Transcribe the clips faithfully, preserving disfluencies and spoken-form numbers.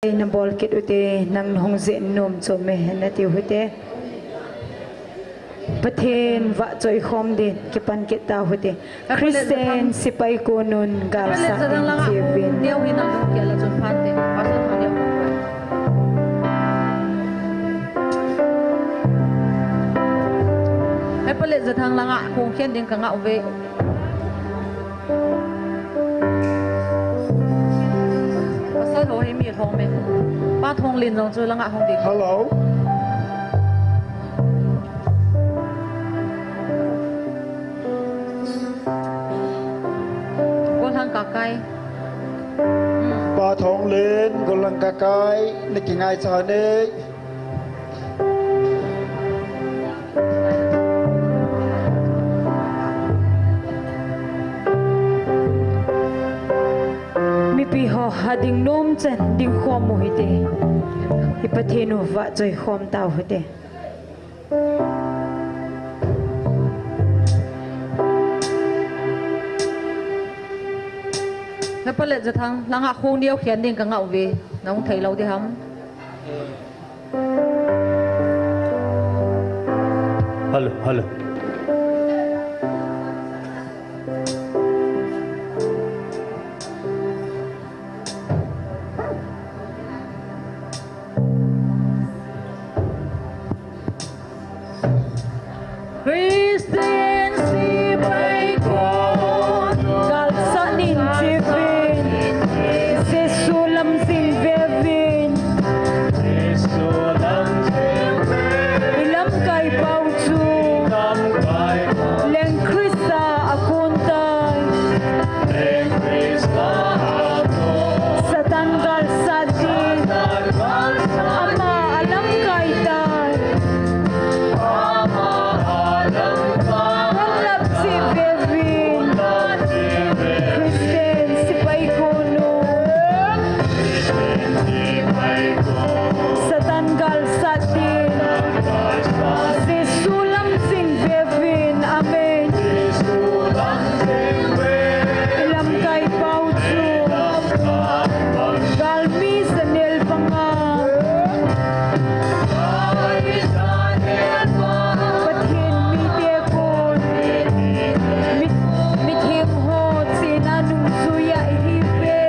Nabol kit ute, nang hung jeh nom chom e nati u hite. Pathen vahchoi khom din kipan kit tau hite. Christian sepai konun galsat ding chiuvin. Hepa le Jathang langa hung khen ding ka ngah uve. Pasal ho hi mi hong me. Pa Thonglen jong chu langa hung ding. Hello. Golhang Kakai. Hmm. Pa Thonglen, Golhang Kakai, na kingai cha ne. Mipi ho ha ding nom chan ding khom u hite. Hi Pathen u vahchoi khom tau hite. Hepa le Jathang, langa hung neo khen ding ka ngah uve. Nahung thei lou ding ham. Hello, hello. Christian sepai kon, galsat nin chiuvin, Jesu lam jing veuvin. I lamkai pau chu Leng Christa a kon tai. Satan galsat din ama a lamkai tai. Hung lap cheh veuvin, Christian sepai konu. Satan galsat din, Jesu lam jing veuvin. Amen. I lamkai pau chu galmi janel panga, Pathen mite kon, mi, mitheng ho chena nungjui a ihiuve.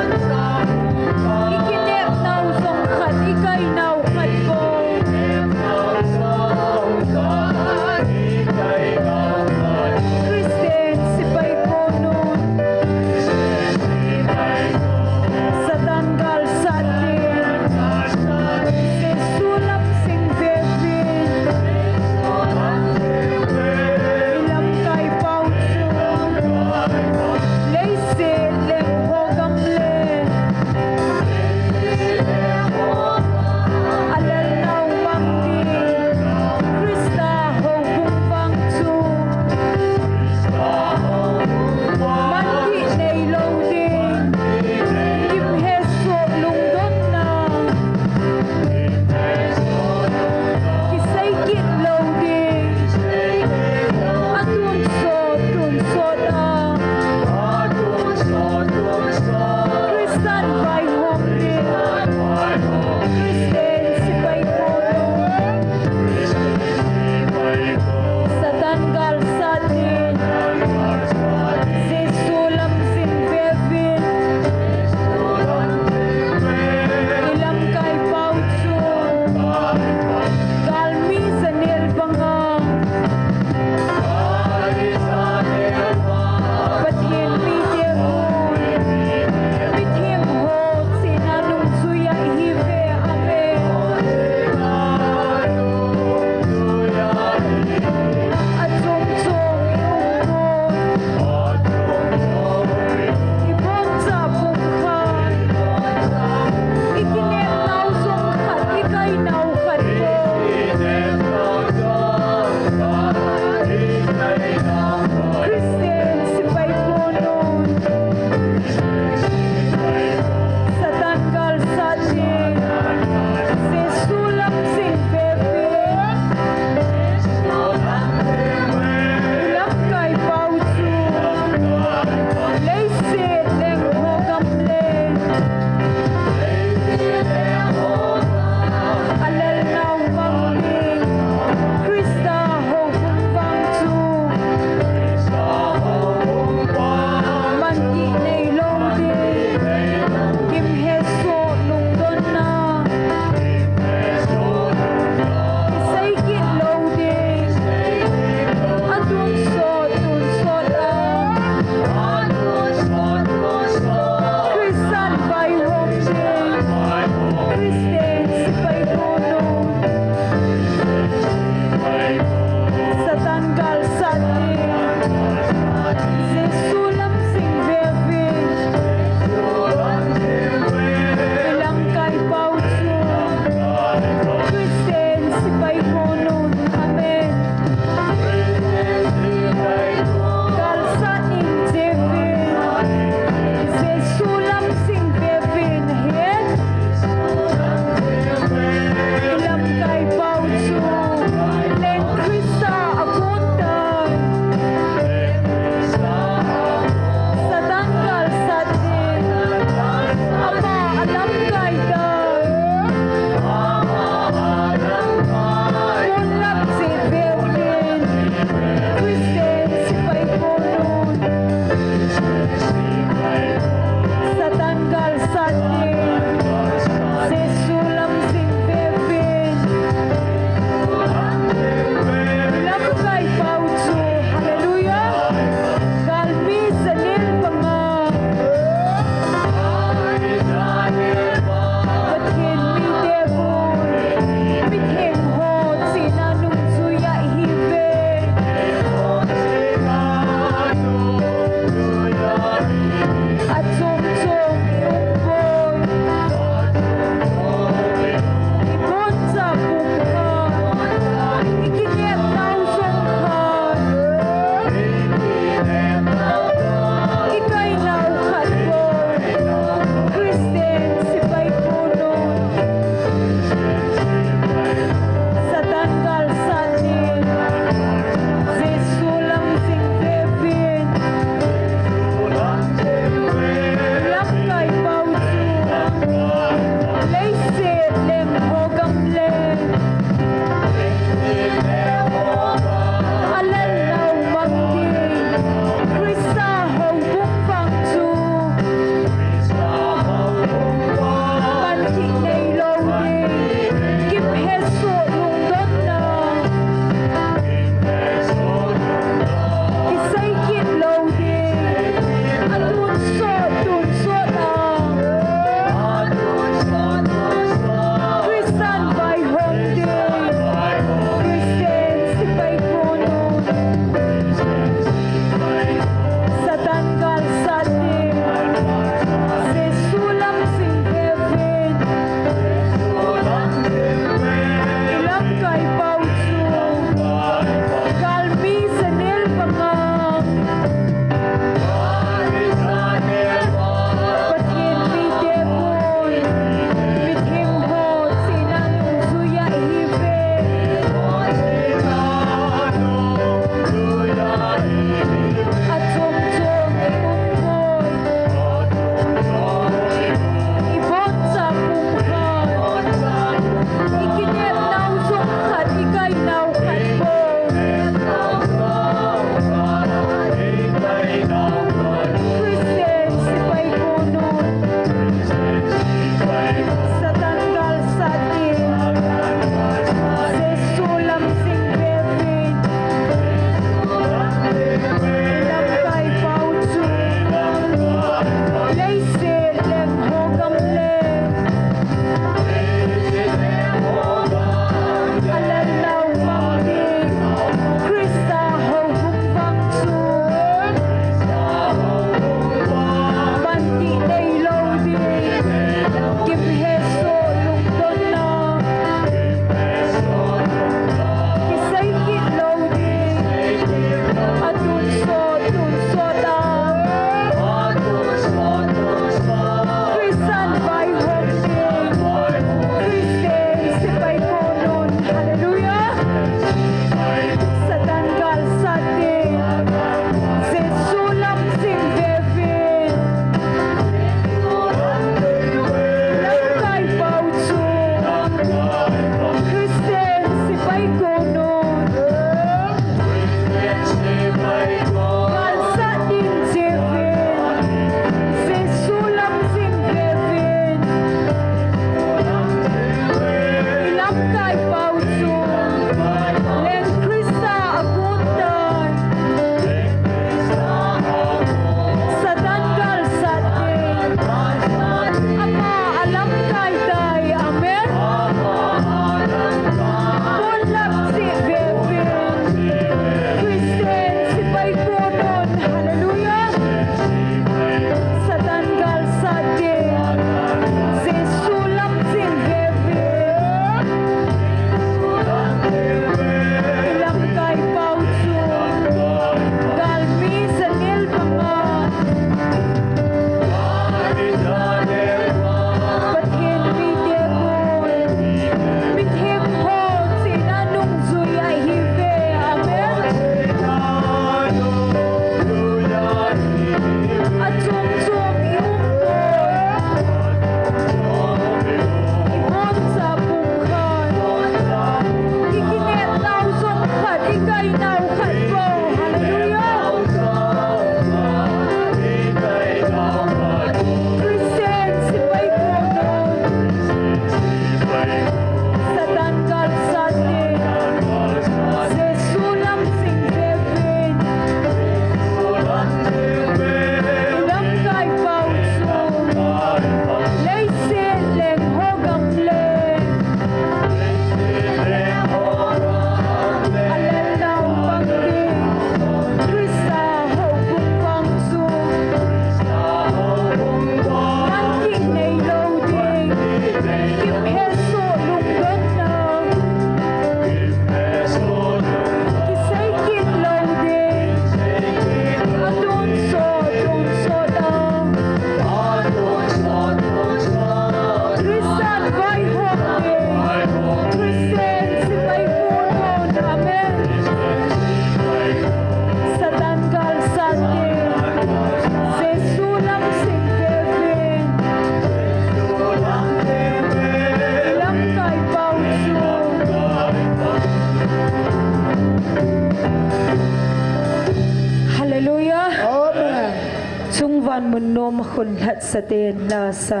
Tungvan mun nom a khun lhat sa ten la sa.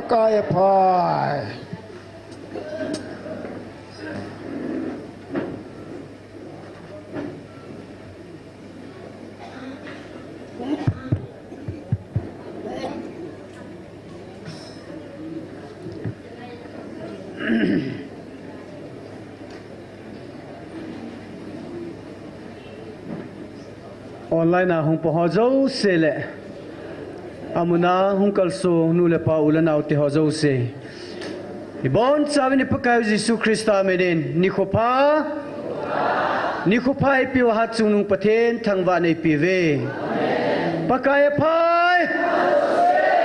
Kaya phai. Online a hung pang ho jouse le, amun a hung kalsong nu le pa u le nao te ho jouse, ibonchauvin i Pakaiyu Jesu Christa minin nikho pha, nikho pha eipeuva Hatchungnung Pathen thangvahna eipeuve. Pakai aphai.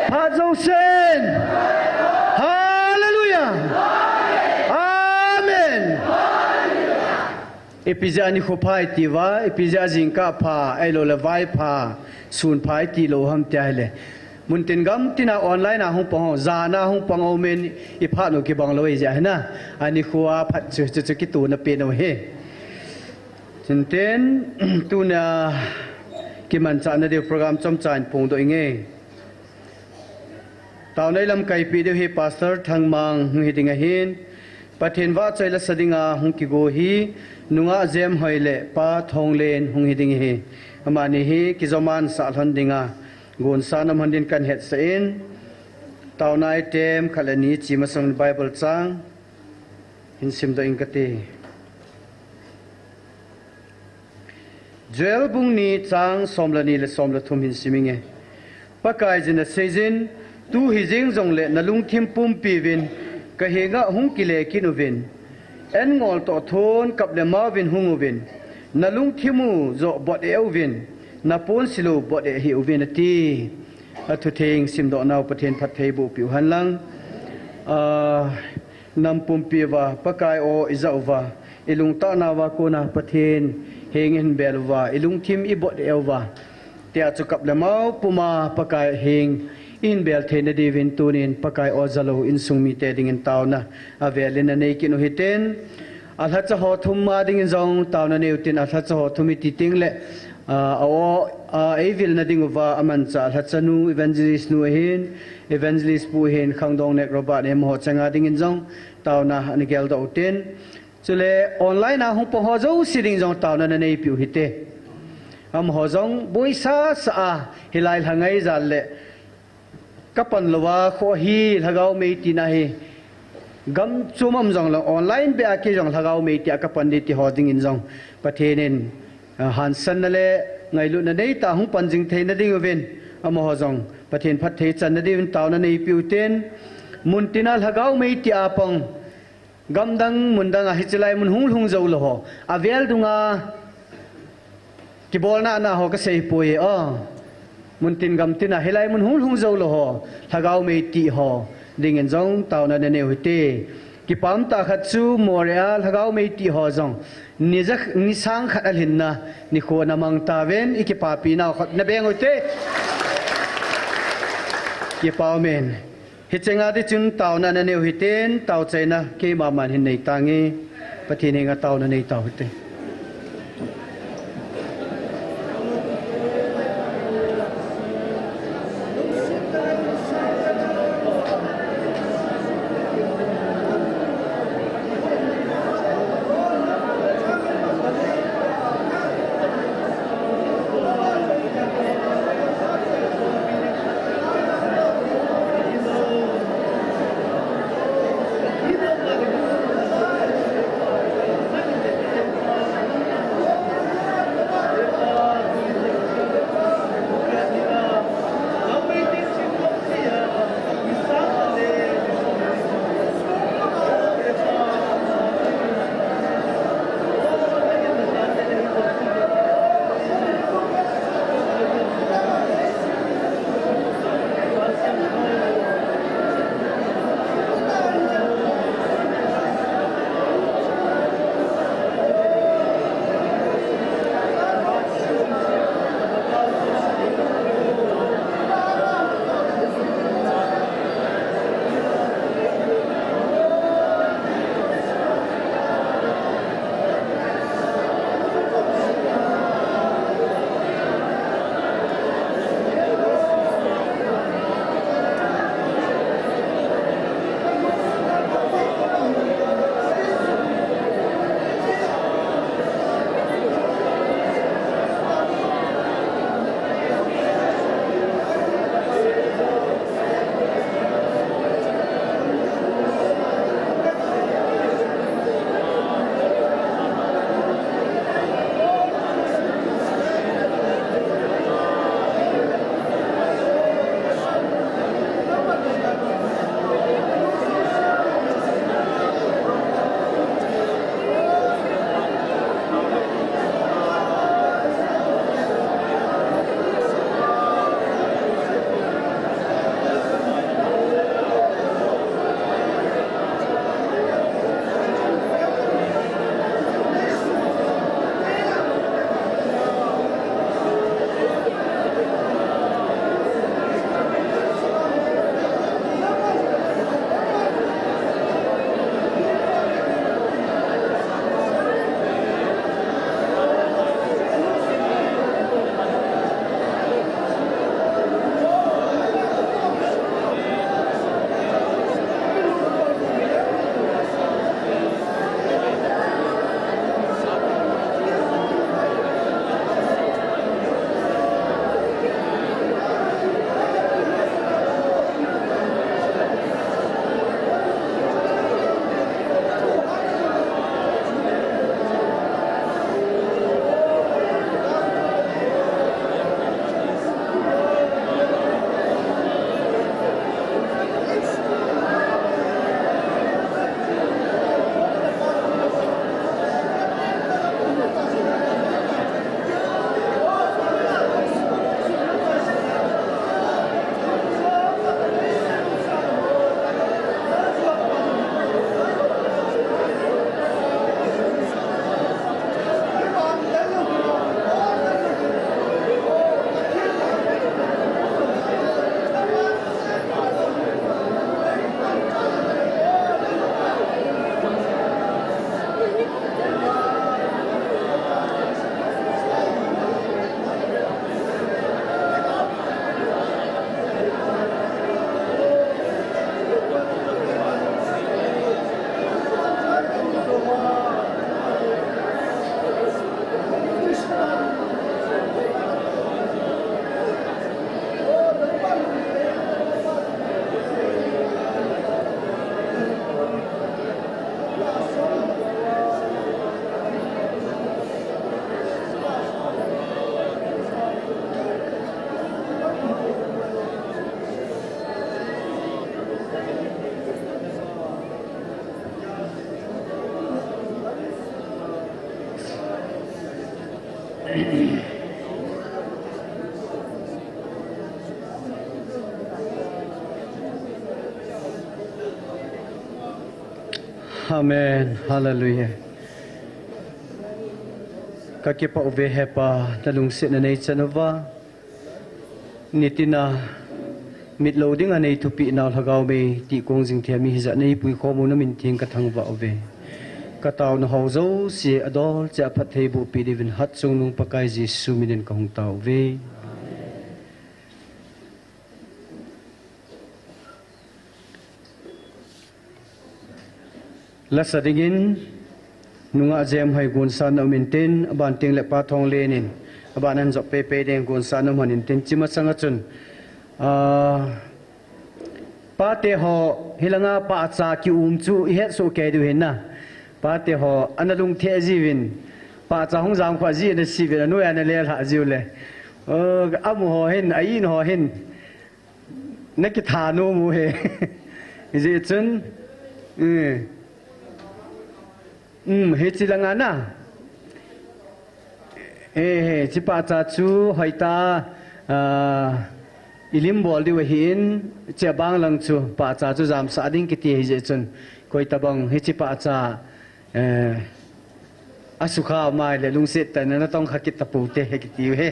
Phat jousen. Hallelujah. Amen. Ipi jeh a nikho pha iti uva, ipi jeh a jingkah pha, ahilou le vai pha, sun pha iti lou ham tia ahile, muntin gamtin a online a hung pang ho, jan a hung pang ho min i phat u kibang lou ahi jeh a hina, a nikho a phat chu, chu, chu kitohna pen u ahi. Chun tin, tuna kimanchahna diu program chomcha in phongdoh inge. Taona i lamkaipeh diu hi Pastor Thangmang hung hiding ahin, Pathen vahchoi la sa dinga hung kigo hi Nungah Jemhoi le Pa Thonglen hung hiding ahi. Amani hi kijoman sah lhon dinga gonsan um lhon din kan hetsah in, taona item khat le ni ichi masang Bible chang hin simdoh ing kate. Joel bung ni chang som le ni le som le thum hin sim inge. Pakaiyin aseijin, tu hijeng jongle nalungthim pumpi uvin, kahenga hung kile kit uvin. An ngol toh thon kap le mauvin hung uvin, nalungthim u joh bot eh uvin, naponsil u bot eh hih uvin ati. Athutheng simdoh nau Pathen phattheiboh peh u henlang. Ah, nam pumpi uva Pakai aw ija uva, ilungtah nauva kona Pathen heng ihin bel uva, ilungthim ibot eh uva, tia chu kap le mau puma Pakai heng ihin bel theina diuvin tunin Pakai aw jalou insung mite dingin taona avelin anei kit u hiten. Alhacha ho thum a dingin jong taona nei utin, alhacha ho thum iti tengle, ah, a aw, ah, eivilna ding uva amanchah alhacha nu, evangelist nu ahin, evangelist pu ahin, Khangdong Nek Robert ahin, amaho changa dingin jong taona ana geldoh utin. Chule online a hung pang ho jouse ding jong taona nanei peh u hite. Amaho jong boisa sa a, hilai lhangai jal le kapan louva kho hi lhagao mei tina hi, gam chom um jongle online beh a kei jong lhagao mei tia kapan ding ti ho dingin jong Pathen in, ah, hansanna le ngailutna neitah a hung pan jing theina diuvin, amaho jong Pathen phatthei channa diuvin taona nei peh utin, muntin a lhagao mei tia pang, gamdang mundang a hiche lai mun hung lhung jou lou ho, avel dunga kibolna na ho kasei poi e, o. Muntin gamtin a hilai mun hung lhung jou lou ho, lhagao mei ti ho dingin jong taona nanei u hite. Kipah tah khat chu Moreh a lhagao mei ti ho jong ni ja, ni sang khat alhinna nikho ana mang tauvin, ikipapi nau khat nabeng u hite. Kipah umin. Hiche nga ding chun taona nanei u hiten, taochaina keimaman hin nei tange. Pathen henga taona nei tau hite. Amen. Hallelujah. Kakipah uve Hepa, nalungsetna neichan uva. Nitina mitlou dinga neithupeh nau Lhagao Theng tihkong jing thei mi hijat neipui khom u namin theng kathangvah uve. Kataona ho jouse adolcheh a phattheiboh peh diuvin Hatchungnung Pakai Jesu minin kahung tao uve. Lasa dingin, nungah Jemhoi gonsa na um intin, aban teng le Pa Thonglen in, aban anjop peipei ding gonsa na um hon intin, hiche masanga chun, ah, pate ho, hilanga pahcha kium chu ihet soh kei diu hin na. Pate ho, ana lungthim jiuvin, pahcha hung jam kha ji ana sivin, anoi ana lelhah jiu le. Oh, amu ho hin, a in ho hin, nakitha nom u hi. Hijeh chun, um, um, hiche langa na. Eh, hiche pahcha chu hoitah a, ah, ilim bol diu ahin, hiche bang lang chu pahcha chu jamsah ding kiti hijeh chun, koitabang hiche pahcha, eh, asukha mai le lungset tah in natong kha kit tapou te hi kiti u hi.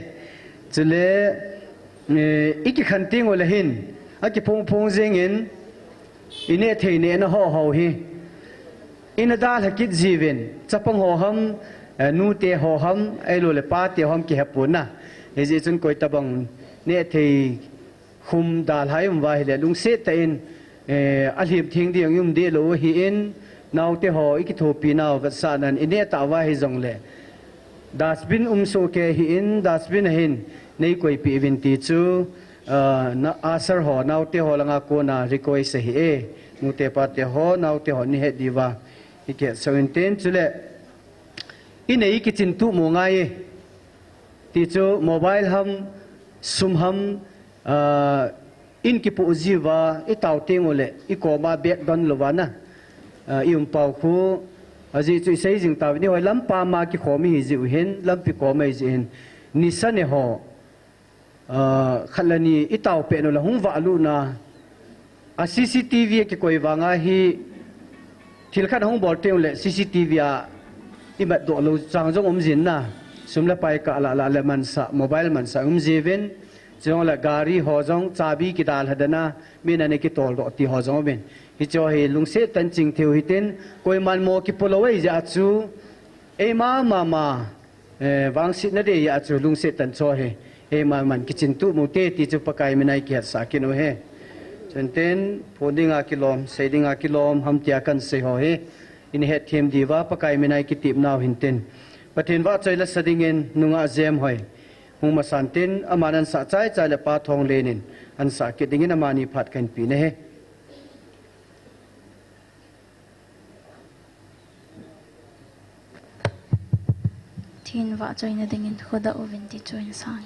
Chule, eh, ikikhen teng u le hin, akiphong phong jingin, ineh thei nehna ho ho hi. Ina dalha kit jiuvin, chapang ho ham, eh, nute ho ham, ahilou le pate ho ham kihepon na. Hijeh chun koitabang neh thei khum dalha i um uva ahile, lungset tah in, eh, alhim theng ding i um deh lou ahin, naote ho i kithopi nau vetsahnan i neh tah uva hijongle, dustbin um soh kei ahin, dustbin a hin nei koipeh uvin ti chu, ah, na, usher ho, naote ho langa kona request ahi e, nute pate ho, naote ho nei het diuva i kihetsah uvin tin, chule i nei i kichin tup mo ngai e. Ti chu mobile ham, sum ham, ah, in kipoh jiuva, i tao teng u le, i koma bag don louva na, ah, i um pau khu, ajeh chu i sei jing tauvin, i hoi lam pam a kikhom i hi jeh u hin, lampi kom a i hi jeh u hin, nisa ne ho, ah, khat le ni i tao pet u le hung vah lut na, a C C T V a kikoi vang a hi, thil khat hung bol teng u le C C T V a i mat doh lou chang jong um jin na, sum le pai kah lah lah le mansah, mobile mansah um jiuvin, chujongle gari ho jong chabi kidalha den a, min ana kitol doh ti ho jong um in. Hiche ho hi lungset tah in ching thei u hitin, koiman mo kipo lou ahi jeh a chu, eima mama, eh, vangsetna dei a chu lungset tah in cho hi, eima man kichin tup mo te ti chu Pakai mina i kihetsah kit u hi. Chun tin, phon dinga kilom, sei dinga kilom, ham tia kan sei ho hi, i nei hetthem diuva, Pakai mina i kitep nau hin tin. Pathen vahchoi lasa dingin, nungah Jemhoi hung masan tin, aman ansah chai chai le Pa Thonglen in ansah kit dingin amani phat kahin pe nahi. Pathen vahchoina dingin khodah uvin ti chu in sang.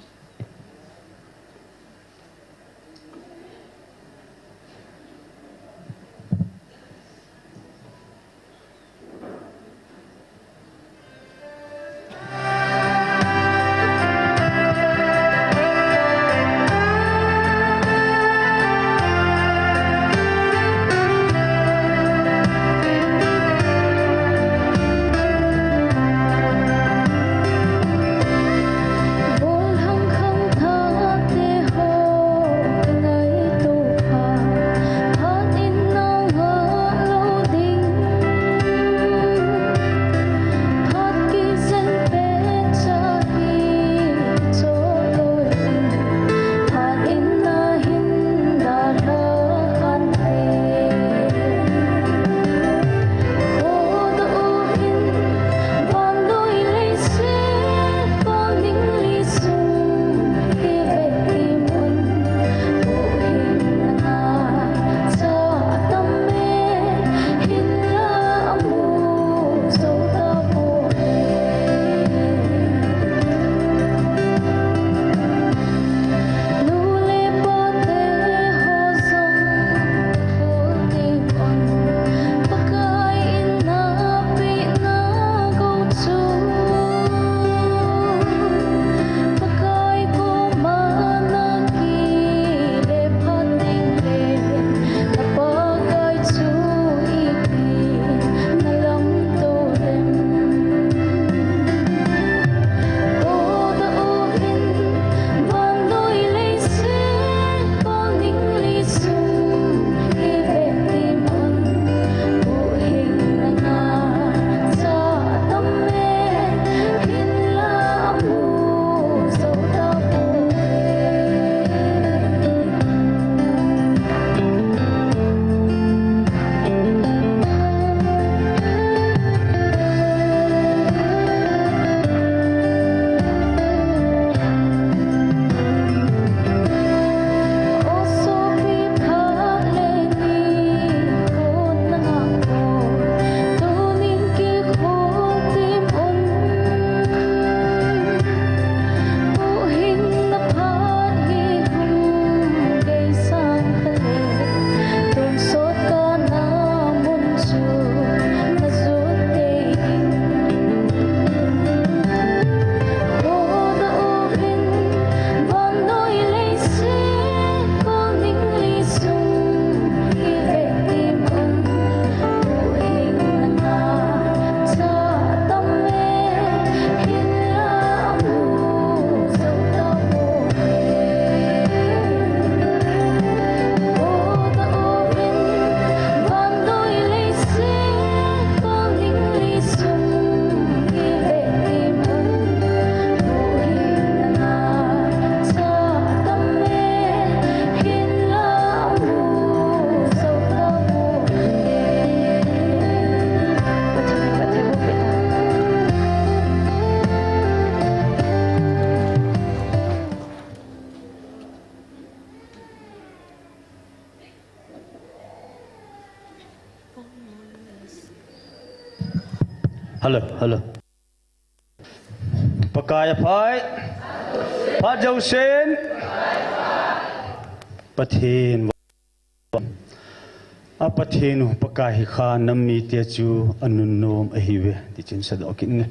Hello, hello. Pakai aphai. Phat jousen. Pathen. A Pathen u Pakai hi kha nam mite chu anunnom ahiuve. Ti chun sadoh kit nge.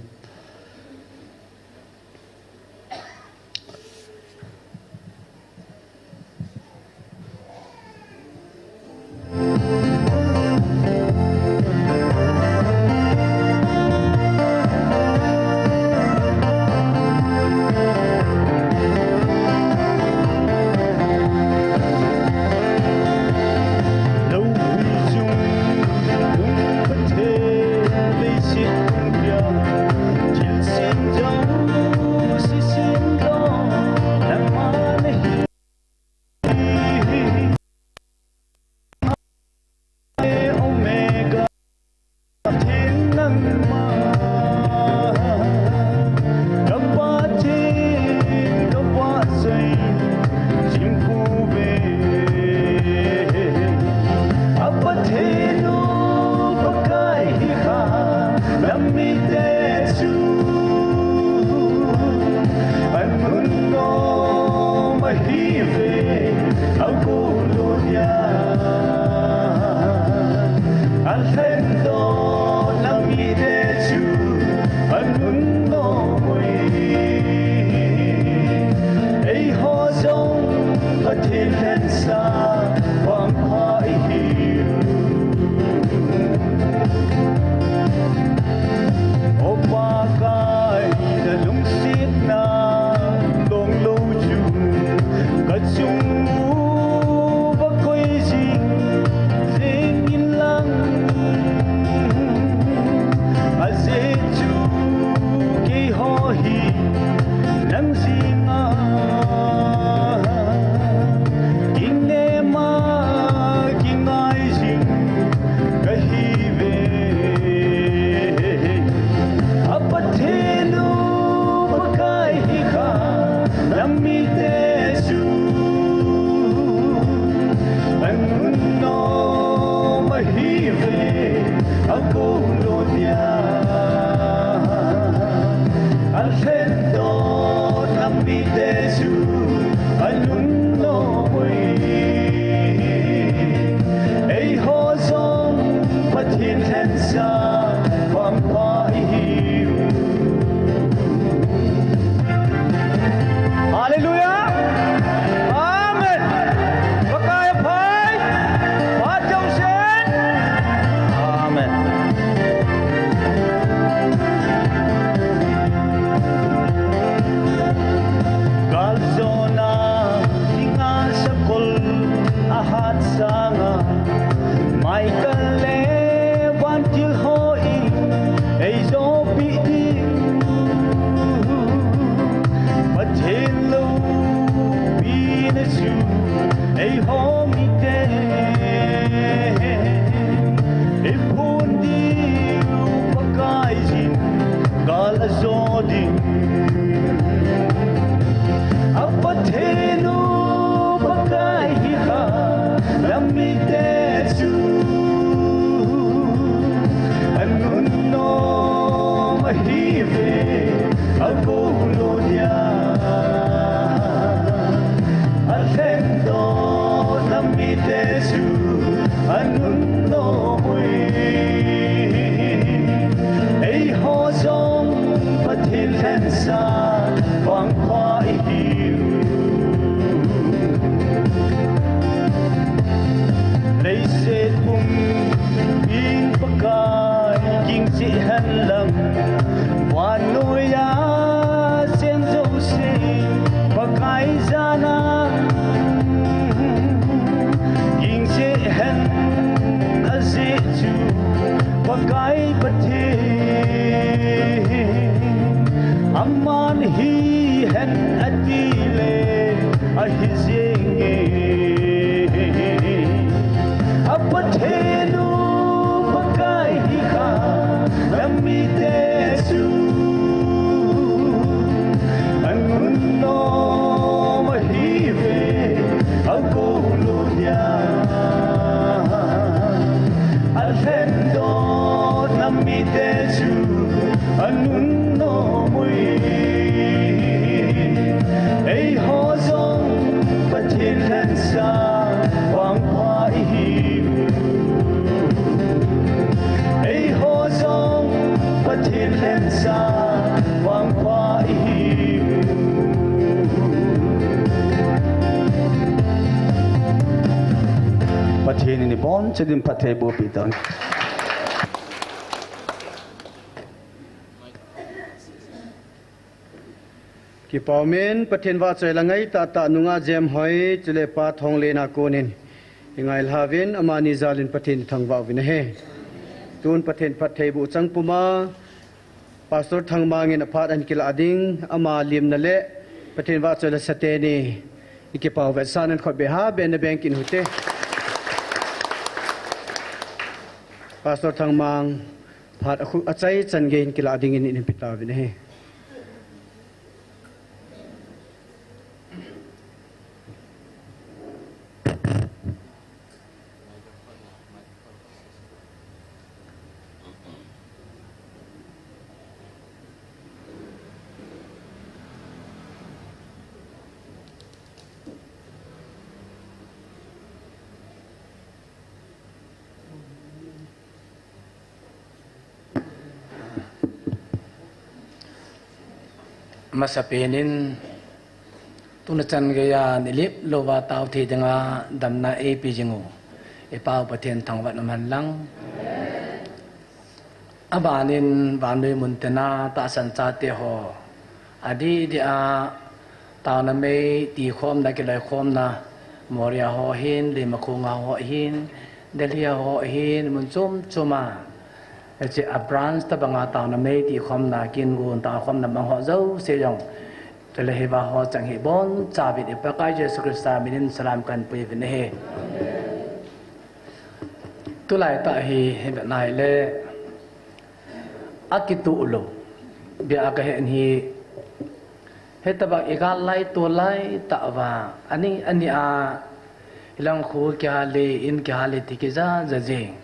Hallelujah. Amen. Pakai aphai. Phat jousen. Amen. Galjona dinga sakol ahat sanga, Michael le vantil hon eijopi diu. Pathen loupina chu eiho miten eiphon diu, Pakaiyin gal ajo ding. A Pathen u Pakai hi kha nam mite chu anunnom ahiuve, agou lou dia. Alhengdoh nam Nini boncha din phattheiboh pi tan. Kipa umin, Pathen vahchoi la ngai tahtah nungah Jemhoi, chule Pa Thonglen a konin i ngailhauvin, amani jalin Pathen i thangvah uvin ahi. Tun Pathen phattheiboh chang puma, Pastor Thangmang in aphat ahin kilah ding, ama limna le Pathen vahchoi la sateni i kipao vetsahnan khut beh ha beh na beng kit uhite. Pastor Thangmang, phat a khu-, achai chan gei in kilah dingin i hin pe tauvin ahi. Masapen in, tuni chan geiya nilip louva tao thei dinga damna eipe jing u i Pa u Pathen thangvah in umhen lang. Aban in vannoi muntina tahsan chate ho, adeh deh a taona mei tikhomna, kiloikhomna, Moria ho hin, Leimakhong a ho hin, Delhi a ho hin, mun chom chom a, hiche a branch tobanga taona mei tikhomna, kin gon taokhomna mang ho jouse jong, chule hiva ho chang hi boncha uvin i Pakai Jesu Christa minin salam kahin pui uvin ahi. Tulai tah hi, hi vet nai le, akitoh lou beh a kahin hi, hitobang i gal lai to lai tah uva, ani, ani a, hilang kho kihal le, in kihal le ti kija ja jing.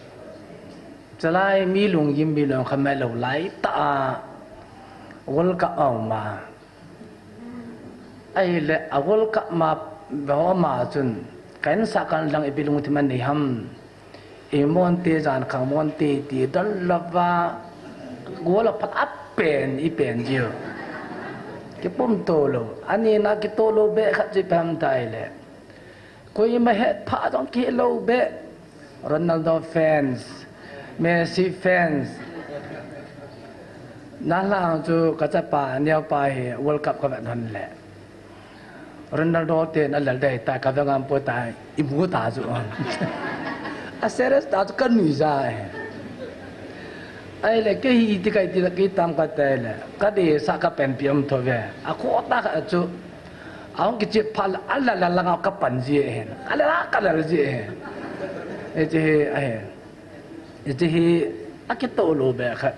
Chalai mi lunggim mi lungkham mai lou lai tah a, World Cup a um a. Ahile, a World Cup ma, ve ho ma chun, ka insah kan lang ipi lungthim anei ham. I monte jan khang monte ti don lova, goal a phat a pen, i pen jiu. Kipum to lou, ani na kitoh lou beh khat chu ipi ham tia ahile. Koima hetphah jong kihe lou beh. Ronaldo fans, Messi fans. Nalhah chu kachapa neopa hi World Cup kavet hon le, Ronaldo ten alel dei ta, kave ngam poi ta, imu ta chu. A serious ta chu kanui ja e. Ahile kei hi iti kai ti kei tam kate le, kadeisah kapanpi um thou ve. Akhoh tah khat chu, ahung kichep phat le, alel langa kapan ji ahin. Alel a kalel ji ahin. Hiche hi ahin. Hiche hi akitoh lou beh khat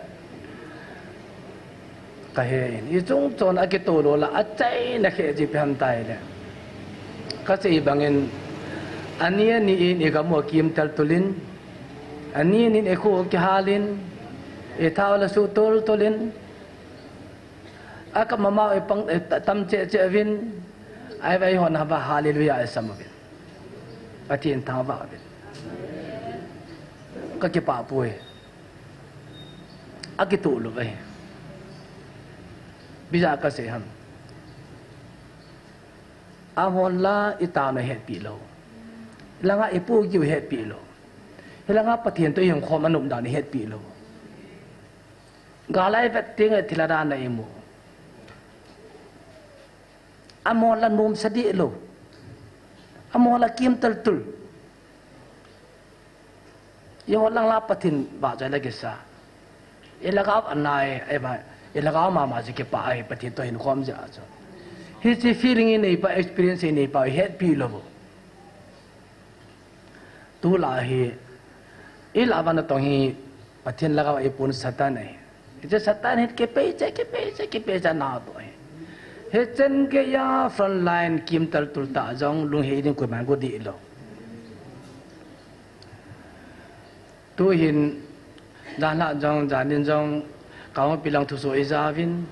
kahe in. I chung chon akitoh lou la, achaina khe chu ipi ham tia ahile, kasei bangin, ani ani in i gam u akimtel tul in, ani ani in i kho kihal in, i thao la suh tul tul in, akap mama u i pang, i ta-, tam cheh cheh uvin, ahivang eihon hava hallelujah isam uvin. Pathen thangvah uvin. Kakipah poi. Akitoh lou ahi. Ipi jeh a kasei ham. Amahon la i taona hetpi lou. Hilanga i pohgih u hetpi lou. Hilanga Pathen toh i hung khom a nop dan i hetpi lou. Gal a i vet teng le thilha dan a i mu. Amahon la nomsa deh lou. Amahon la kimtel tul. Eiho lang la Pathen vahchoi la kisa. I lhagao anai, e ba, i lhagao mama chu kipah ahi, Pathen toh hin khom jeh a chu. Hiche feeling i neipa, experience i neipa, i hetpi lou u. Tulai hi, i lah uva natong hi, Pathen lhagao eipon Satan ahi. Hiche Satan hi kipei cheh, kipei cheh, kipei cheh natoh ahi. Hichan geiya front line kimtel tul tah jong lunghei ding koiman go deh lou. Tuhin, janhi jong, janin jong, kahung pi lang thusoh i jauvin.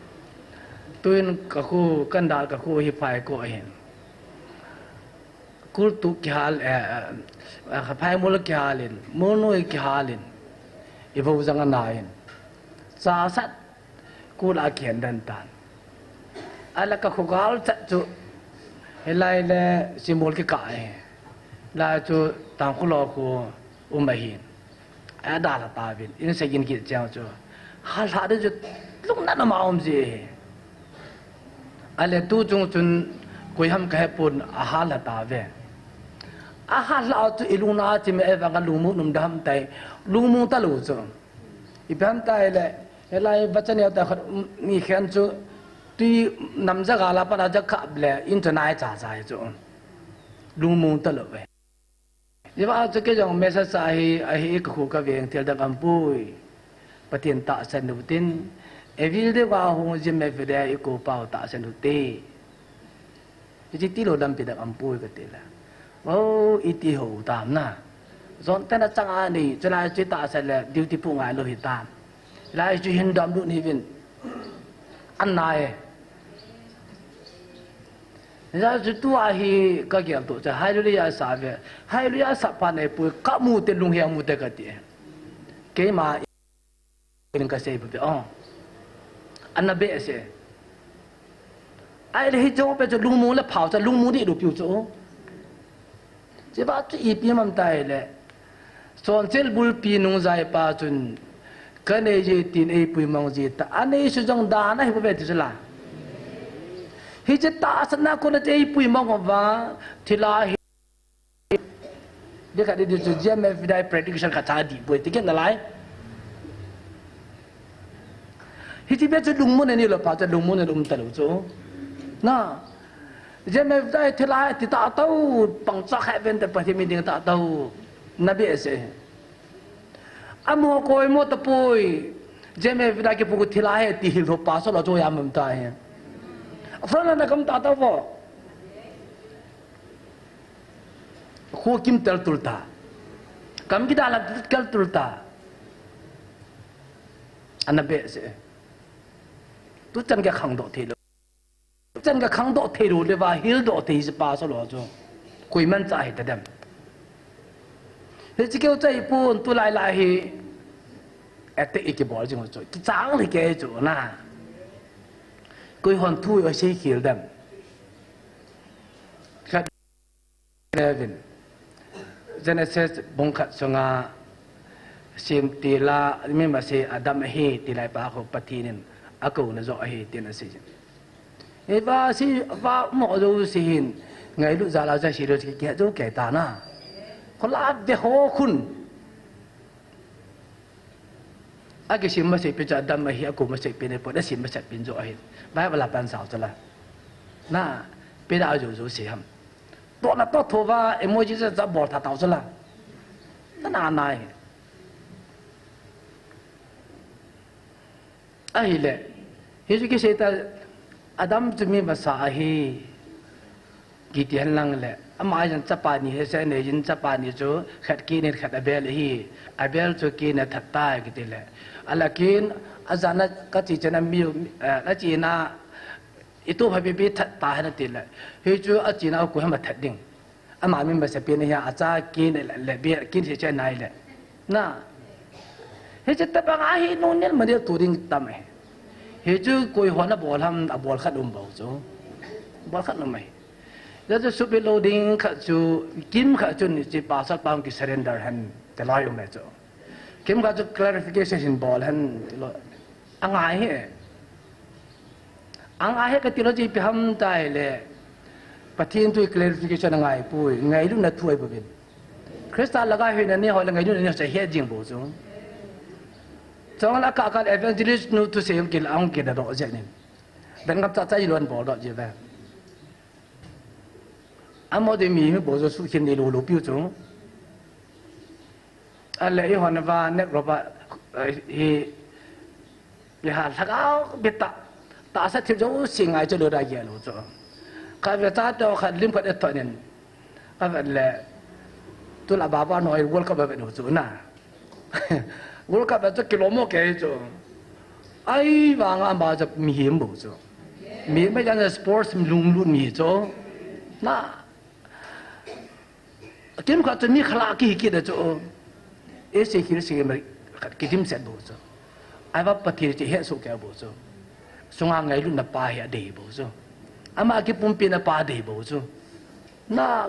Tuhin kakho, kandal kakho hi phai ko ahin. Kultuh kihal, eh, eh, eh, phaimol kihal in, molnoi kihal in, i vo jang ana in. Chasat, kul a kihen den tan. Ahile ka khogal chat chu, hilai le simol kikah e. Lai chu Tangkhul ho khu um ahin. Adalha tauvin, insung in kit cheng chu. Halha ding chu lungnatna ma um ji. Ale tu chung chun koiham kahepon ahalha tauve. Ahalha chu ilungna chim e vang a lungmong um dem tai, lungmong talou chu. Ipi ham itile, hilai vachan neo tah khat, um, ni khen chu, tui namja gal a pat a jakap le, in chu nai cha cha chu. Lungmong talou ve. Hiva chu kei jong message ahi, ahi ka khu ka veng thil dang aum poi. Pathen tahsan u tin, evil deuh a hung jim me vele i ko pau tahsan u te. Hiche tilou lampi dang aum poi kati le. O, iti ho tam na. Jon tena chang a ni, chulai chu tahsan le duty pu ngai lou hitam. Lai chu hin dam lut ni vin. An nai. Hijeh chun tua hi ka gel toh chu, hallelujah sa ve. Hallelujah sa pa nei pui, ka mu te lunghem mu te kati. Keima in ka sei bu ve, oh. Ana behseh. Ahile hiche ho pe chu lungmong le phao chu, lungmong dih lou piu chu. Hiche va chu ipi ham itile. Chonset bulpi nungjai pa chun, ka nei je tin eipui mang ji ta. Anei su jong dan ahi bou ve ti chu la. Hiche tahsan a kon a eipui mang uva, thilha hi. Dikha di di chu G M F dai prediction khat cha di boi ti ken nalai. Hiche bia chu lungmong nei lou pa chu lungmong nei lou um talou chu. Na. G M F dai thilha ti ta tau pang cha khai ven te pa thi mi ding ta tau. Na behseh. Amo koi mo ta poi. G M F dai kipu thilha ti hil ho pa so lo chu ya mam ta he. Front na kam ta tau vo. Khu kim tel tul ta. Kam kidal a tel tul ta. Ana behseh. Tuchan ka khangdoh thei lou. Tuchan ka khangdoh thei lou le va hildoh thei si pa so lo chu. Koiman cha hi ta dem. Hiche keu chai pun tulai lai hi. Ate i kibol jing chu. Kichang hi ke chu na. Koi hon thu yo sei khel dem. Khat Levin. Genesis bung khat sunga, sim tila, mi masa Adam ahi, tilai pa khu Pathen in akouna joh ahi, tin asei. Hiva si, va mo jouse hin, ngailut jal a ja si lo si kei jou kei ta na. Khola ve ho khun. Akisim masei pen chu Adam ahi, akou masei pen ahi pon, asim masei pen joh ahi. Bible a pan sao chu la. Na, pe da jo jo si ham. Tohna toh thouva, emoji cha cha bol tha tau chu la. Na na nai. Ahile. Hichu kisei ta, Adam chu mi masa ahi. Kiti hen lang le. Ama jong chapa ni hi se, anei jin chapa ni chu, khat Cain in khat Abel ahi. Abel chu Cain a that tai kiti le. Ala Cain, ajana ka chi chena mi, eh, achena, itu pha bi bi that ta hen ati le. Hichu achena u koi ham a that ding. Ama mi masa pen ahi a, acha Cain le, le Abel, Cain se che nai le. Na. Hiche tabang a hi nung nel ma deu tu ding tam e. Hichu koi hon abol ham, abol khat um bou chu. Bol khat um e. Hichu supi lou ding khat chu, kim khat chu ni chi pasal pang ki surrender hen, te loi um e chu. Kim khat chu clarification hin bol hen, ti lou. Angai hi. Angai hi kati lou chu ipi ham itile. Pathen thu clarification angai poi, ngailutna thu ahi bouvin. Christa laga hina ni ho le ngailutna ni ho cha he jing bou chu. Chong la ka ka evangelist nu thusei hung kila hung kila doh jeng in. Dan ngam cha cha i lon bol doh ji ve. Amo de mi mi bou chu su khin ni lou lou piu chu. Ale i hon va nek ro va, eh, hi, hi ha lhagao bit ta, tahsa thil jouse ngai chu lou da gel u chu. Ka ve cha to khat lim khat e thon in. Ka ve le, tu la ba ba noi World Cup ve u chu na. World Cup ve chu kilo mo ke chu. Ahivang a ma chu mihem bou chu. Mihem jong sports lunglut mi chu. Na, Kim khat chu mi khala kihi kit a chu. Ese khil se ma khat kidimset bou chu. Ahivang Pathen chu hesoh kei bou chu. Sunga ngailutna pa hi adei bou chu. Ama kipumpina pa adei bou chu. Na,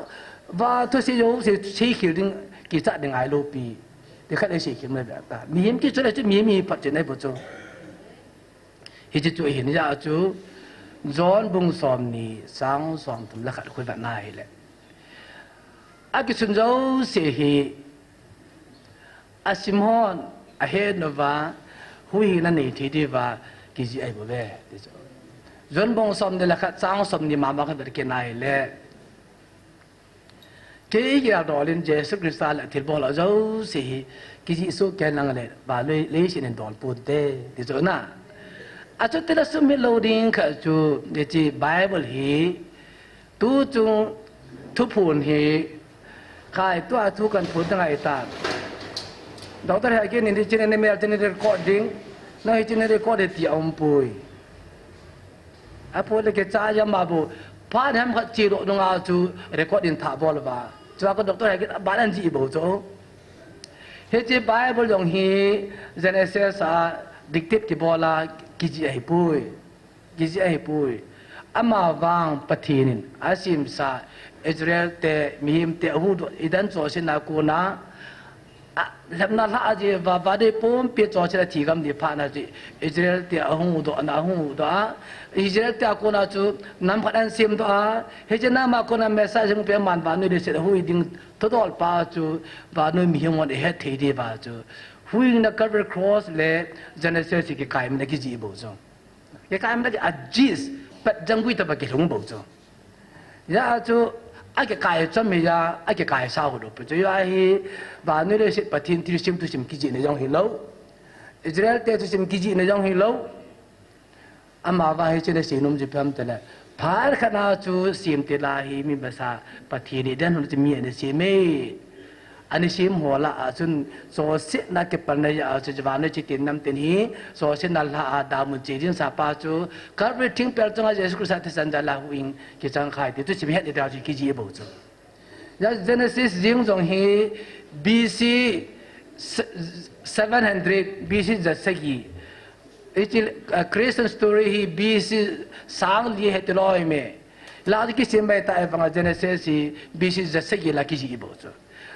Va thusei jouse seikhel ding, kichat ding ahilou pi. Ti khat iseikhel na ve ta. Mihem kichol a chu mihem hi phatchet ahi bou chu. Hiche chu ahin, hijeh a chu John bung somni chang somthum le khat khu ivet na hile, akisun jouse hi asim hon ahet uva, huhhingna nei thei diuva kijih ahi bouve, ti chu. John bung somni le khat chang somni mama khu ivet kit na hile, kei geldoh in Jesu Christa le athilbol ho jouse hi kijih soh kei lang le, vannoi leiset in dol ponte, ti chu na. Achuti le sumil lou ding khat chu, hiche Bible hi, tuchung thuphon hi, khai tua thu kaphon ding ahitan. Doctor Haikin in hiche na email, hiche na record ding, nang hiche na record ding ti aumpoi. Aphon le kicha jam a bou, phat ham khat chedoh nunga chu record in thah bol uva. Chua khu Doctor Haikin aban an jih bou chu. Hiche Bible jong hi Genesis a dictate kibol a kijih ahipoi. Kijih ahipoi. Amavang Pathen in asemsa Israel te, mihem te ahuhdoh, Eden chonsetna a kona, a, lhepna lhah a jeh uva, vannoi pumpi chonset a thigam ding phat na chu Israel te ahung huhdoh na, ahung huhdoh a, Israel te a kona chu nam khat ahin semdoh a, hiche nam a kona Messiah hung pen, aman vannoi leiset ahui ding thudol pa chu, vannoi mihem hon ahet thei diuva chu, huhhingna Calvary Cross le Genesis hi kikai man a kijih bou chu. Kikai man a kijih, ajih, patjang gui tobang kilhung bou chu. Hijeh a chu, akikai chom hi a, akikai sao doh pu chu. Hijeh a hi, vannoi leiset Pathen thilsem thusim kijihna jong hilou, Israel te thusim kijihna jong hilou. Amavang hiche na seinom chu ipi ham itile, phat khat na chu semtil a hi mi masa Pathen in Eden hon chu mi ana sem e. Ana sem ho lah a chun, chonsetna kipalna a chu, vannoi chingtheng nam ten hi chonsetna lhah a damun chejinsa pa chu, Calvary thingpel chunga Jesu Christa thisan jal a huhhing kichang khai ti thusim het ding a chu kijih bou chu. Hijeh a Genesis jeng jong hi B C se-, seven hundred, B C ja sagi. Hiche, uh, creation story hi B C sang li hiti lou ahi me. Lah a kisem mai ta ahivanga Genesis hi B C ja sagi lah a kijih bou chu.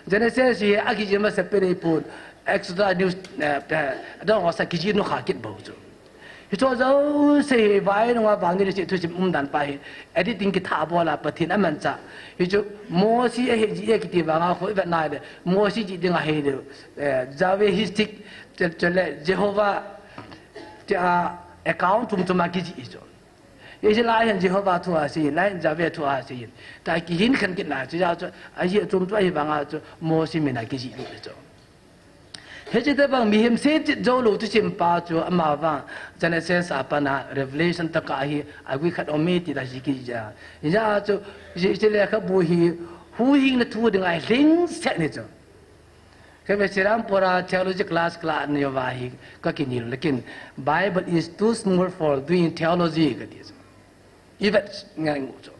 Genesis hi akijih masapen ahipon, Exodus, New, eh, eh, adang ho sa kijih nom kha kit bou chu. Hiche jouse hi vainunga vannoi leiset thusim umdan pa hi editing kithah bol a Pathen amanchah. Hichu Mosi ahe jeh e kiti vanga khu ivet na le, Mosi jih ding ahi le, eh, Yahwehistic, chule, chule Jehovah, tia account chom chom a kijih hi chu. Hiche lai hin Jehovah thu asei, lai hin Yahweh thu asei. Tia kihin khen kit na chu, hijeh a chu, ajeh chom chu ahivanga chu Mosi min a kijih lut hi chu. Hiche tobang mihem seichit joulou thusim pa chu amavang Genesis a pat a Revelation tokah hi agui khat um e ti lah a kijih a. Hijeh a chu, hiche, hiche lekhabu hi huhhingna thu dinga lhingset ahi chu. Kei ve Serampore a theology class, class neo va hi kakinel u, lekin Bible is too small for doing theology kati chu. Ivet ngai ngu chu.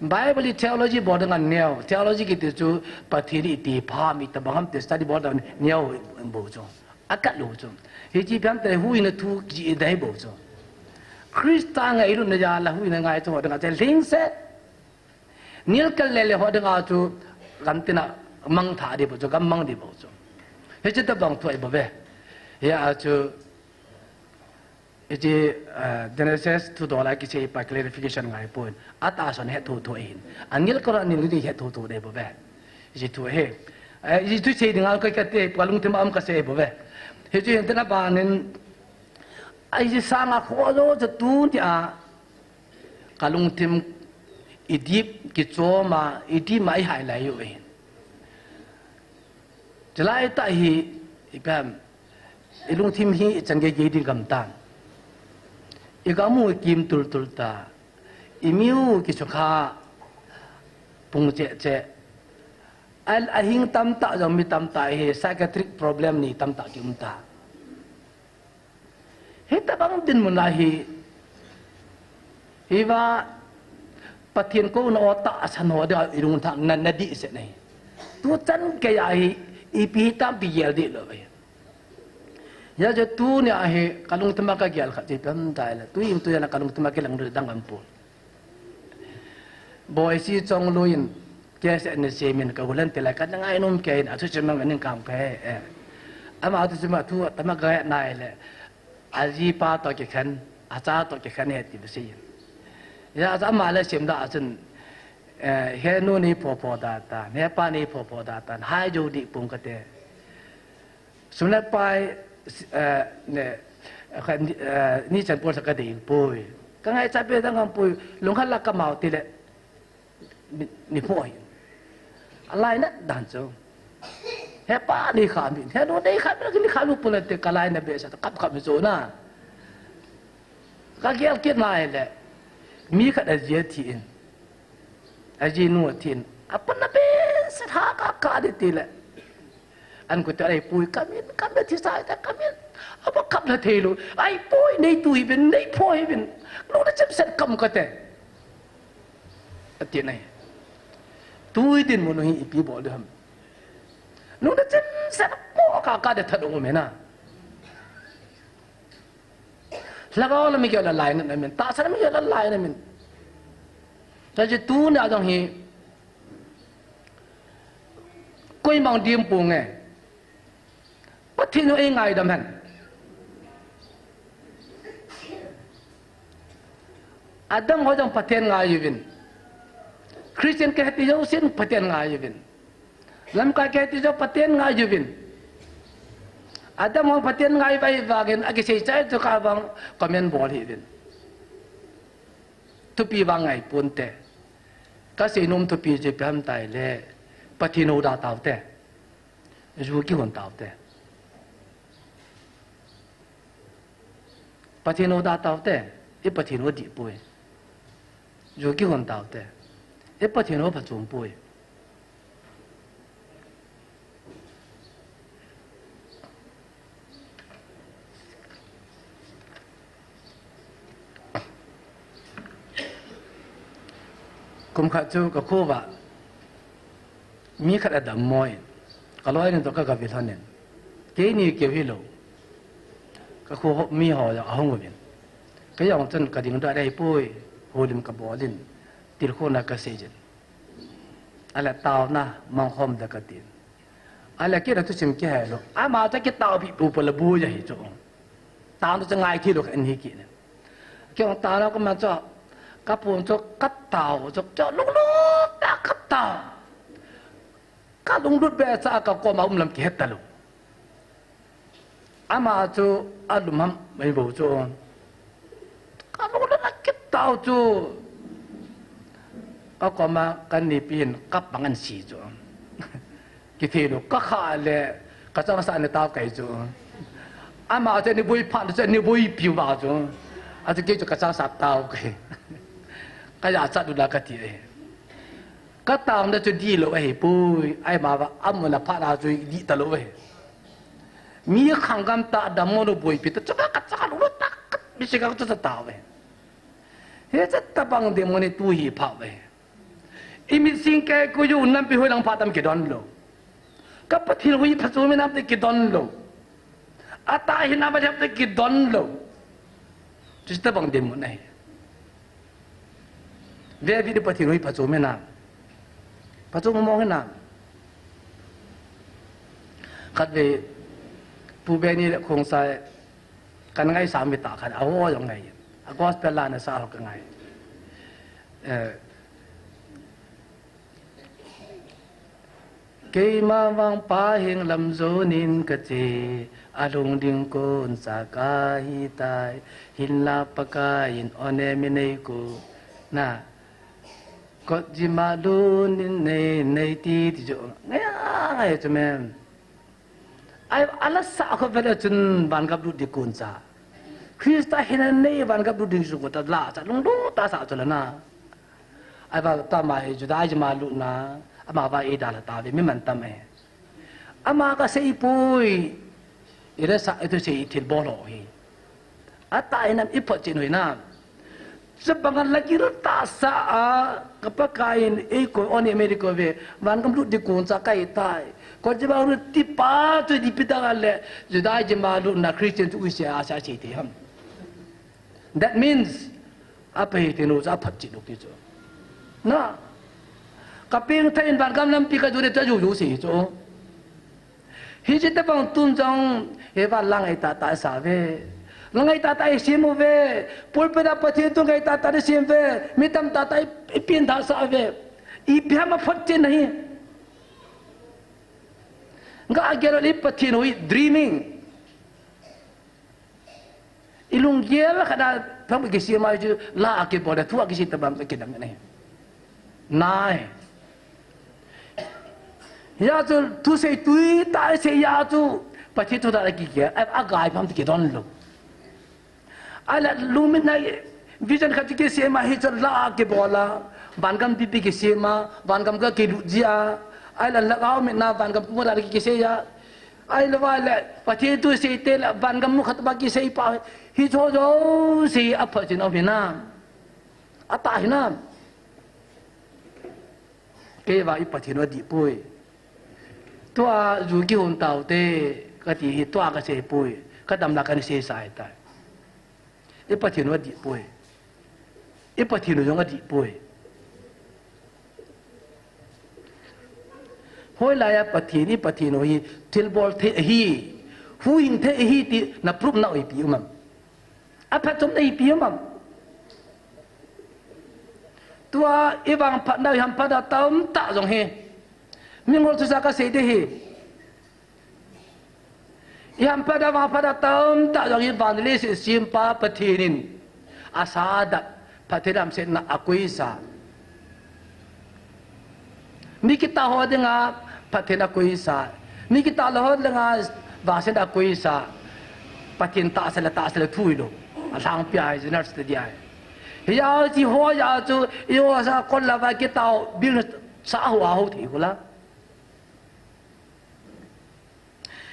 Bible hi theology bol dinga neo, theology kiti chu Pathen in iti pha mi tobang ham ti study bol dinga neo bou chu. Akah lou chu. Hiche ipi ham itile huhhingna thu kijih ding ahi bou chu. Christa ngailutna jal a huhhingna ngai chu ho dinga chu lhingset. Nilkal lele ho dinga chu gamtin a mangthah ding bou chu, gam mang ding bou chu. Hiche tobang thu ahi bouve. Hijeh a chu, hiche, ah, Genesis thudol a kisei pa clarification ngai pon. Atahsan hetthou thou ahin. Anilkal a nil ding hetthou thou ding bouve. Hiche thu hi. Eh, hiche thu sei dinga ka, kati, kalungthim a um kasei bouve. Hiche hin tin aban in, hiche sanga khoh jou chu tunia kalungthim idip kichom a, idip ma ihai lai u ahin. Chulai tah hi, ipi ham, ilungthim hi ichan gei gei ding gam tan. Igam u ikim tul tul ta. Imi u kisukha pung cheh cheh. A, ahing tamtah jong mi tamtah hi psychiatric problem nei tamtah kium ta. Hitobang dinmun a hi, hiva Pathen kouna o tahsan ho dinga ilungthim na, nadih seh ahi. Tuchan gei a hi, ipi hitam ti gel dih lou ahi. Hijeh chun tunia hi kalungthim a kagel khat chu ipi ham itile, tuin tuin a kalungthim a kilang ding dang aum pon. Boise Chongloi in Kei se ni se min ka ulen te la ka ngai nom kei na chu chimang ning kam ka he. Ama tu chima thu tama ga nai le. Aji pa to kikhen, acha to kikhen he ti bisi. Ya, ama le sim da a chun, eh, he nu ni pho pho da ta, he pa ni pho pho da ta, hai jo di pung ka te. Sum le pai, eh, ne, eh, ni chan pol sa ka ding poi. Ka ngai cha pe dang poi, lung khat la ka mau ti le. Ni, ni pho hi. A lainat dan chu. He pa ni kha min, he nu ni kha min, ni kha min pun te ka lainat be sa kap kap mi chu na. Ka gel kit nai le. Mi khat a ji a thi in. A ji nu a thi in. A pun na be sa tha ka ka di ti le. An ku te ai pui ka min, ka min thi sai ta ka min. A ba kap na thei lu. Ai pui nei tu hi bin, nei pho hi bin. Lu na chem set kam ka te. Ati nai. Tui din mun hi ipi bol ham. Nung da chin sa po ka ka de thadong me na. Lhagao la mi ke la lai na min. Ta sa mi ke la lai na min. Ta ji tu na jong hi. Koi mang dim pu nge. Pathen u ei ngaidam hen. Adam ho jong Pathen ngai uvin. Christian ka heti jong sin Pathen ngai uvin. Lamkai ka heti jong Pathen ngai uvin. Adam ho Pathen ngai vai vangin a kisei chai chu ka vang comment bol hi uvin. Thupi vang ngai pun te. Ka sei nom thupi chu ipi ham tai le. Pathen u da tau te. Ju kihon tau te. Pathen u da tau te. I Pathen u di poi. Ju kihon tau te. I Pathen u phachom poi. Kum khat chu ka kho va mi khat a dam mo in, ka loi nin to ka ga vil hon in, keini keu hi lo, ka kho ho, mi ho jong a hung uvin, ka jong chun ka ding da dei poi, holim ka bol in, tilkhouna ka sei jin. Ale taona mang khom da ka tin. Ale kei na thusim kihei lou. Ama chu kitao pi pu pu la bu ja hi chu. Taona chu ngai thi lou kha in hi kit ne. Kei taona ko man chu ka pun chu ka tao chu, chu lunglut ta ka tao. Ka lunglut be cha ka koma um lam kihet ta lou. Ama chu alum ham mai bou chu. Ka lunglut a kitao chu. Ka koma ka nipi in ka pang an si chu. Kithei lou ka kha le ka chang sa ni tao kai chu. Ama chu ni boi phan chu ni boi piu ba chu. A chu kei chu ka chang sa tao kai. Ka ya cha du la ka ti e. Ka tao na chu di lou ahi pui. Ai ma ba amu na pha na chu di ta lou ahi. Mi khang gam ta dam mo no boi pi ta chu ka cha lu ta ka mi se ka chu ta ve. He cha ta bang de mo ni tu hi pha ve. I mi sing ke ku yu nam pi hoi lang pha tam ki don lo. Ka Pathen hui pha chu mi nam te ki don lo. Ata hi nam ba te ki don lo. Chu ta bang de mo nai. Ve vi di Pathen hui pha chu mi na. Pha chu mo mo na. Khat ve pu be ni le khong sai. Kan ngaisang mi ta khan, a ho jong ngai. A gospel la na sa ho ka ngai. Eh, keima vang pa heng lam jonin ka che, a lung ding kon sa ka hi tai, hinla Pakai in one mi nei ko, na, kot ji ma lun in nei, nei ti ti jo, ngai, ngai chu men. Ai, ala sa kho vele chun van gap lut di kun cha. Krista hina nei van gap lut di su ko ta la cha lung lut ta sa chu la na. Ai va ta ma hi Juda ji ma lut na. Ama va i da la ta ve mi man tam e. Ama ka sei pui. I le sa i tu sei thil bol ho hi. Ata inam i phot chin hoi na. Chubang a lagi ru ta sa a, ka Pakai in ei ko oni America ve, van gam lut di kun cha kai tai. Ko je ba ru ti pa chu di pi ta le, Juda ji ma lut na Christian chu u sia a sa chi ti ham. That means, a pa hi ti nu cha phat chi lut ti chu. Na. Kapeng thei in vangam lampi kajon e, chu jou jou sei chu. Hiche tobang tun jong, he van la ngai tah tah sa uve. La ngai tah tah isem uve. Pulpit a Pathen thu ngai tah tah isem uve. Mi tam tah tah i, ipen tha sa uve. Ipi ham aphotchenna hi. Ga gel le Pathen hi dreaming. Ilunggel khat a pang kisem a chu la a kibol a thu a kisei tobang kidang ahi. Nai. Hijeh chun thusei tui tah isei a chu Pathen thu tah a kigel a, agai pam ti kidon lou. Ahile lungmitna vision khat chu kisem a hichu la a kibol a, vangam pipi kisem a, vangam ga kilut ji a, ahile lhagao mitna vangam thu tah a kisei a, ahile vale Pathen thu sei teng le vangam mu khat ba kisei pa, hichu jouse aphatchenna um hinam? Atah hinam? Kei vang i Pathen u adih poi. Tua ju kihon taute kati hi tua kasei poi. Kadam la kana seisa ahitai. I Pathen u adih poi. I Pathen u jong adih poi. Hoilai a Pathen, i Pathen u hi thilbol thei ahi, huhhing thei ahi ti na proof na ipi um am? Aphatchomna ipi um am? Tua i vangphatna u i hamphatna tamtah jong hi, mingol thusa kasei ding ahi. I hamphatna vangphatna tamtah jong hi van le leiset sempa Pathen in asada, Pathen damsetna akoisa. Mi kitah ho dinga Pathen akoisa. Mi kitah lou ho dinga vangsetna akoisa. Pathen tahsa le tahsa le thu hilou. Alhangpi ahi, general study ahi. Hijeh a chu hoiya chu i hosa kol lava kitah bil sa ho a ho thei hula.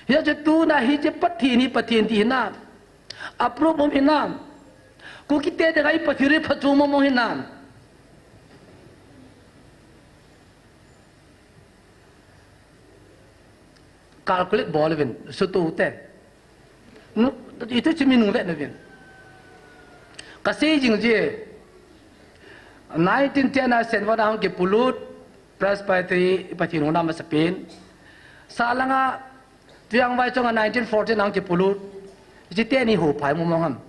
Hiche tuna hiche Pathen hi Pathen ti hinam? Approve um hinam? Kukite dinga i Pathen hi phatchom mong mong hinam? Calculate bol uvin, sutu te. Nu, itu chu mi nung vet uvin. Kasei jing je. Nineteen ten a Senvon a hung kipolut, Presbytery, Pathen hung nam masapen. Salanga, Tuiang Vai chunga nineteen fourteen a hung kipolut. Hiche teni houphai mong mong ham?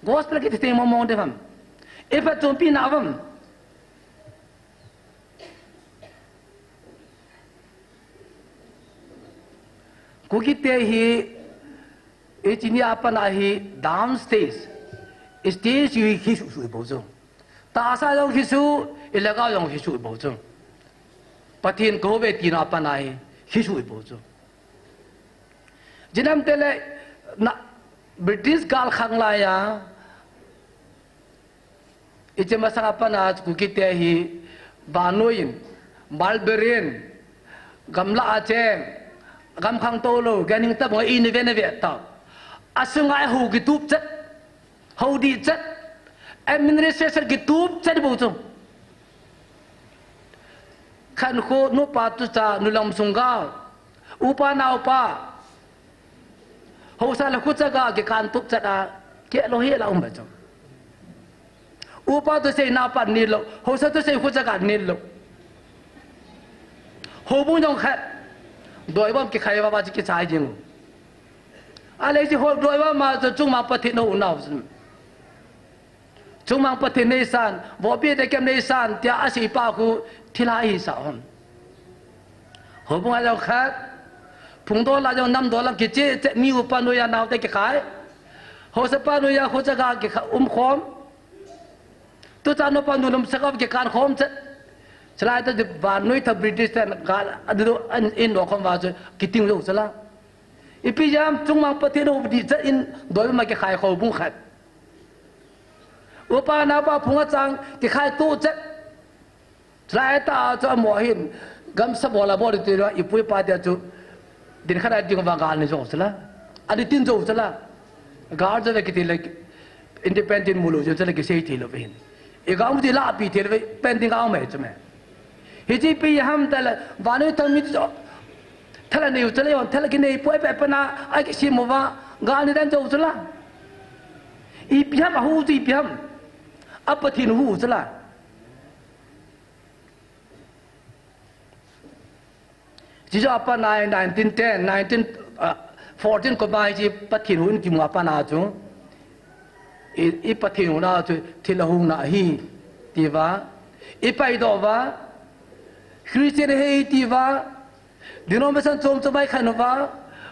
Gospel kiti teng mong mong ding ham? Iphatchompi na ham? Kukite hi, ichini a pat a hi downstage, stage hi khi suh suh bou chu. Tahsa jong khi suh, i lhagao jong khi suh bou chu. Pathen kahou ve tina a pat a hi khi suh bou chu. Jinam tele na British gal khang laiya, iche masang a pat a Kukite hi vannoi in, Barbarian, gamla a cheng, gam khangtou lou, ganhing tabang a in ve na ve ta. Asunga hou kitup chet, hou dih chet, administration kitup chet bou chu. Khankho nupa tucha nulam sung gal, upa naopa, haosa le khucha ga kikan tup chet a, kihlou hel a um chu. Upa thusei naopa nit lou, haosa thusei khucha ga nit lou. Houbung jong khat, doibom kikhai vava chu kichai jing u. Ahile hiche hou doibom a chu chungmang Pathen hou nau chu. Chungmang Pathen neisan, vohpi te kem neisan, tia aseipa khu thilha ahi sa hon. Houbung a jong khat, phung dol a jong nam dol a kiche, che mi upa noiya naote kikhai. Haosapa noiya khucha ga kikhai umkhom. Tucha nupa nulam sakap kikan khom chet. Chulai ta vannoi tha British ten gal adu an in lo khom va chu kiting jou chu la. Ipi jam chungmang Pathen hou dih chet in doibom a kikhai houbung khat. Upa naopa phung achang kikhai tup chet. Chulai ta chu amaho hin gamsa bol a bol ti lou, ipu ipa te chu din khat a ding vang gal ni jou chu la. Ani tin jou chu la. Gal jou ve kiti le independent mu lou jou chu la kisei thei lou ve hin. I gam ti la pi thei lou ve pending a um e chu me. Hiche ipi ham tale, vannoi thang mi chu thala nei u chu le, thala kinei poi pe pe na, a kisem uva, gal ni dan jou chu la. Ipi ham, ahou chu ipi ham? A Pathen hou chu la. Chuche a pat a nineteen ten, nineteen, ah, fourteen kum a hiche Pathen hou in kimu a pat a chu, i, i Pathen hou na chu thil ahung na ahi, tia i paidoh uva, Christian ahi tia, denomination chom chom a i khen uva,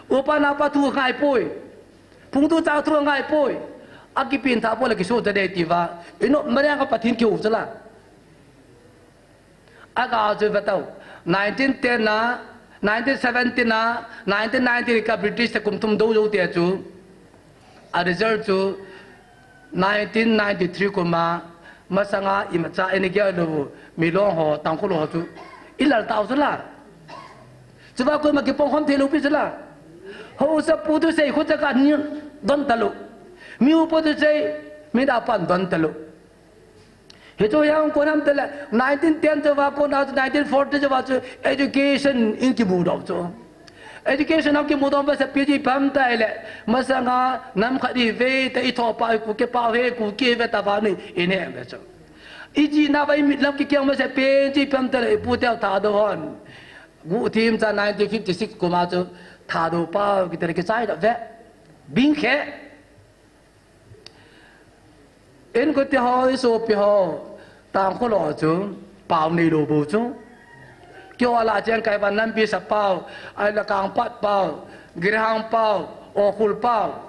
upa napa thu ngai poi, phung tu chang thu ngai poi, akipen tha poi le kiso ta de tia, i nop ma ding a Pathen kihou chu la. Aga chu ve tau. Nineteen ten a, nineteen seventeen a, nineteen nineteen ka British te kum thum dou jou te chu. A result chu nineteen ninety-three kum a, masanga imacha i gel lou, Milong ho, Tangkhul ho chu i lal tau chu la. Chuva koima kipong khom thei lou pi chu la. Haosapu thusei khu cha ka ni don talou. Miupa thusei, mi da pan don talou. Hichu hia kon ham tile, nineteen ten chuva kon a chu, nineteen forty chuva chu education in kimu doh chu. Education a kimu doh masa pi chu ipi ham tile, masanga nam khat i ve ta i thoh pa i Kuki pa ve Kuki ve ta va ni i ne ve chu. I ji na va i mit lam kikiang masa pen chu ipi ham tile, i pu teu Thadou hon. Guhthim cha nineteen fifty-six kum a chu Thadou pa kiti le kichai doh ve. Bing khe. Inkote ho, i sopi ho, Tangkhul ho chu, pao neilou bou chu. Keiho lah cheng kai va Nampi sa pao, ahile Kangpat pao, Girihang pao, Ukhrul pao.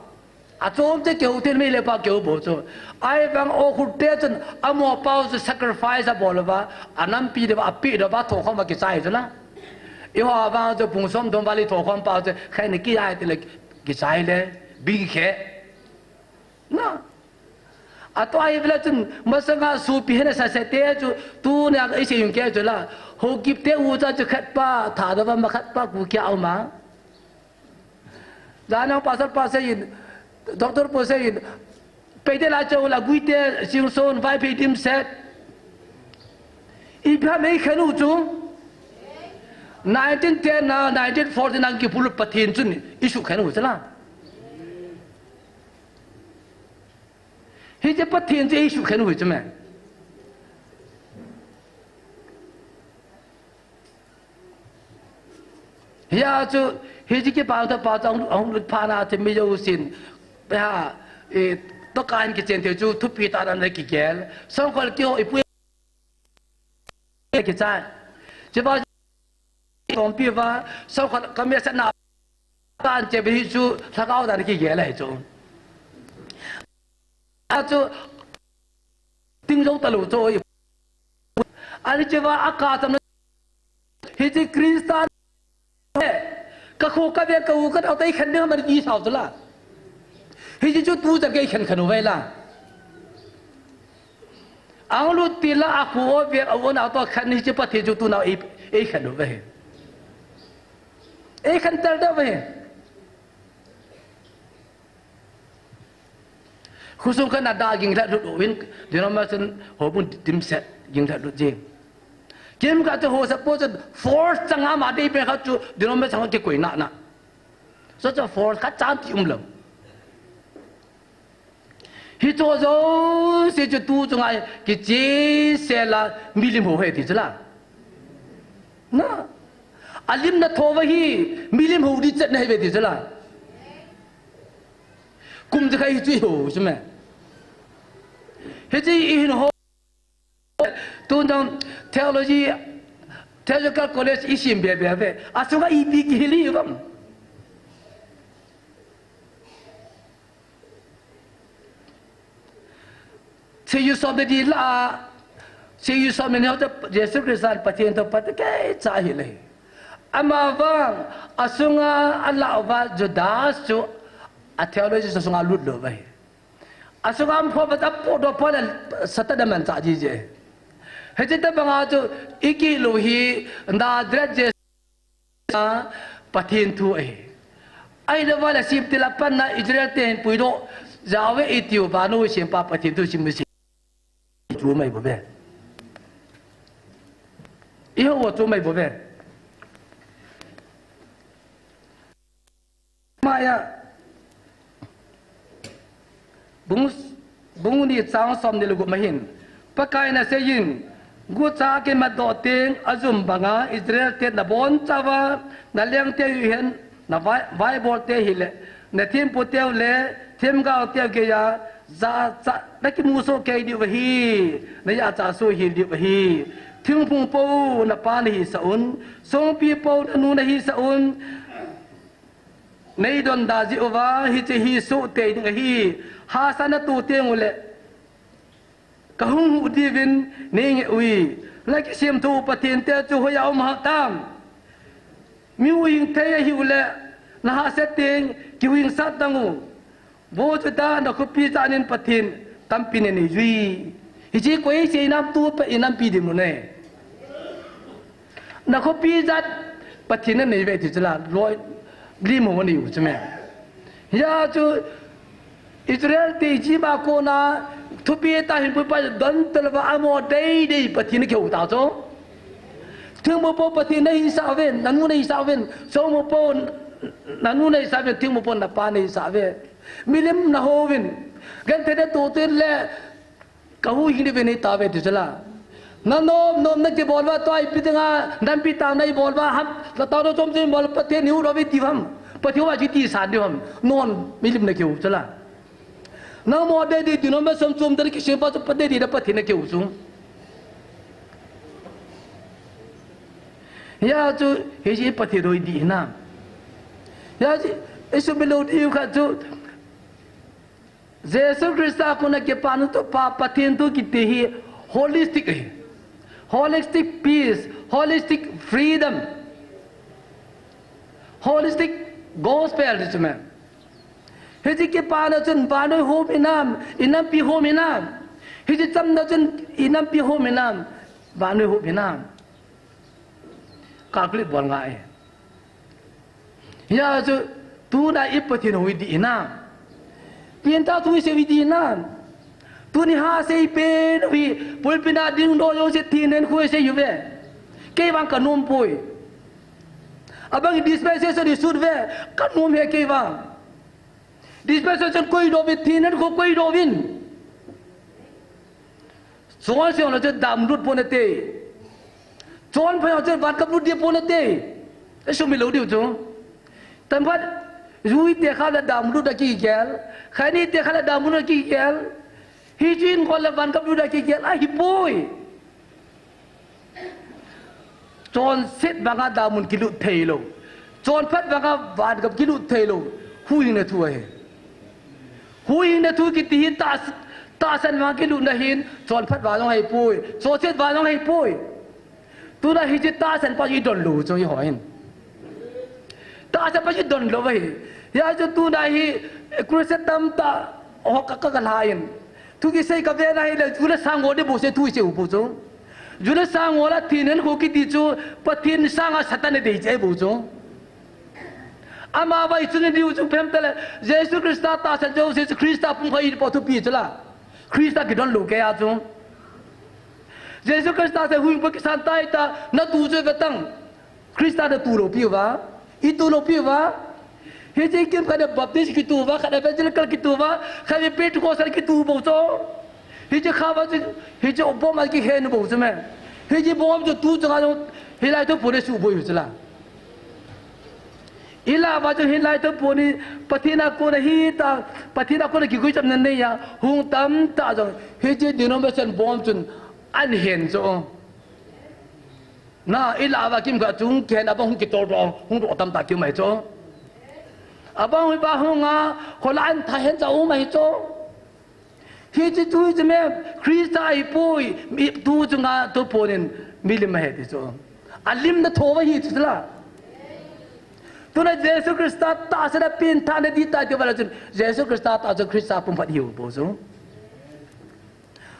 Achom che keu tin mi le pa keu bou chu. Ahivang Ukhrul te chun, amaho pao chu sacrifice abol uva, a Nampi ding uva, ape ding uva, thokhom a kichai chu la. Eiho vang chu pung som thum val i thokhom pao chu, khen kit a tile kichai le, bing khe. Na. Atua hi vela chun masanga sopi hina sase te chu tunia i sei ung kei chu la. Haokip te ucha chu khat pa, Thadou va ma khat pa Kuki a um a. Janang pastor pa seiyin, doctor pa seiyin, Paite la chu la Guite, Singson, Vaiphei dimset. Ipi ham i khen u chu. Nineteen ten na, nineteen fourteen na kibol Pathen chun i sukhen u chu la. Hiche Pathen chu i sukhen u hi chu me. Hia chu, hiche kipathu pa chu ahung, ahung lut phat na chu mi jousen. Pe ha, e, tokan kichen thei chu thupi tah dan le kigel. Songkhol keiho i pu kichai. Chuva Tongpi va, Songkhol ka message na kan che bi chu lhagao dan kigel ahi chu. A chu ting jou talou chu i. Ani chuva a ka tam hiche Christian ka kho ka ve ka u ka tao tai khen ding man ki sao chu la. Hiche chu tu cha kei khen khen u ve la. Ang lut tila a khu o ve a u na to khan hiche Pathen chu tu na ei, ei khan u ve. Ei khan tel da ve. Khosung khan a da ging lha lut u in, denomination ho bun dimset ging lha lut jing. Kim ka chu ho sa po chu force chang a ma dei pe kha chu denomination kikoi na na. So chu force khat chan ti um lou. Hicho jouse chu tu chunga kichesel a milim ho ahi ti chu la. Na. Alim na tho va hi milim ho dichat na ahi ve ti chu la. Kum chu kha hichu i ho chu me. Hichu i hin ho. Tun jong theology, theological college i sim be be ve. Asunga ipi kihil i vam. Cheiyu som le ni la, cheiyu som le ni ho chu Jesu Christa Pathen thupha kei cha ahi le. Ama vang, asunga a la uva Judas chu a theology sunga lut lou va hi. Asunga um pho va ta po do pho le Satan a man cha ji je. Hiche tabanga chu i kilo hi Nazareth Jesu Pathen thu ahi. Ahilou va le sim tila pan na Israel te hin puidoh, Yahweh i tiu vannoi sempa Pathen thu sim ni si. Chu mai bo ve. I ho chu mai bo ve. Maya. Bung, bung ni chang som ni le gup ma hin. Pakai in aseiyin, Gucha kimat doh teng, ajum banga Israel te nabonchauva, naleng teu hihen, navai, vaibol teu hile, nathempu teu le, themgao teu geiya, jachat nakimu soh kei diu ahi, najachat soh hel diu ahi. Thingphung po napa nahisah un, songpi po nanu nahisah un, neidonda jeh uva, hiche hi soh tei ding ahi, hahsa nato teng ule, kahung huh diuvin neingeh uve. Nakisemthu Pathen te chu hoiya um ham? Mi huhhing thei ahiu le, nahahsat teng kihuhhingsah tang u. Vo Juda, nakhopi jat in Pathen tampi nanei uve. Hiche koi sei nam tu pa inampi dinmun e. Nakhopi jat Pathen nanei uve ti chu la, loi lim ho nei u chu me. Hia chu Israel te Egypt a kona thupi tah hin puipa don talva amo deidei Pathen kihou ta chu. Thingmo po Pathen nahisah uve, nanu nahisah uve, somo po nanu nahisah uve, thingmo po napa nahisah uve. Milim nahouvin. Genthei natoh teng le, kahuhhing diuvin neitauve ti chu la. Nanom nom nakibol uva, tua ipi dinga nampi tah naibol uva ham, natao nachom chom bol Pathen neihuh lou uve ti ham. Pathen uva chu iti san diu ham. Non milim nakihou chu la. Nangmo deidei denomination chom chom te nakisem pa chu Pathen deidei a Pathen nakihou chu. Hia chu, hiche Pathen hoi dih hinam? Hia chu, isumil lou diu khat chu, Jesu Christa kona kipana thu Pa, Pathen thu kiti hi holistic ahi. Holistic peace, holistic freedom, holistic gospel ti chu me. Hiche kipana chun vannoi hom hinam, inampi hom hinam? Hiche chamna chun inampi hom hinam, vannoi hom hinam? Calculate bol ngai. Hia chu tuna i Pathen hoi dih hinam? Pengthah thu isei u dih hinam? Tuni ha sei pen u hi pulpit a dingdoh jouse thinen khu isei uve. Kei vang kanom poi. Abang dispensation isut uve, kanom e kei vang. Dispensation koidoh uvin, thinen khu koidoh uvin. Chonse jong le chu damlut pon ate. Chonpha jong chu van kap lut ding pon ate. Isumil lou diu chu. Tamphat, jui tekha le damlut a kigel. Khaini tekha le damlut a kigel. Hiche in kol le van kap lut a kigel ahipoi. Chonset vanga damun kilut theilou, chonphat vanga vangam kilut theilou, huhhingna thu ahi. Huhhingna thu kiti hi tah, tahsan vanga kilutna ahin, chonphat vang jong ahipoi, chonset vang jong ahipoi. Tuna hiche tahsan pa idon lou chu eiho hin. Tahsan pa idon lou ahi. Hia chu tuna hi, eh, crusade tamtah, oh, ka, ka, kalha in. Thu kisei kavena hile, ju le sang ngol ding bou sei thu isei u bou chu. Ju le sang ngol a thinen khu kiti chu, Pathen sanga Satan adei cheh bou chu. Ama vai chu ni diu chu phem tale, Jesu Christa tahsan jouse chu Christa pumkhat ipo thupi chu la. Christa kidon lou kei a chu. Jesu Christa se huhhingpa kisan tai ta, natu chu ve tang. Christa natu lou piu va, itu lou piu va. Hiche kimkhat a Baptist kitu va, khat Evangelical kitu va, khat Pentecostal kitu bou chu. Hiche kha va chu, hiche bom a kihen bou chu me. Hiche bom chu tu chunga jong, hilai thu pon a suboi u chu la. Ilah va chu hilai thu pon hi, Pathen a kona hita, Pathen a kona kiguichamna neiya, hung tamtah jong, hiche denomination bom chun, ahin hen chu. Na, ilah va kimkhat chung kihen abang hung kitol doh, hung doh tamtah kium ahi chu. Abang hi va hung a, khola an tha hen cha um ahi chu. Hiche chu, hiche me, Christa ahipoi, mi, tu chunga, tu pon in, milim ahi ti chu. Alimna tho va hi chu la. Tuna Jesu Christa tahsan a pengthahna ding tah ti va la chun, Jesu Christa tah chu Christa pumkhat hiu bou chu.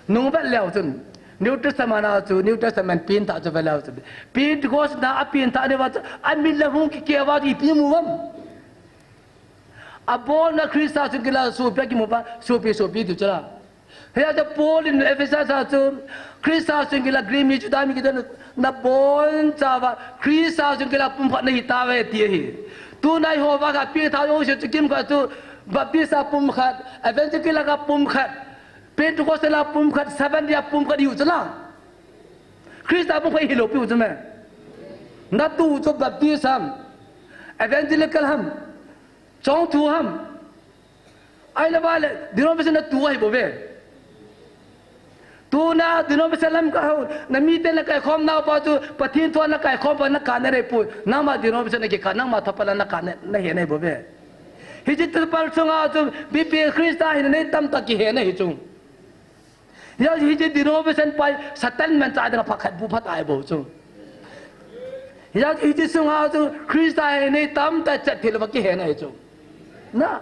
Nung vet leu chun, New Testament a chu, New Testament pengthah chu vet leu chun. Pentecost na a pengthah ni va chu, amin le hung kikeh va chu ipi mu vam. Abolna Christa chun kila sopi a kimu va, sopi, sopi ti chu la. Hia chu Paul in Ephesus a chu, Christa chun kila Greek mi Juda mi kiti nabonchauva, Christa chun kila pumkhat nahi tauve ti ahi. Tuna eiho va kha pengthah jouse chu kimkhat chu, Baptist a pumkhat, Evangelical a pumkhat, Pentecostal a pumkhat, Seventh Day a pumkhat ihiu chu la. Christa bung phai hilou piu chu me. Natu chu Baptist ham, Evangelical ham, Chongthu ham. Ahilou vale, denomination natu ahi bou ve. Tuna denomination lam kahou, namite nakaikhom nau pa chu, Pathen thu a nakaikhom pa nakah nadei poi, nangma denomination a kikah, nangma thapal a nakah na, nahe nai bou ve. Hiche thapal sunga chu, B P Christa hina nei tamtah kihe na hi chu. Hijeh chun hiche denomination pa hi Satan manchah dinga phat khat bu phat ahi bou chu. Hijeh chun hiche sunga chu Christa hina nei tamtah chet thei louva kihe na hi chu. Na.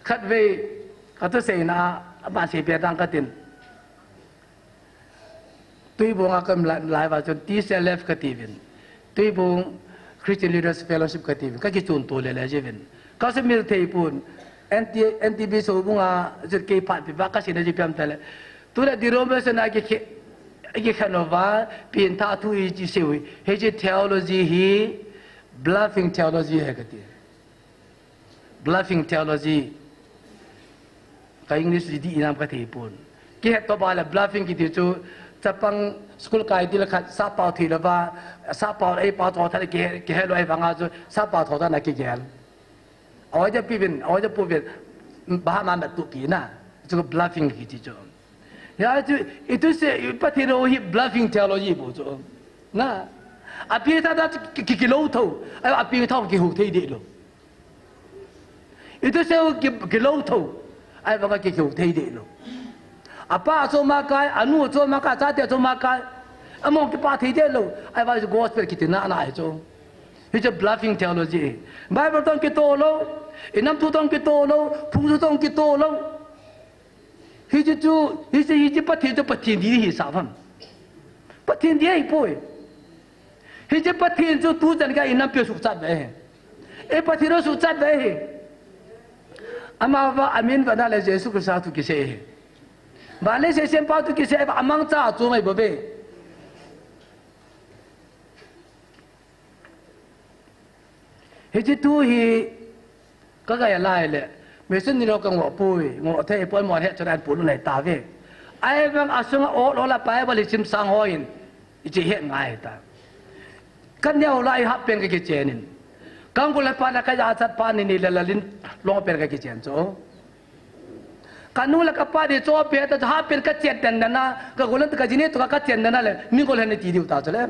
Khatvei, kathusei na, aban seipeh tang katin. Tuibong a ka um lai, lai uva chun T C L F kati uvin. Tuibong Christian Leaders Fellowship kati uvin. Kakichon to lele jiuvin. Kasumil thei pon. N T, N T B so bung a chun kei phat pi ba kasei na ji piam tale. Tule denomination a kikhe, kikhen uva, pengthah thu hi chi sei u hi. Hiche theology hi bluffing theology ahi kati. Bluffing theology. Ka English dih dih inam kathei pon. Kihet to ba le bluffing kiti chu chapang school kai til khat sap pao thei louva, sap pao ei pao tho tha le kihe, kihe lou ahivanga chu sap pao tho tha na kigel. Awa ja pi uvin, awa ja pu uvin, ba ma ma tu pi na. Chu bluffing kiti chu. Hijeh chun, i thusei, i Pathen hou hi bluffing theology bou chu. Na. Apengthah tah ki, ki, kilou thou. Ai, apengthah kihou thei deh lou. I thusei u ki, kilou thou. Ahivanga ki, kihou thei deh lou. Apa achom a kai, anu achom a kai, achate achom a kai. Amahon kipah thei deh lou. Ahivang gospel kiti na, na ahi chu. Hichu bluffing theology. Bible toh kitoh lou. I nam thu toh kitoh lou. Phung thu toh kitoh lou. Hiche chu, hiche, hiche Pathen chu Pathen dih hisah ham. Pathen dih ahipoi. Hiche Pathen chu tuchan gei inampi suhchat ve ahi. E Pathen suhchat ve ahi. Amavang amin vana le Jesu Christa thu kisei ahi. Vale seisem pa thu kisei va amangcha chu mai bou ve. Hiche thu hi ka gei lai le, mission ni lo ka ngoh poi, ngoh thei poi, mo he chun an pulu nei ta ve. Ahivang asunga ol ol a Bible hi sim sang hon, i chi het ngai ta. Ka neo lai hap pen ka kichen in. Ka ngol pa na ka ya chat pa ni ni le lalin long pen ka kichen chu. Ka nu le ka pa di cho pe ta cha ha pen ka chen den na, ka golan ka jini to ka chen den na le, mi golan ni ti diu ta chale.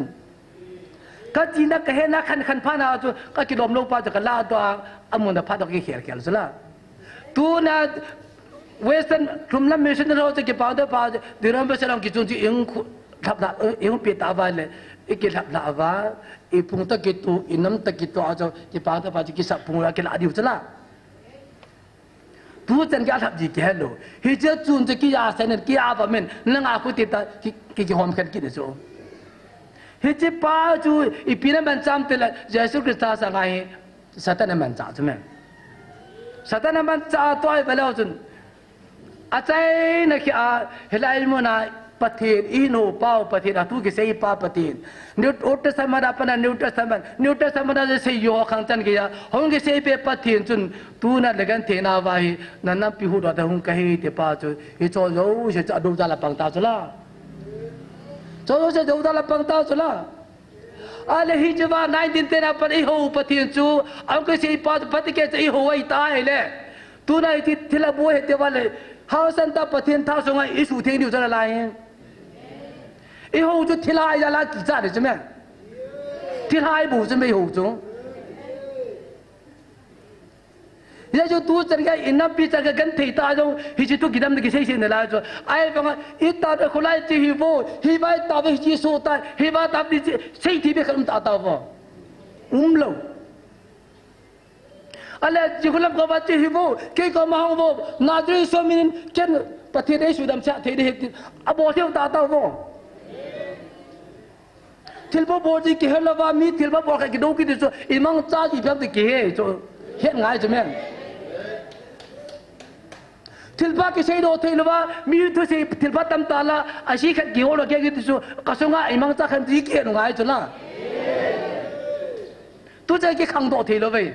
Ka tina ka hena khan khan pha na chu, ka kilom lou pa chu ka la to a, amun da pha to ki khel khel chula. Tuna Western thum lam mission ro chu ki pa to pa, di ram be salam ki chun chi ing khu, thap la, ing pi ta va le, i ki thap la va, i phung ta ki tu, i nam ta ki tu a chu, ki pa to pa chu ki sa phung la ki la diu chula. Tuchan gei alhap ji kihe lou. Hiche chun chu kiya sen in, kiya va men, nanga khu ti ta, ki, ki, kihom khen kit chu. Hiche pa chu, ipi na manchah ham tile, Jesu Christa sanga hi, Satan na manchah chu me. Satan na manchah to ahi ve leu chun. Achaina khi a, hilai mun a, Pathen, i hinu pau Pathen, a thu kisei pa Pathen. New, Old Testament a pat a New Testament, New Testament a sei ho khang chan gei a, hung kisei pe Pathen chun, tuna le genthei na va hi, na nampi hu do ta hung ka hi ti pa chu, hi cho jouse chu a do da la pang ta chu la. Cho jouse do da la pang ta chu la. Ale hiche va nineteen ten a pat i hou Pathen chu, a hung kisei pa chu, Pathen ke chu i hou ahi ta ahi le. Tuna i thi, thilha bou hi ti va le, hausan ta Pathen tha sunga i suhtheng diu chu la lai. I hou chu thilha a la kicha de chu me. Thilha bou chu me i hou chu. Hijeh chun tuchan gei i nampi chan gei genthei ta jong, hiche thu kidam na kisei sei na lai chu. Ahivanga, i ta ve khulai chi hi vo, hi vai ta ve chi so ta, hi vai ta ve chi, sei thi be khan um ta ta vo. Um lou. Ale, chi khulam ka va chi hi vo, kei ka ma hong vo, Nazareth so min ken Pathen ei sudam cha thei de he ti, a bol thei ta ta vo. Thilpha bol ji kihe lou va, mi thilpha bol kha kido kiti chu, i mangcha ji phiam ti kihe chu, het ngai chu men. Thilpha kisei do thei lou va, mi thusei thilpha tam ta la, a si khat kihol lou kiti chu, ka sunga i mangcha khan ti kihe ngai chu la. Tuchan kikhang do thei lou ve.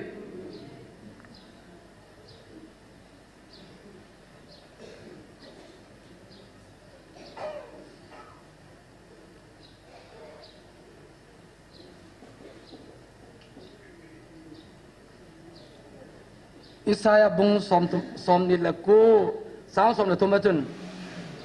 Isaiah bung som thum, som ni le ko, chang som le thum a chun,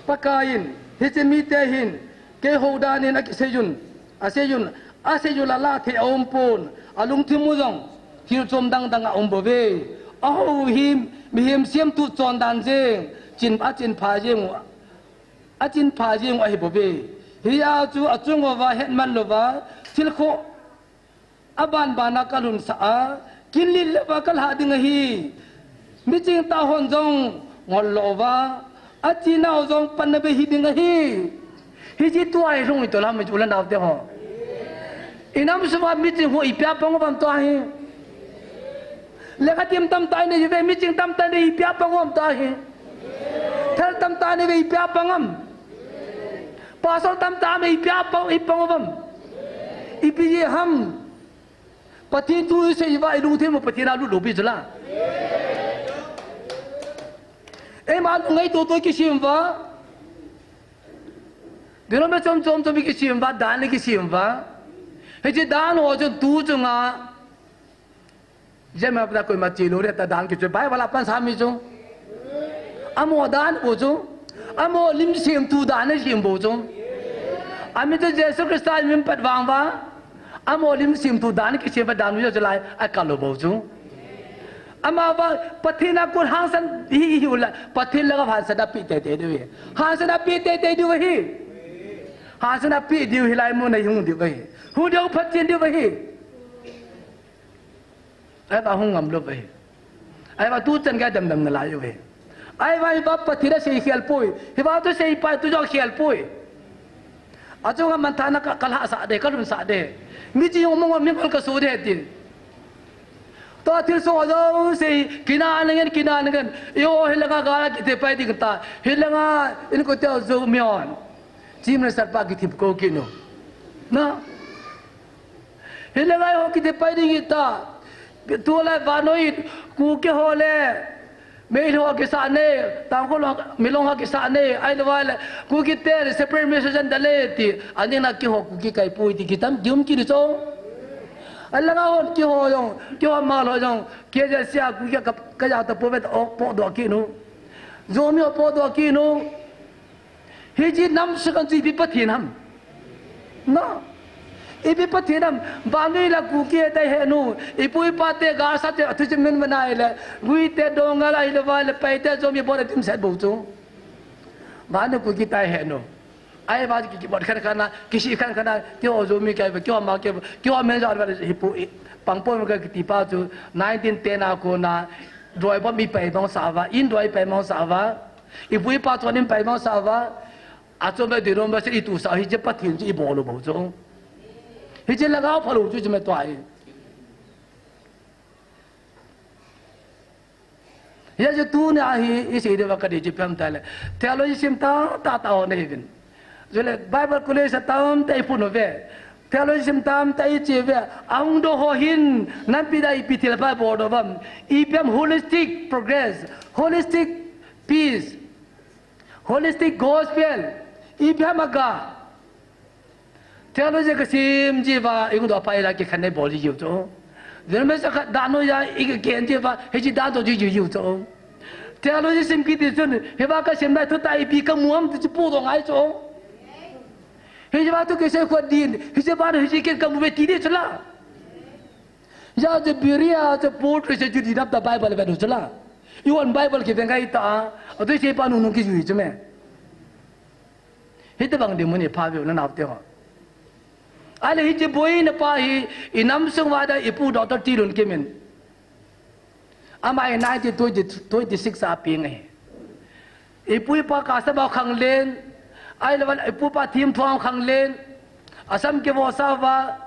Pakaiyin, hiche mite hin, kei houdan in akiseiyun, aseiyun, aseiyun ala thei aumpon, alungthim u jong, thil chom dang dang a um bouve. Ahou hi, mihem semthu chondan jeng, chin, achin pha jeng u, achin pha jeng u ahi bouve. Hia chu achung uva, hetman louva, thil khoh, Aban ban a kalhun sah a, kinlil leuva kalhah ding ahi. Miching tah hon jong ngol louva, achinau jong panna bei hiding ahi. Hiche tua hi lhung ito lam, u le nao te ho. Inam sunga miching ho ipi a pang uvam tua hi. Lekha sim tamtah inei uve, miching tamtah inei, ipi a pang uvam tua hi. Thal tamtah inei uve, ipi a pang am. Pastor tamtah inei, ipi a pang, ipi a pang uvam. Ipi jeh ham. Pathen thu isei uva ilungthim u Pathen a lut lou pi chu la. Eima lungngaito to kisem uva. Dinga chom chom chom kisem uva, dan kisem uva. Hiche dan ho chun tu chunga. Jema pa koima che lou le ta dan kichu Bible a pansa mi chu. Amaho dan bou chu. Amaho lim semthu dan a sem bou chu. Amin chu Jesu Christa min pat vang uva. Amaho lim semthu dan kisem uva dan u chu lai a kal lou bou chu. Ama uva Pathen a kon hangsan hi hi u la. Pathen langa hangsan a pe teitei diu hi. Hangsan a pe teitei diu hi. Hangsan a pe diu hi lai mun a hung diu hi. Hung diu phat chen diu hi. Ahivang hung ngam lou uve. Ahivang tu chan gei damdam nalai uve. Ahivang hiva Pathen a sei khel poi. Hiva tu sei pa tu jong khel poi. Achunga manthahna ka, kalhah sah de, kalhun sah de. Miching ho mong mong mong kaso de tin. Tua thilsoh ho jouse kina nangen, kina nangen. Eiho hilanga gal a kithei pai ding ta. Hilanga inkote ho Zomi hon. Chief Minister pa kithip kou kit nu. Na. Hilanga eiho kithip pai ding hita. Tulai vannoi Kuki ho le Meitei ho kisah ne, Tangkhul ho, Milong ho kisah ne, ahilou vai le Kuki te separate administration da le ti, aning na keiho Kuki kai poi ti kitam, kium kit chu. Alanga hon keiho jong, keiho Hmar ho jong, K Z C a Kuki ka, ka ja ta po ve ta, o, po doh kit nu. Zomi ho po doh kit nu. Hiche nam sukang chu ipi Pathen ham. No. Ipi Pathen ham. Vannoi la Kuki te he nu. Ipu ipa te ga sa te athu chi min manai le. Gui te Donga la hilou vai le Paite Zomi bol a dimset bou chu. Vannoi Kuki te he nu. Ahivang ki, kibol khan khan a, kisih khan khan a, keiho Zomi kei, keiho Hmar kei, keiho Meitei jo va hipu i. Pangpoi ma ka kiti pa chu nineteen ten a kona roi bom i pai bong sa va, in roi pai bong sa va. Ipu ipa chon in pai bong sa va. Achom ve dinga masa itu sa hiche Pathen chu ibol u bou chu. Hiche lhagao phalou chu chu me tua hi. Hijeh chun tunia hi isei diu va kati chu ipi ham tile. Theology sim tah tah ho nei uvin. Chule Bible college a tamtah iphun uve. Theology sim tamtah iche uve. Ahung doh ho hin nampi da ipi thil pha bol doh uvam. Ipi ham holistic progress, holistic peace. Holistic gospel, ipi ham aga. Theology kasim ji va, iung do pa ila kikhen nei bol ji jiu chu. Denomination khat dan noiya, ikigen ji va, hiche dan to ji jiu jiu chu. Theology sim kiti chun, hiva kasim nai thu tah ipi kamu ham ti chu po doh ngai chu. Hiche va thu kisei kho din, hiche va hiche ken kamu ve ti di chu la. Hijeh chun Berea chu Paul Christian chu dinam ta Bible ve nu chu la. Eiho Bible kive ngai ta, atui sei pa nunung kijui chu me. Hitobang dinmun ipha veu na nao te ho. Ahile hiche boina pa hi, inam sung uva da ipu Doctor T. Lunkim in. Ama hi nineteen twenty, twenty-six a peng ahi. Ipu ipa kasam a khanglen, ahilou le ipu ipa themthu a khanglen, asam kivo sa uva,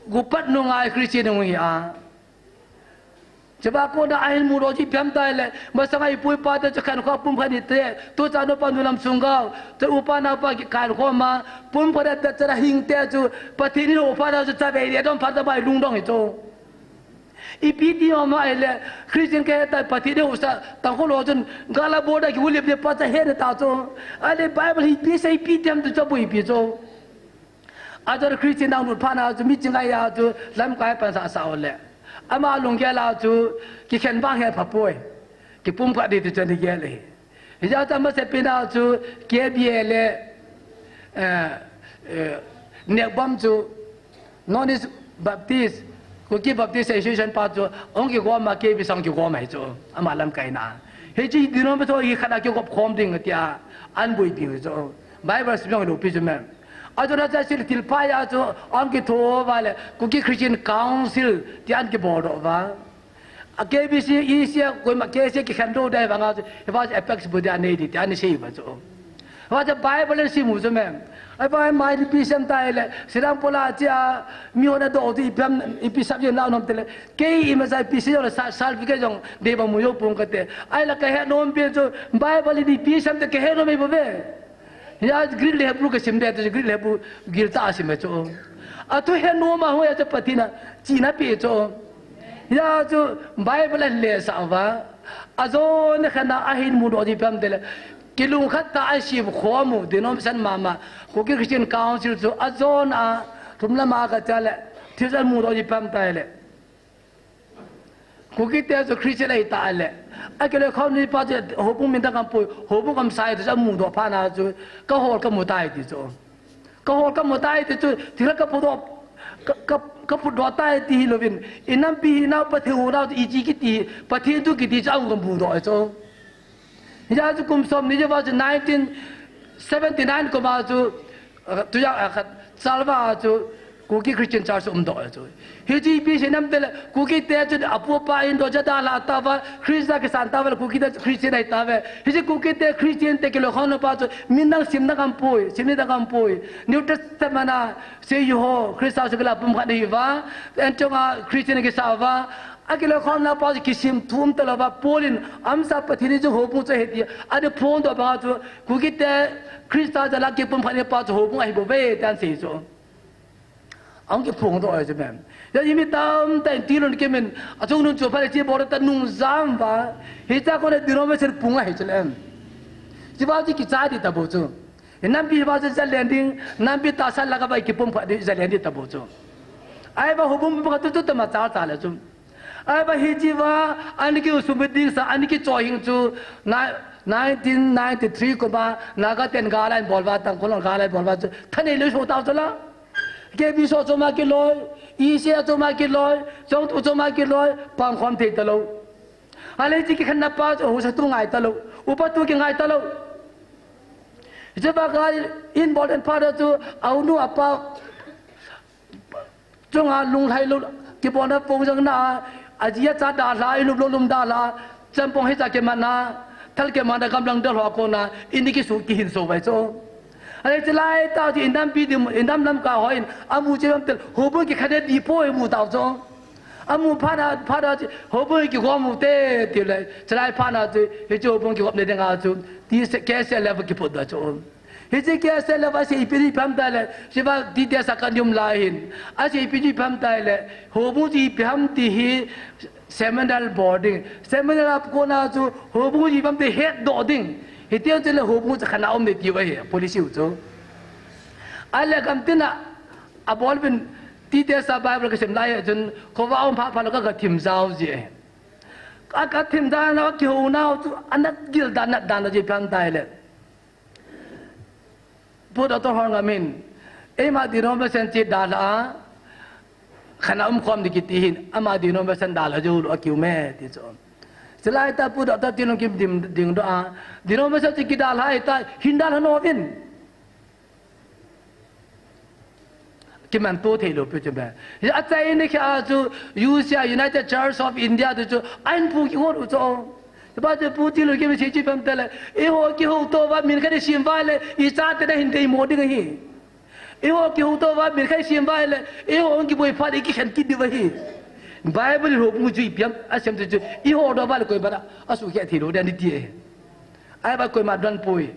gupat nunga Christian hung hi a. Chuva kona ahin mu lou chu ipi ham tile, masanga ipu ipa te chu khankho pumkhat hite, tuchan upa nu lam sung gao, chu upa nao pa kikhankhom a, pumkhat a te chu ahing te chu, Pathen in upa nao chu chavei le dom phat ta bai lungdong hi chu. Ipi ti ham ahile, Christian kahi ta Pathen in husa, Tangkhul ho chun, gal a bol a kihulip le pa cha he na ta chu. Ahile Bible hi ipi sei ipi ti ham tu chu boi ipi chu. Ajou Christian dang lut phat na chu, miching a ya chu, lamkai pan sa sa ole. Ama lunggel a chu kikhen vang hi apha poi. Kipumkhat ding ti chu ana gel ahi. Hijeh a chu amasapen a chu K B A le, eh, eh, NEBAM chu, North East Baptist, Kuki Baptist Association pa chu, ahung kigom a K B A sang kigom ahi chu, ama lamkaina. Hiche denomination hi khat a kigop khom ding tia, ana boipi u chu. Bible sim jong lou pi chu mem. Achun achasil thilpha a chu, ahung kitho uva le, Kuki Christian Council tia ana kibol doh uva. A K B C, E C a, koima K C a kikhen lou ding vang a chu, hiva chu apex body anei ding tia ana sei uva chu. Hiva chu Bible in sim u chu mem. Ahivang ama ipi sem tai le, Sri Lanka la chia, mi hon adoh u chu ipi ham, ipi subject ana um te le, kei imacha ipi sei jong le, sa-, certificate jong dei bang mu jou pong kate. Ahile kahet nom pen chu, Bible in ipi sem te kahet nom ahi bou ve. Hia Greek le Hebrew kasim ding chu, Greek le Hebrew giltah a sim e chu. Athu het nom a hoi a chu Pathen in chihna ape chu. Hia chu Bible a lhasam uva. Ajon khat a ahin mudoh ji pam tile. Kilungkhat tah a isim khom u, denomination mama. Kuki Christian Council chu ajon a, thum lam a kacha le. Thil jan mudoh ji pam tile. Kuki te chu Christian ahi ta le. Akiloi khom ni pa chu houbung min dang kampui, houbung kamsai chu amudoh phat na chu kahol kamu tai ti chu. Kahol kamu tai ti chu, thil kapudoh, ka, ka, kapudoh tai ti hilouvin. Inampi hinau Pathen u nau chu iti kiti, Pathen thu kiti chu amu kamudoh chu. Hijeh a chu kum som ni jeh uva chu nineteen seventy nine kum a chu, eh, tuja, eh, khat, Chalwa a chu Kuki Christian Church umdoh chu. Hiche ipi sei nam tile Kuki te chu apu apa in doh cha dalha tauva, Christa kisan tauva le Kuki te chu Christian ahi tauve. Hiche Kuki te Christian te kiloi khom na pa chu min dang sim dang kampui, sim ni dang kampui. New Testament a seiju ho Christa chu kila pumkhat ahi uva. Anchong a Christian kisa uva. Akiloi khom na pa chu kisim thum talou va, Paul in amasa Pathen in chu houbung chu ahi ti, ana phongdoh bang a chu, Kuki te Christa jal a kipumkhat ni pa chu houbung ahi bou ve, tia ana sei chu. Ahung kiphongdoh ahi chu mem. Hia hi mi tamtah in tilon kimin, achungnung chu phat le chi bol ta nung jam uva, hicha kona denomination pung ahi chu le em. Hiva chu kicha ding tabou chu. Inampi hiva chu jalen ding, nampi tahsa laka va kipumkhat ding jalen ding tabou chu. Ahivang houbung pumkhat chu chu tama cha cha le chu. Ahivang hiche va, ana kiusum ding sa, ana kichoh hing chu, na, nineteen ninety-three kum a, Naga ten gal ahin bol uva, Tangkhul gal ahin bol uva chu, thanei lou so tau chu la. K B C chom a kiloi, E C a chom a kiloi, chongtu chom a kiloi, pang khom thei talou. Ahile hiche kikhenna pa chu, haosa tu ngai talou, upa tu kingai talou. Hiche va ka in bol den pa chu, aunu apa, chunga lunglhai lou, kibolna pung jang na, aji acha dalha, ilup lou lum dalha, champong hicha kimanna, thal kimanna gamlang dalha kona, ini kisu kihin so vai chu. Ahile chulai tah chu inampi ding, inam lamkai hon, amu che bam tel, houbung kikhen ding poi mu tau chu. Amu phat na, phat na chu, houbung kigom u te, ti le, chulai phat na chu, hiche houbung kigom ne ding a chu, ti se, K S L F kiput da chu. Hiche K S L F aseipi chu ipi ham tile, hiva details a kahin um lai hin. Aseipi chu ipi ham tile, houbung chu ipi ham ti hi seminal bol ding. Seminal a kona chu houbung chu ipi ham ti hetdoh ding. Hiti chule houbung chu khen a um ding tiu ahi, policy u chu. Ahile gamtin a, abol uvin details a Bible kasim lai chun, khovah a um phat phat le ka, kathim jao ji ahi. Ka, kathim dan a kihou nau chu, ana gil dan, nat dan a ji phan tai le. Pu Doctor Horngam in, eima denomination chu dalha a, khen a um khom ding kiti hin, ama denomination dalha jou lou akiu me ti chu. Chulai tah Pu Doctor Tinlungkim ding, dingdoh a, denomination chu kidalha ta, hin dalha nom in. Kimanto thei lou pi chu me. Achaina khat chu U C I, United Church of India ti chu ahin pu kigong u chu. Hiva chu Pu Tinlungkim in asei chu ipi ham tile, eiho kihouto uva min khat isem uva le, ichate na hin deimo ding ahi. Eiho kihouto uva min khat isem uva le, eiho hung kiboi phat le ikikhen kit diu ahi. Bible in houbung chu ipi ham asem ti chu, eiho doh uva le koima na asuhkeh thei lou ding ahi ti ahi. Ahivang koima don poi.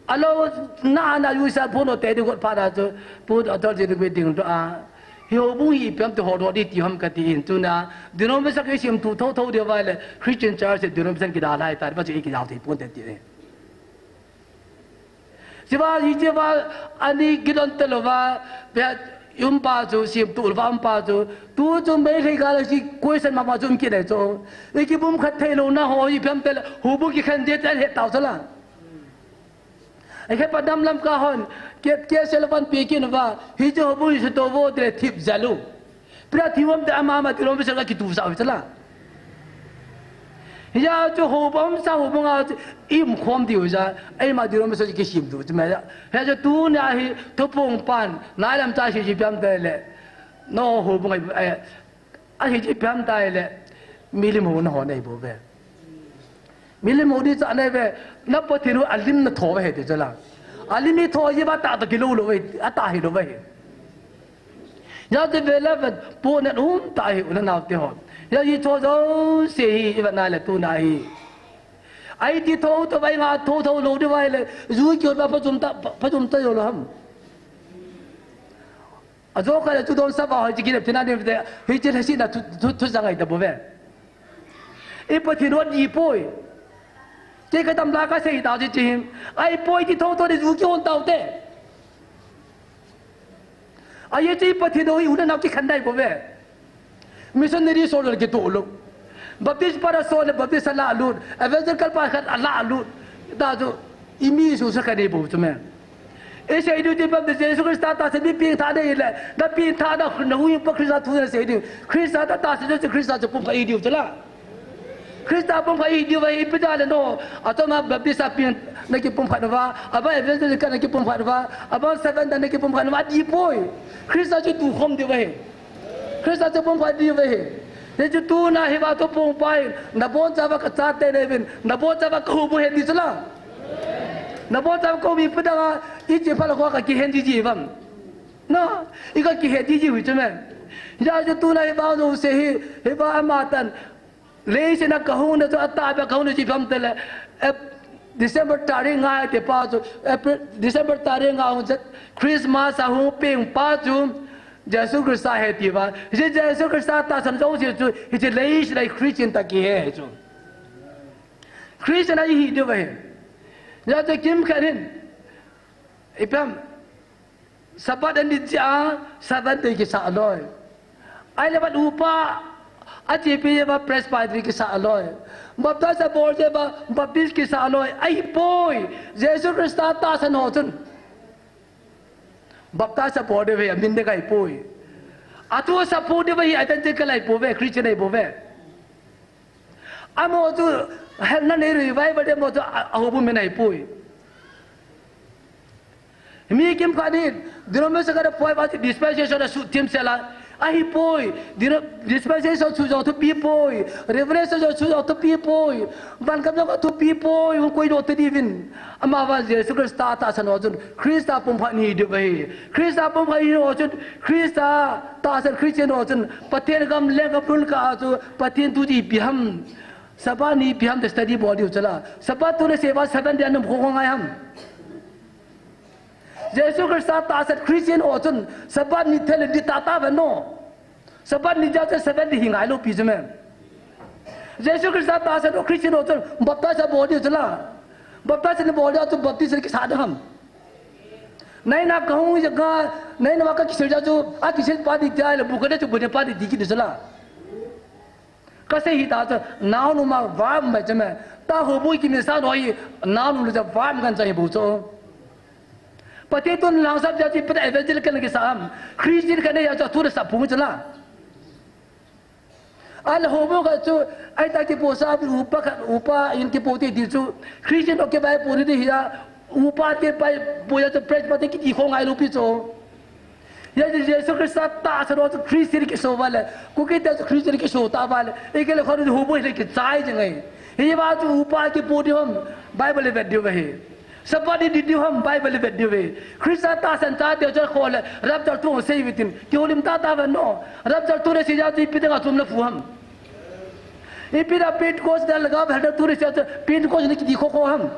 Alou na ana U C I a phone te ding got phat na chu, Pu Doctor Tinlungkim dingdoh a, hi houbung hi ipi ham ti hodoh ding ti ham kati in, tuna denomination kisem tu thotho ding uva le, Christian Church denomination kidalha ta, hiva chu ikijao thei ponte ti. Hiva, hiche va, ani kidon talou va, pia, I um pa chu, sim tu va um pa chu, tu chu Meitei gal a si question mama chu um kit e chu. I kibum khat thei lou na ho, ipi ham tile, houbung kikhen ding te he tau chu la. Akhe pa dam lam ka hon, ke, ke sel van pi kin va, hi chu houbung hi su to vo te thip jalu. Pira thi vam te ama ma ti lom se ka kitu sa chu la. Hia chu houbung sa houbung a chu im khom diu ja, eima diu mi so ki sim diu chu me ja. Hia chu tuna hi thupung pan, nai lam cha si ji piam te le. No houbung ai, ai, a hi ji piam tai le. Milim ho na ho nei bo ve. Milim ho di cha nei ve, na Pathen u alim na tho ve he ti cha la. Alim i tho ji ba ta ta ki lo lo ve, a ta hi lo ve. Ya te ve le ve, pu ne um ta hi u na nau te ho. Ya i tho jo se hi, i va na le tuna hi. Ai ti tho to vai nga tho tho lo di vai le, ju ki ba pa chum ta, pa chum ta yo lo ham. A jo ka le chu don sa va ho ji ki le pina ni ve, hi ji le si na thu, thu, thu sa ngai ta bo ve. I Pathen u di poi. Ke ka dam la ka sei ta chi chi. Ai poi ti tho tho de ju ki hon tau te. Ai ye chi Pathen u i u na nau ki khan dai bo ve. Missionary so le ki to lo. Baptist pa so le Baptist la lu. Evangelical pa khat la lu. Ta chu i mi su sa ka nei bo chu me. I sei diu ti pam te Jesu Christa tahsan mi pengtha dei le, na pengtha na, na hui pa Christa thu na sei diu. Christa ta tahsan chu Christa chu pumkhat i diu chu la. Christa pumkhat i diu va ipi da le no. Achom a Baptist a peng na kipumkhat va, aba Evangelical na kipumkhat va, aba Seventh na kipumkhat va di poi. Christa chu tu khom diu va hi. Christa chu pumkhat diu ve hi. Hichu tuna hi va thupung pa in, na boncha va ka chate nei vin, na boncha va ka houbung hen di chu la. Na boncha va ka houbung pi dang a, i chi pha la ko ka kihen di ji vam. Na, i ka kihen di ji hui chu me. Hichu tuna hi va no se hi, hi va ama tan. Leiset a ka hung na chu a ta ba ka hung na chi pham te le. Eh, December tarik nga te pa chu, April, December tarik nga hung chet, Christmas a hung peng pa chu, Jesu Christa he ti va. Hiche Jesu Christa tahsan jo si chu, hiche leiset a Christian ta kihe chu. Christian a i hi diu va hi. Ya te kim khat hin. Ipi ham. Sabbath a ni cha, Seventh Day kisa loi. Ahile va upa, a chepi va Presbytery kisa loi. Baptist a bol je va Baptist kisa loi. Ahi poi. Jesu Christa tahsan ho chun. Baptist a bol de ve, a min de kai poi. A tu sa pu de ve, identity ka lai po ve, Christian ai po ve. Amaho chu, helna nei revival de mo chu, a, a houbung min ahi poi. Mi kim khat in, denomination khat a poi va chu dispensation a suhthim sel a. Ahi poi, deno-, dispensation chu jong thupi poi, revelation jong chu jong thupi poi, van gam jong thupi poi, hung koi doh te diuvin. Ama va Jesu Christa tahsan ho chun, Christa pumkhat ni diu va hi. Christa pumkhat ni ho chun, Christa tahsan Christian ho chun, Pathen gam lenggam lhun kah a chu, Pathen thu chu ipi ham. Sabbath ni ipi ham te study bol diu chu la. Sabbath thu le Sabbath Seventh Day a um kho kho ngai ham. Jesu Christa tahsan Christian ho chun Sabbath ni thei le di tata ve no. Sabbath ni ja chu Seventh Day hi ngai lou pi chu me. Jesu Christa tahsan ho Christian ho chun baptize bol diu chu la. Baptize ni bol diu chu baptize kisa diu ham. Nai na ka hung ja ka, nai na ka kisil ja chu, a kisil pa di ja le bu ka de chu bu de pa di di ki diu chu la. Ka sei hi ta chu, naonu ma vam ma chame. Ta houbung kimin sa noi, naonu le ja vam kan cha hi bu chu. Pathen thu lang sap ja chi, Pathen evangelical kisa am. Christian ka nei a chu, thu le sa phung chu la. Ahile houbung ka chu, ai ta kipo sa, upa ka, upa in kipo ti di chu. Christian ho kivaipo ni di hi a, upa te pai, po ja chu, Presbytery kiti kho ngai lou pi chu. Ya, Jesu Christa tahsan ho chu Christian kiso va le, Kuki te chu Christian kiso ta va le, i ke le khon houbung le kichai jing ngai. Hi va chu upa kipo diu ham, Bible le vet diu ve hi. Sabbath ni di diu ham, Bible le vet diu ve. Christa tahsan chate chu kho le, rapture thu sei vitin, kiholim tata ve no. Rapture thu le sei ja chu ipi ding a chom le phu ham. Ipi da Pentecost da laga, rapture thu le sei ja chu Pentecost ni kiti kho kho ham.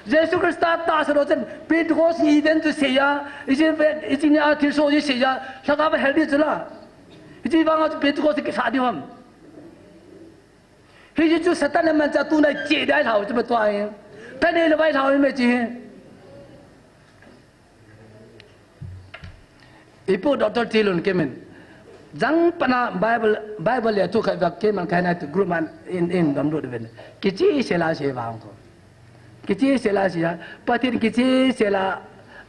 Jesu Christa tahsan ho chun Pentecost ni event chu sei a, ijin ve, ijin a thilsoh ji sei a, lhagao va hel di chu la. Ijin vang a chu Pentecost kisa diu ham. Hiji chu Satan le mancha tuna che dai lhau chu ma tua hi. Ta nei le vai lhau hi me chi hi. Ipu Doctor Tilun Kimin. Jang pana Bible, Bible le tu khat vak Kimin khai na tu group man in, in dom lut ven. Kichi sela se vang ko. Kichi sela se ya. Pathen kichi sela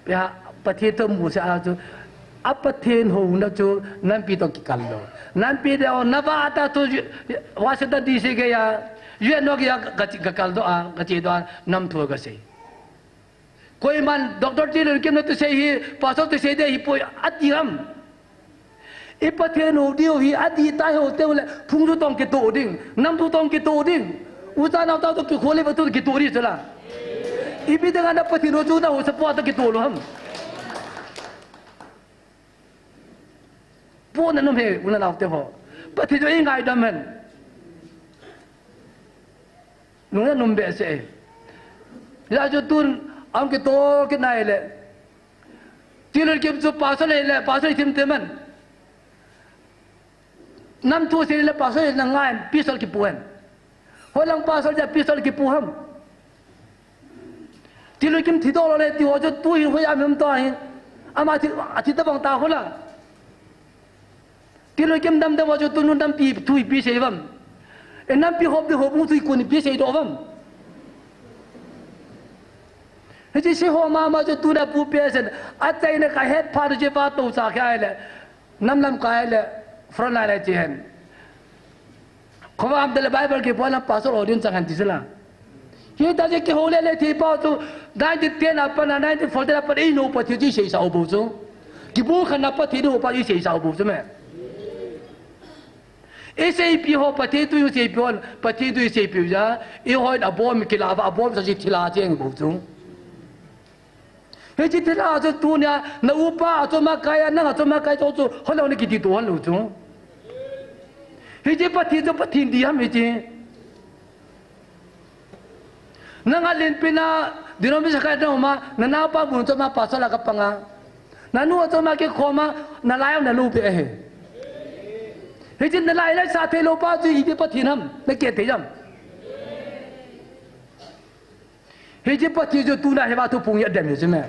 ya Pathen to mu se a tu. A Pathen ho na tu nampi to kikal lo. Nampi de o na va ta tu wa se ta di se ke ya. Yue no ke ya ka chi ka kal do a, ka chi do a, nam thu ka se. Koiman Doctor Tilun Kim na tu sei hi, pastor tu sei de hi poi ati ham. I Pathen ho diu hi ati tai ho teu le, phung tu tong kito ding, nam tu tong kito ding. Uta nau ta tu pi khole va tu kito di sala. Ipi de ngana Pathen ho tu na ho support ta kito lo ham. Pu na num he, u na nau te ho. Pathen jo i ngaidam hen. Nung na num be se. Ya jo tun, ang ke to ke nai le. Tilun Kim chu pastor le le, pastor thim te man. Nam thu se le pastor na ngai, pistol kipu hen. Holang pastor ja pistol kipu ham. Tilun Kim thi do lo le ti ho chu tu hi hoi am hum to hi. Ama thi, a thi ta bang ta ho la. Tilun Kim dam dam ho chu tu nun dam pi thu hi pi sei vam. E nam pi hop de hop mu thu hi kun pi sei do vam. Hichi si ho ma ma chu tu na pu pe sen. A chai na ka het pha du che pa to sa kha le. Nam lam kai le front line le chi hen. Khova am de le Bible ki pona pastor audience chang han ti sila. Hi ta je ki ho le le thi pa tu nineteen ten a pa na nineteen fourteen a pa ei no pa thi ji sei sa o bo chu. Ki bu khan na pa thi no pa ji sei sa o bo chu me. Ei sei pi ho pa thi tu sei pi hon pa thi tu sei pi ja. I ho a bom ki la va a bom sa ji thi la cheng bo chu. Hichi thila chu tunia, na upa a choma kai a, nang a choma kai chu, chu, holo ni kiti tu holo chu. Hichi Pathen chu Pathen di ham hichi. Nang a len pina, denomination kai na uma, na naupa mun choma pastor la ka panga. Na nu a choma ke khoma, na lai na lu pe he. Hichi na lai lai sa thei lo pa chu i di Pathen ham, na ke thei ham. Hichi Pathen chu tuna hi va thu pung ya dem hi chu me.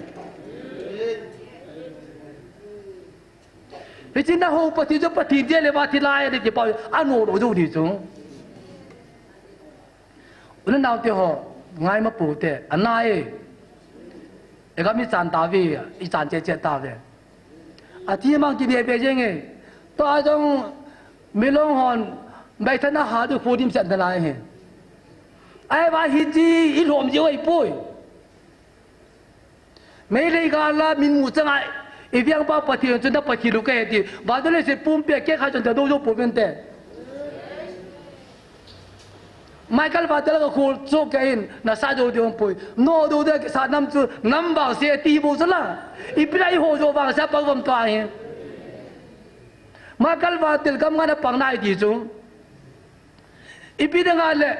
Hichi na ho Pathen chu Pathen je le va thi lai de ti pa a no ro du di chu. U na nau te ho ngai ma pu te a na e. E ga mi chan ta ve, i chan che che ta ve. A ti mang ki be be jeng e. To a jong mi long hon bai tha na ha du khu dim chan ta lai he. Ai va hi ji i lom ji oi poi. Mei lei ga la min mu chang ai. I viang pa Pathen chu na Pathen lu ke ti. Va do le se pum pe ke kha chon ta do do pu ben te. Michael Vatel ka khul chu ke in na sa do de ong poi. No do de ke sa nam chu nam ba se ti bo chu la. I pi lai ho jo ba sa pa vam ta hi. Michael Vatel kam nga na pang nai ti chu. I pi da nga le.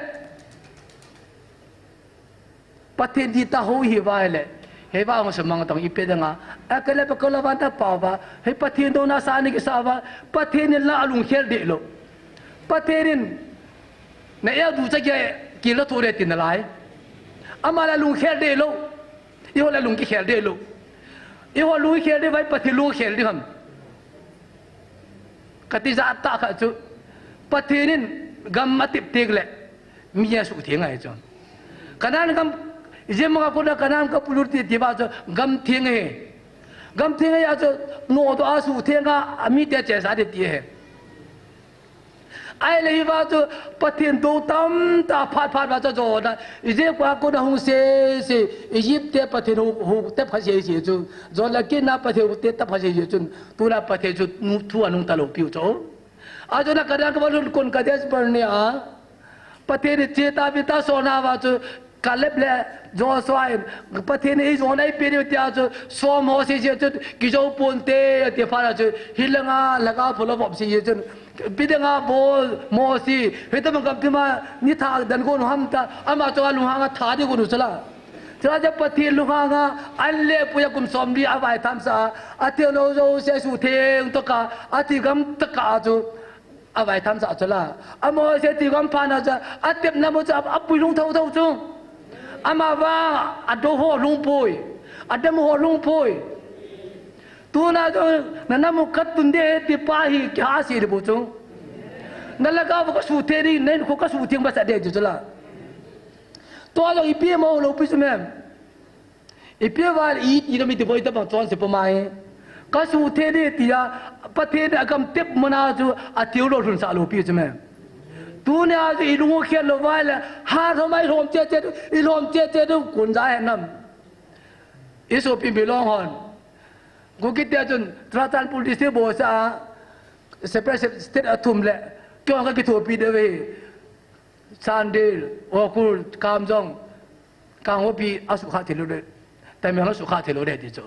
Pathen di ta ho hi va le. He va ho sa mang tong i pi da nga. A ke le pa ko la van ta pa va. He Pathen do na sa ni ke sa va. Pathen in la alung khel de lo. Pathen in na e du cha ke ki la thu de tin lai. Ama la lung khel de lo. I ho la lung ki khel de lo. I ho lung khel de vai Pathen lung khel de ham. Ka ti ja ta kha chu. Pathen in gam a tip tik le. Mi a su theng ai chu. Kanan gam, jem ka ko na kanan ka pulur ti ti va chu. Gam theng he. Gam theng he a chu. No to a su theng a, a mi te che sa de ti he. Ai le hi va chu Pathen do tam ta phat phat va chu jo na. Ije kwa ko na hung se se. Egypt te Pathen hu, hu te pha se se chu. Jo la ke na Pathen hu te ta pha se se chu. Tu na Pathen chu nu thu anung ta lo piu chu. A chu na ka dang ka va lun kon ka des par ne a. Pathen che ta vi ta so na va chu. Caleb le Joshua in, Pathen in ei jona ei pe diu tia chu, som ho se se chu, kijo pon te, ati pha la chu, hi langa, langa phulo vop se se chu, pi danga bol, mo se, hi ta ma gam ti ma, ni tha dan gon ham ta, ama chu a lunghang a tha di gon u chu la. Chu la chu Pathen lunghang a, an le puya kum som li a vai tham sa, a ti lo jo se su theng to ka, a ti gam ta ka chu, A vai tham sa chu la. A Mose ti gam pha na cha, a tep na mo cha, a pui lung thau thau chu. Ama va, a do ho lung pui. A dem ho lung pui. Tuna chu, na nam u khat tun de ti pa hi kihasi de bu chu. Na la ka bu ka su the di, nen ko ka su thing ba sa de chu la. Tua jong ipi mo lo pi chu mem. Ipi val i, i dam i ti boi ta bang chon se po mai. Ka su the de ti a, Pathen a gam tep mana chu a tiu lo lhun sa lo pi chu mem. Tuni a chu i lung u khian lo vai le, ha lhom ai lhom che che, i lhom che che du kun ja he nam. I sopi mi long hon. Kuki te chun Churachandpur district bo sa a, separate state a thum le, kyo ka kithopi de ve. Chandel, Ukhrul, Kamjong, Kangpokpi a sukha thei lou de. Tamenglong a sukha thei lou de ti chu.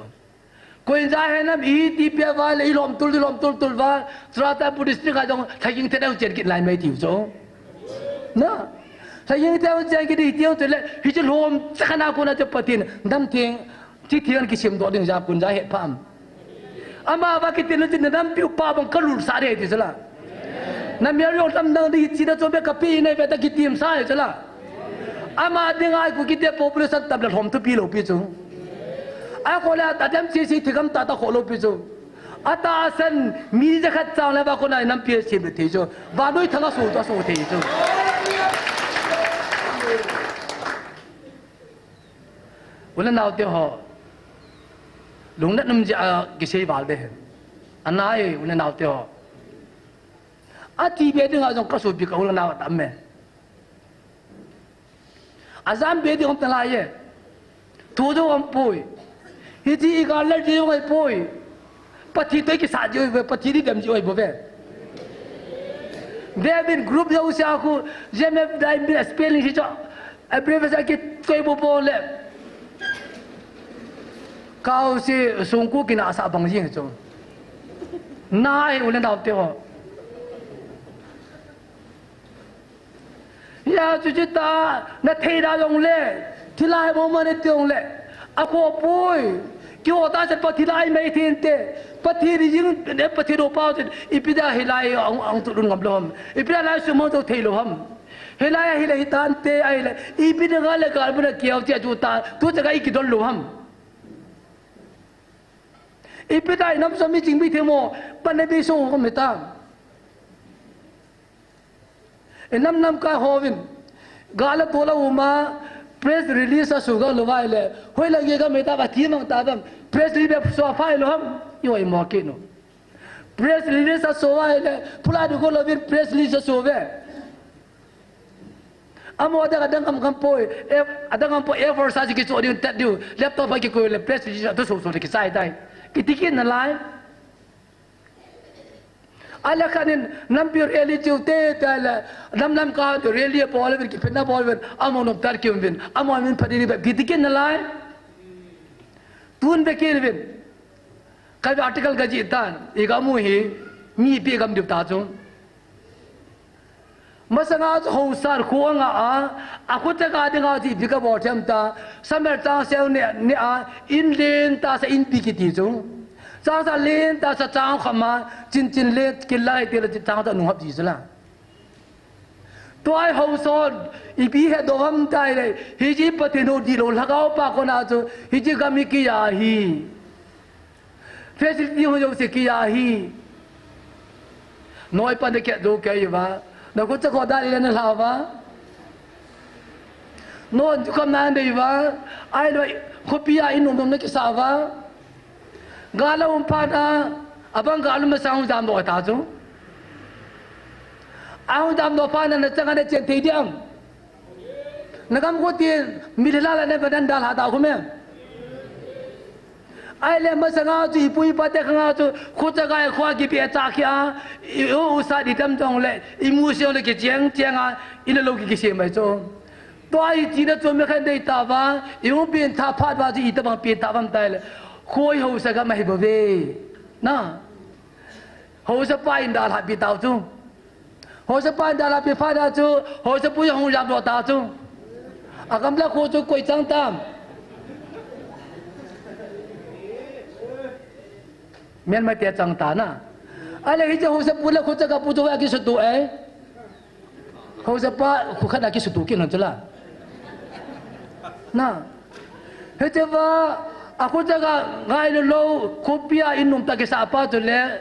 Koi in ja he nam i ti pe va le i lom tul, i lom tul tul va, Churachandpur district a jong thaging te dang chen kit lai mai ti chu. Na. Thaging te dang chen kit ti ti chu le, hi chu lom chakana ko na chu Pathen, dam theng, chi theng kisem doh ding ja kun ja he pha am. Ama va kitin lu tin nampi upa bang ka lul sa de ti sala. Na mi rio tam dang di chi da cho be ka pi nei ve ta kitim sa e sala. Ama ding ai ku kite population tam la lhom tu pi lo pi chu. A ko la ta dem chi si thigam ta ta kho lo pi chu. A ta san mi ja khat chang la va ko nai nampi si be ti chu. Va noi thanga su ta su ti chu. U le nao te ho. Lungnat um jeh a kisei val de. Anai u le nao te ho. A ti be ding a jong ka su bi ka u le nao tam me. A jam be ding um ta lai ye. Tu jo um poi. Hi ti i ka le ji um ai poi. Pathen toh kisah ji oi ve, Pathen toh dem ji oi bo ve. David group yo sia khu, J M F dai mi spelling si cho, abbreviation ki koi bo bo le. Kau si sungku kina sa bang jing cho. Nai u le nao te ho. Ya, chu chu ta, na thei da jong le, thilai mo ma ne ti jong le, a kho poi, ki ho ta chet pa thilai mai thin te, pa thi ri jing, ne pa thi do pau chet, ipi da hilai ang, ang tu lun ngam lom, ipi da lai su mo to thei lo ham, hilai hilai hi tan te ai le, ipi da ga le ga bu na kiau che chu ta, tu che ga i ki don lo ham. Ipi da i nam so mi jing bi the mo, pa ne bi so ko me ta. E nam nam ka hovin. Gala tola uma press release a suga lo vai le. Hoi la ge ga me ta ba ti mang ta bam. Press release so phai lo ham. Yo i mo ke no. Press release a so vai le. Pula du ko lo vin press release a so ve. Amo da ga dang kam kam poi. F, a dang kam poi F four sa ji ki so diu tat diu. Laptop ha ki ko le press release a to so so ki sai tai. Ki tikin na lai. A le khan in nampi rally chiu te te le, nam nam ka rally a bol vin, kiphinna bol vin, amo nom tar kium vin, amo min phadi ri ba, kiti kin na lai. Tun be kil vin. Ka article ka ji tan, i ka mu hi, mi pi gam diu ta chu. Masanga chu Haosa khu anga a, a khu chaka dinga chu ipi ka bol them ta, Samuel chang sel ne, ne a, in len ta sa in pi kiti chu. Chang sa len ta sa chang khama, chin chin le, kil lai te le chang ta nung hap ji chu la. Tua hi Haosa, ipi he do ham tai le, hi ji Pathen ho di lo lhagao pa kona chu, hi ji gam hi kiya hi. Facility ho jouse kiya hi. Noi pan de ke jo ke va. Na ko cha ko da le na la va. No ju kam na de va. Ai lo khopi a in nom nom na kisa va. Ga la um pha na. Abang ga lu ma sang jam do ta chu. Ang jam do pha na na chang na chen thei diam. Na gam ko ti mi le la la ne ba dan da la ta khu me. Ai le masanga chu ipu ipa te khanga chu khu cha gai khua ki pe cha khia, i u u sa di tam jong le, i mu sio le ki chiang chiang a, i le lo ki ki se mai chu. Tua i ti na chu me khan dei ta va, i u pin tha phat va chu i ta bang pin ta bang tai le. Khoi Haosa gam hi bo ve. Na. Haosa pa in da la pi tau chu. Haosa pa in da la pi pha da chu, Haosa pu hung jam lo ta chu. A kam la khu chu koi chang tam. Myanmar te chang ta na. A le hi chu Haosa pu la khu cha ka pu chu a ki su tu e. Haosa pa khu khat a ki su tu ki non chu la. Na. Hi chu va Akhochaka ngailu lou, khopia in nomtah kisah pa chu le.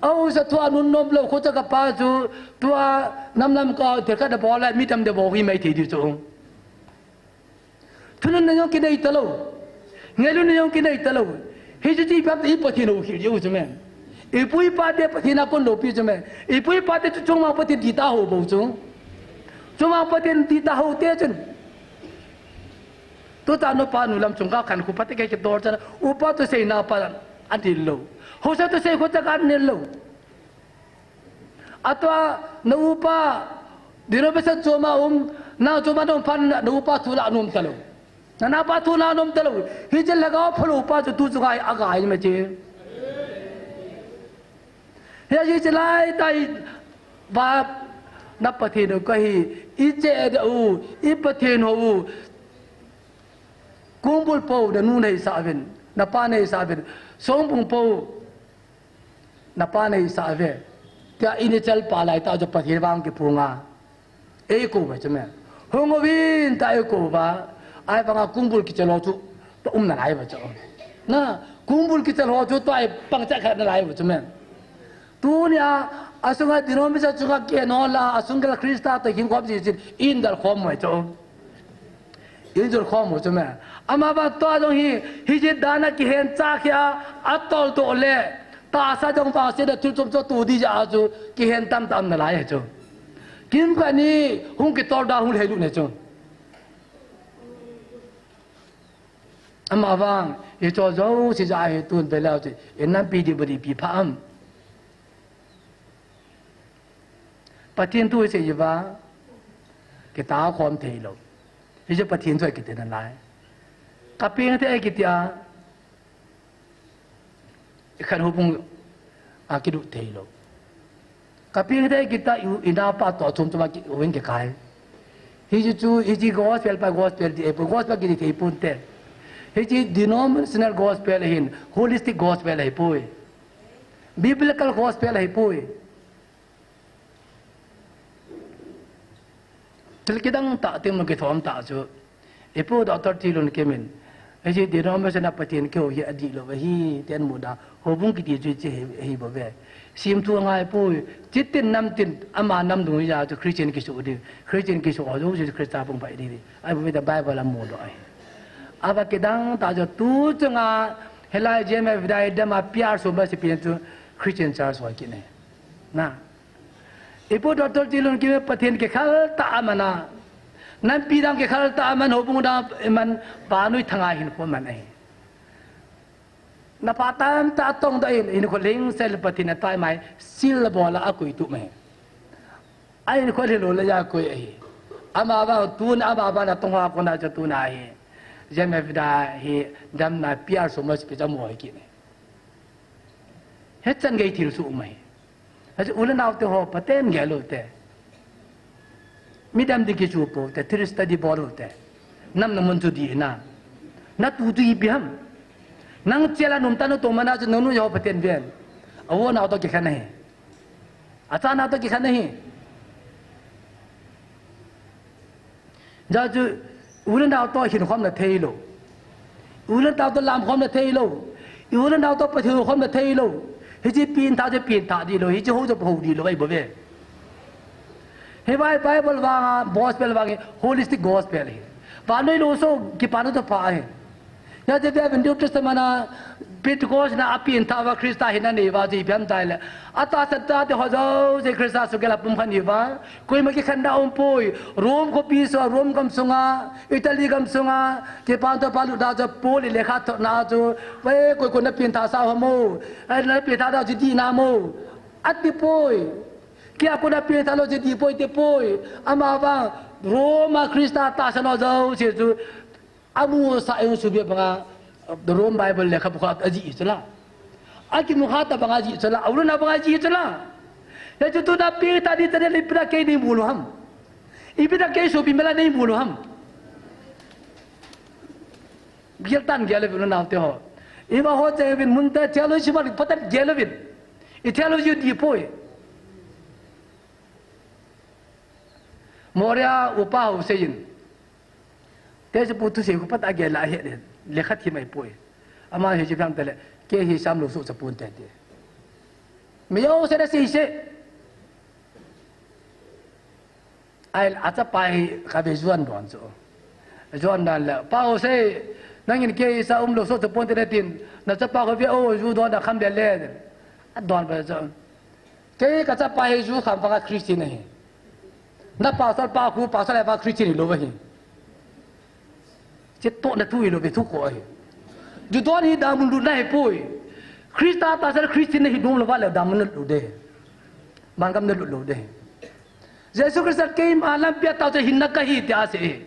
Ahusa thua nunnom lou, khochaka pa chu, tua namlam ka thil khat abol le, mi tamtah bol hi mai thei di chu. Thununna jong kinei talou. Ngailutna jong kinei talou. Hichu chu ipi ham itile i Pathen hou khel diu chu me. Ipu ipa te Pathen a kon loupi chu me. Ipu ipa te chu chungmang Pathen dita hou bou chu. Chungmang Pathen dita hou te chun. Tuta nupa nu lam chung ka khankho phat kei kitol chan. Upa thusei napa anel lou. Housa thusei khochaka anel lou. Atua, na upa, denomination chom a um, nang chom a um phat, na upa thu la nom talou. Na napa thu la nom talou. Hiche lhagao phalou pa chu tu chunga hi aga hi me che. Hiche lai tai, ba, na Pathen u kahi, i che da u, i Pathen hou u. Kongbul po, na nu nei sa uvin, na pa nei sa uvin. Songbung po, na pa nei sa uve. Tia initial pa lai tah chu Pathen vang kiphong a. Eikou uva chu me. Hung uvin tia eikou uva. Ahivanga kongbul kichal ho chu tua um nalai uva chu. Na, kongbul kichal ho chu tua i pang cha kha nalai uva chu me. Tunia, asunga denomination chunga kihen ho la, asunga Christa toh hin khom ji chin, in dal khom uva chu. In jol khom u chu me. Ama vang tua jong hi, hiche dan a kihen cha khia, atol toh le. Tahsa jong vangsetna thil chom chu tu di jeh a chu, kihen tamtah um nalai hi chu. Kimkhat ni, hung kitol da hung lhei lut ne chu. Ama vang, hicho jouse jeh a hi tun ve leu chu, i nampi di badi pi pha am. Pathen thu isei uva, kitao khom thei lou. Hiche Pathen thu kiti nalai. Ka peng thei kiti a, i khan houbung a kilut thei lou. Ka peng thei kiti a, i, i napa toh chom chom a ki, uvin kikai. Hiche chu, hiche gospel pa gospel ti, eh, gospel kiti thei pon te. Hiche denominational gospel ahin, holistic gospel ahipoi. Biblical gospel ahipoi. Thil kidang tah, thil mu kithom tah chu. Ipu Doctor Tilun Kim in, hiche denomination a Pathen kihou hi adih lou ahi, tin mu da, houbung kiti chu hiche hi, hi bou ve. Semthu angai poi, chitin namtin, ama nam dung hi ja chu Christian kisoh ding, Christian kisoh ho chu Christa pung pai ding. Ahi bou ve tia Bible a mu doh ahi. Ava kidang tah chu tu chunga, hilai J M F D I dam a P R som ba si pen chu Christian Church ho kit ne. Na. Ipu Doctor Tilun Kim Pathen kikhel tah a man a. Nampi dang kikhel tah a man, houbung dang man, vannoi thanga hinkho man ahi. Napa tamtah atong doh in, hinkho lhingsel Pathen atai mai, sil abol a akoi tup mai. A hinkho lhi lou le ja koi ahi. Ama vang tun, ama vang atong ho a kona chu tuna hi. J M F D I hi damna P R som ba si pen chu amu hoi kit ne. Hichan gei thilsoh um ahi. Achu u le nao te ho, Pathen gel u te. Midang ding kisu pou te, thil study bol u te. Nam na mun chu dih na. Na tu chu ipi ham. Nang chela nom ta na to mana chu nanu ho Pathen ven. A u nao to kikhen ahi. Acha nao to kikhen ahi. Jeh chu, u le nao to hin khom na thei lou. U le nao to lam khom na thei lou. U le nao to Pathen khom na thei lou. Hiche pengthah chu pengthah di lou. Hiche hou chu hou di lou. Ahi bou ve. Hi vai Bible vang a, gospel vang hi, holistic gospel hi. Vannoi lou so, kipana to pha hi. Hijeh a New Testament a Pentecost na a pengthah uva Christa hinna nei uva chu ipi ham itile. Atahsan tate ho jouse Christa sugel a pumkhat nei uva. Koima kikhenna aum poi. Rome khopi sunga, Rome gam sunga, Italy gam sunga, kipana to pha lut da chu Paul in lekha thotna chu. Ve koi koi na pengthah sa ho mo. Ai na pengthah da chu dih na mo. Ati poi. Kei a kona pengthah lou chu dih poi ti poi. Ama vang Rome a Christa tahsan ho jouse chu. Amu sa a hung suhbeh banga, Rome Bible lekhabu kha ajih chu la. Akimu kha tobanga ajih chu la, auruna banga ajih chu la. Hichu tuna pengthah di tana le ipi dia kei nei mu lou ham. Ipi dia kei sopi mela nei mu lou ham. Gel tan gel uvin u nao te ho. Iva ho che uvin mun te theology ma patan gel uvin. I theology dih poi. Moria upa ho seiyin. Te chu pu thusei khu phat a gel a he le. Lekha thim ahipoi. Ama hi chiplang tele, kei hi sam lo so chapon te ti. Mi yo se da si se. Ai, achapa hi kave juan don chu. Juan dan le, pa o se, nangin kei sa um lo so chapon te na tin, nachapa kave o ju don da kham le le. Adon ba chu. Kei kachapa hi ju kham pa ka Christian ahi. Na pastor pa khu, pastor pa Christian lo ba hi. Che to na tu lo be thu ko ahi. Ju don hi damun lu na hipoi. Christa tahsa Christian hi dong lo ba le damun lu de. Bangam na lu lo de. Jesu Christa keima lampi a tao chu hinna kahi ti ase.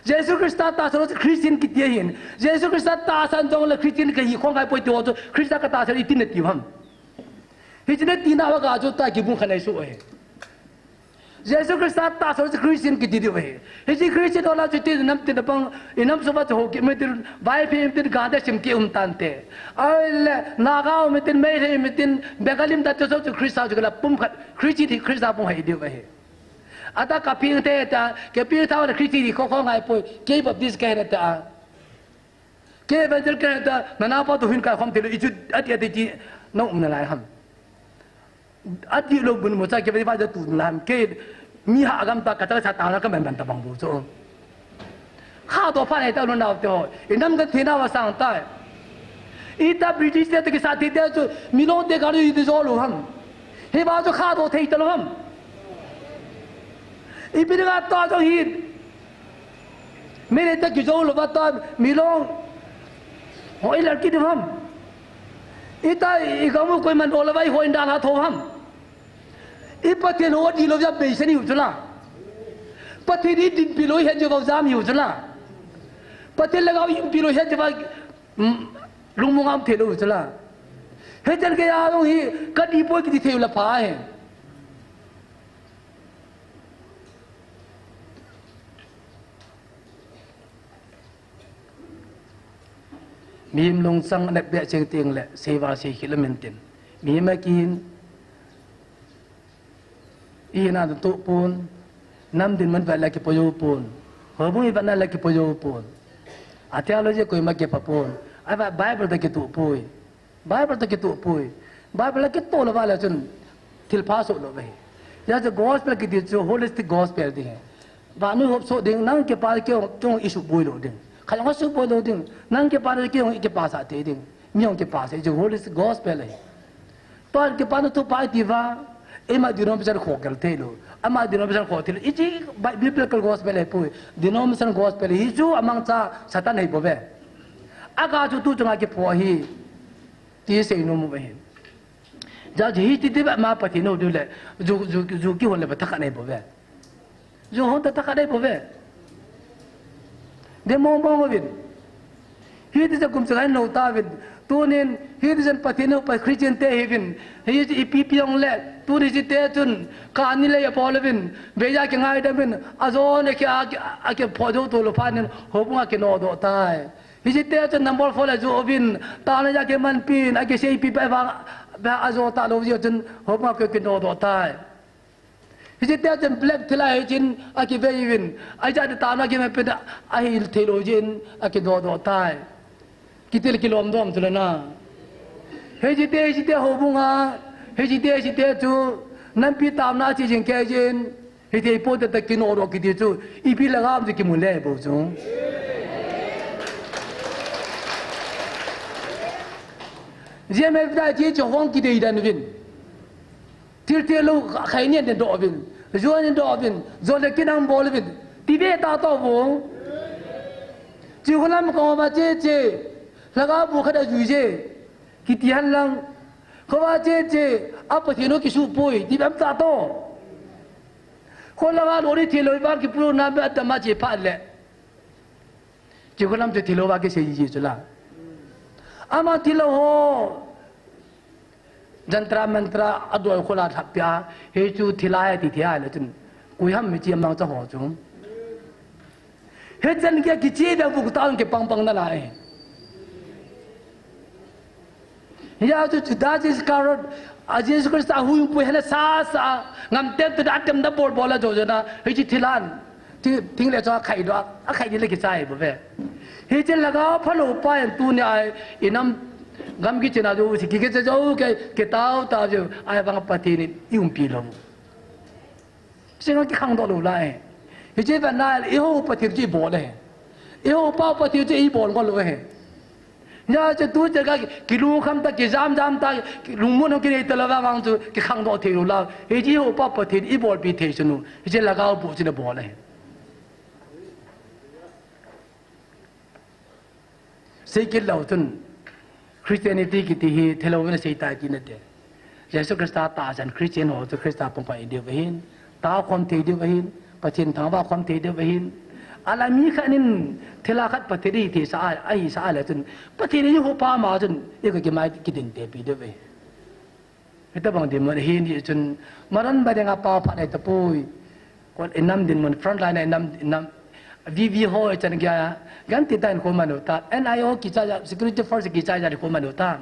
Jesu Christa tahsa Christian kiti ahin. Jesu Christa tahsa jong le Christian kahi khong kaipoi ti ho chu Christa katahsa itin na ti ham. Hiche na tina va ka chu ta kibung khanai su ahi. Jesu Christa tahsa chu Christian kiti diu ahi. Hiche Christian ho la chu ti nam tin pang inam so va chu ho ki metin vai phe metin ga da sim ki um tante. Ai le Naga metin Meitei metin Bengali metin ta chu Christa chu la pum khat Christian hi Christa pum hai diu ahi. Ata ka ping te ta, ke ping ta na Christian ko ko ngai poi, ke Baptist ke na ta. Ke Evangel ke ta, na na pa tu hin ka khom te lo, i chu ati ati ti, na um na lai ham. Ati lo bun mo cha ke va tu na lai ham, ke mi ha agam ta ka ta sa ta na ka men ban ta bang bu chu. Kha to pha nei ta lo nau te ho. I nam ka thina va sang tai. Ita British te ki sa ti te chu milong te ka ri ti jo lo ham. Hi ba chu kha to thei ta lo ham. I bi ga ta jo hi. Mi le ta ki jo lo va ta milong. Ho i la ki de ham. Ita i ga mu koi man o la vai ho in da la tho ham. I Pathen ho di lo ja be se ni u chu la. Pathen i din pi lo he jo va jam hi u chu la. Pathen la ga i pi lo he jo va, mm, lung mu ngam the lo u chu la. He chan ke ya lo hi ka di poi ki di the u la pha he. Mihem lungsang anet beh cheng teng le, seiva sei khel amen tin. Mihem akin, i hina tu pon, nam din man va la kipoi u pon. Houbung i va na la kipoi u pon. A theology koima kipa pon. Ai va Bible ta kitu poi. Bible ta kitu poi. Bible la kitu lo va la chun thil pha so lo ve. Ya chu gospel kiti chu holistic gospel ti he. Vannoi hop so ding, nang kipa kei jong i suboi lo ding. Kha jong suboi lo ding. Nang kipa kei jong i kipa sa te ding. Mi jong kipa sa, chu holistic gospel ahi. Ton kipa na tu pai ti va, ima denomination kho kel thei lo. Ama denomination kho thei lo. I chi bi-, biblical gospel ahi poi. Denomination gospel hi chu amang cha Satan ahi bou ve. Aga chu tu chunga kipho hi. Ti sei nom u ahi. Ja ji hi ti ti ba ma Pathen u diu le. Ju, ju, ju kihon le ba thakhat nei bou ve. Ju hon ta thakhat nei bou ve. De mong mong uvin. Hiti chun kum chang hin lou tauvin. Tunin, hiti chun Pathen u pa Christian te hiuvin. Hiti ipi pi jong le. Tuni hiche te chun, kani le apol uvin. Beija kingaidam uvin. Ajon a ki, a ki, a kipho jou to lou phat in. Houbung a kinodoh tai. Hiche te chun number four le jou uvin. Tana ja kimanpi in. A kiseipi pa va, va ajo ta lou jeh chun. Houbung a ki, kinodoh tai. Hiche te chun black thil a hi chin a kivei uvin, a jat tana kimanpi a, ahi thei lou jeh in a kidodoh tai. Kitil kilom dom chu le na. Hiche te, hiche te houbung a, hiche te, hiche te chu, nampi tamna chi jing kei jin, hiche i po te ta kinodoh kiti chu, ipi la gam chu kimu le bou chu. Jia me da chi chu hong kidei dan uvin. Thil thil lou khai nin den doh uvin, juan nin doh uvin, juan le kinang bol uvin, ti be ta to vo. Chi kho lam ko ma che che, lhagao bu khat a jui je, kiti hen lang, kho va che che, a Pathen u kisu poi, ti bem ta to. Kho lhagao lou ni thil lou ba ki pro na be a ta ma che pha le. Chi kho lam che thil lou ba ki sei ji chu la. Ama thil lou ho. Jantra mantra a doi khola thap pia, he chu thilai a ti thei a le chun. Kui ham mi chi amang cha ho chu. He chan kia kichi da bu ta ke pang pang na lai. Ya chu chu da ji karot, a Jesus Christ a hu pu he na sa sa, ngam tem tu da tem da bol bol a jo jo na, he chi thilan. Ti, ting le cho a khai do, a khai di le kichai bo ve. Hiche lhagao phalou pa in tunia i nam gam kichena jouse, ki, kiche jou, ki, kitao tao jou, ahivang Pathen in i umpi lou. Singa kikhangdoh lou lai. Hiche vang nai, i hou Pathen chu i bol e. I hou pa Pathen chu i bol ngol lou e. Hijeh chun tu chun ka ki, kilungkham ta, kijam jam ta, kilungmon hung kinei ta lou vang chu kikhangdoh thei lou lai. Hiche i hou pa Pathen i bolpi thei chu nu. Hiche lhagao boh chu na bol e. Seikit lou chun Christianity kiti hi theilou vin asei tai ti nate. Jesu Christa tahsan Christian ho chu Christa pumpa i diu ahin, tao khom thei diu ahin, Pathen thangvah khom thei diu ahin. Alah mi khat in thilha khat Pathen i thei sa a, ahi sa a le chun Pathen i hou pa ma chun i ka kimai kidin te pi diu ahi. Hitabang dinmun ahin, hichun, maran ba dinga pao phat nei tapoi. Ko, i nam dinmun, front line a i nam, i nam, V V ho i chan gei a, gan ti ta in khom manu ta, N I O kicha ja, security force kicha ja in khom manu ta.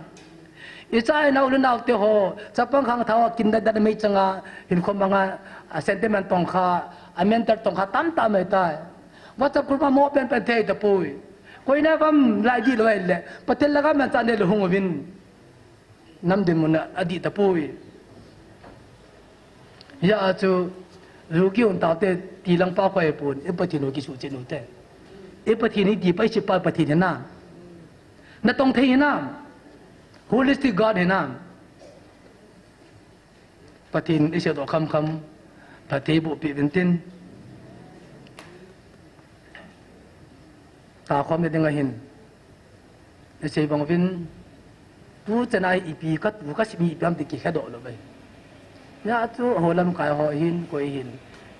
I cha i nao lu nao te ho, chapang khangthah a kin da da mei changa, hin khom manga, a sentiment tong kha, a mental tong kha, tam tam mai ta. WhatsApp group a mo pen pen thei tapoi. Koi na vam lai di lou le, Pathen lhagao manchah nei lou hung uvin. Nam dinmun a, adih tapoi. Hijeh a chu, ju kihon tao te, ti lang pa khoi pon, i Pathen u kisuhchet u te. I Pathen i ti pa i chi pa Pathen hinam. Na tong thei hinam. Holistic God hinam. Pathen i seidoh kham kham, Pathen i boh pi vin tin. Tao khom ni ding ahin. I sei bang uvin, tu chana ipi ka tu ka simi ipi ham ti kihedoh lou ve. Hijeh a chu ho lamkai ho hin, koi hin.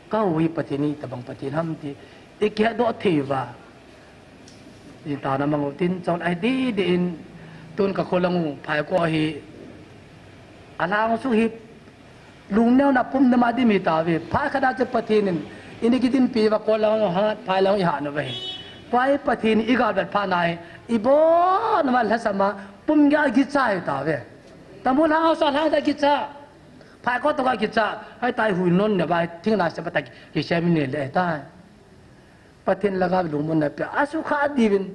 Ka hou hi Pathen i tabang Pathen ham ti i kihedoh thei uva. I tao na mang u tin, chon ai di di in, tun ka kholang u, phai ko hi. A lang su hi, Lungneo na pum na ma di mi ta ve. Phai khat a chu Pathen in, i ni kidin pi va ko lang hat, phai lang i ha na ve. Phai Pathen i gal vet pha nai, i bon ma lhasam a, pum ga gi chai ta ve. Tamu lang sa lang ta gi cha. Phai ko to ga gi cha. Hai tai hui non ne vai, thing na se pa ta ki sem ne le tai. Pathen lhagao lungmonna pia, asukha diuvin.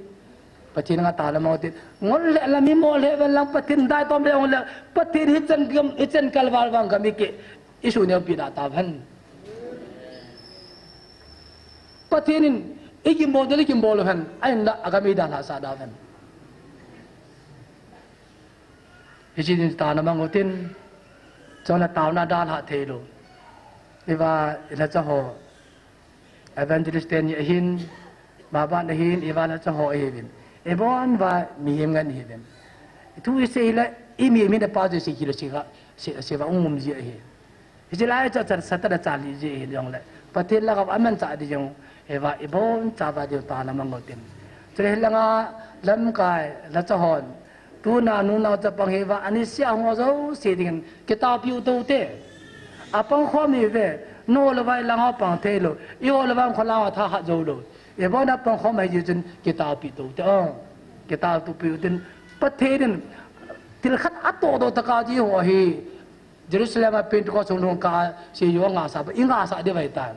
Pathen nga tao na mang u tin. Ngol le la mi mo le ven lang Pathen dai tom le ong le. Pathen hi chan gam, hi chan kalval vang gam i ke. I su neo pi da ta van. Pathen in i kim bol de le kim bol van. Ahin la a gam i da la sa da van. Hichi din tao na mang u tin. Chon la tao na da la thei lou. I va i la cha ho. Evangelist te ni ahin, ma ban ahin, i va la cha ho ahi vin. I bon va mihem ngen ahi vin. Thu i sei le, i mi mi na pa je sei kilo sei ga, sei, sei va um um ji ahi. Hichi lai cha cha sa ta da cha li ji ahi jong le. Pathen lhagao a manchah di jong, i va i bon cha va di tao na mang u tin. Chule hi langa lamkai la cha hon. Tuna nunao chapang hi va, ani sia hung ho jouse dingin, kitaopi u to te. A pang khom hi ve, no le vai lang ho pang thei lou, i ho le vai kho lang ho tha khat jou lou. I bon a pang khom hi ji chun, kitaopi to te, oh. Kitaopi u tin, Pathen in, thil khat a to do ta ka ji ho hi. Jerusalem a Pentecost hung lhung ka, si yo nga sa, i nga sa di vai ta.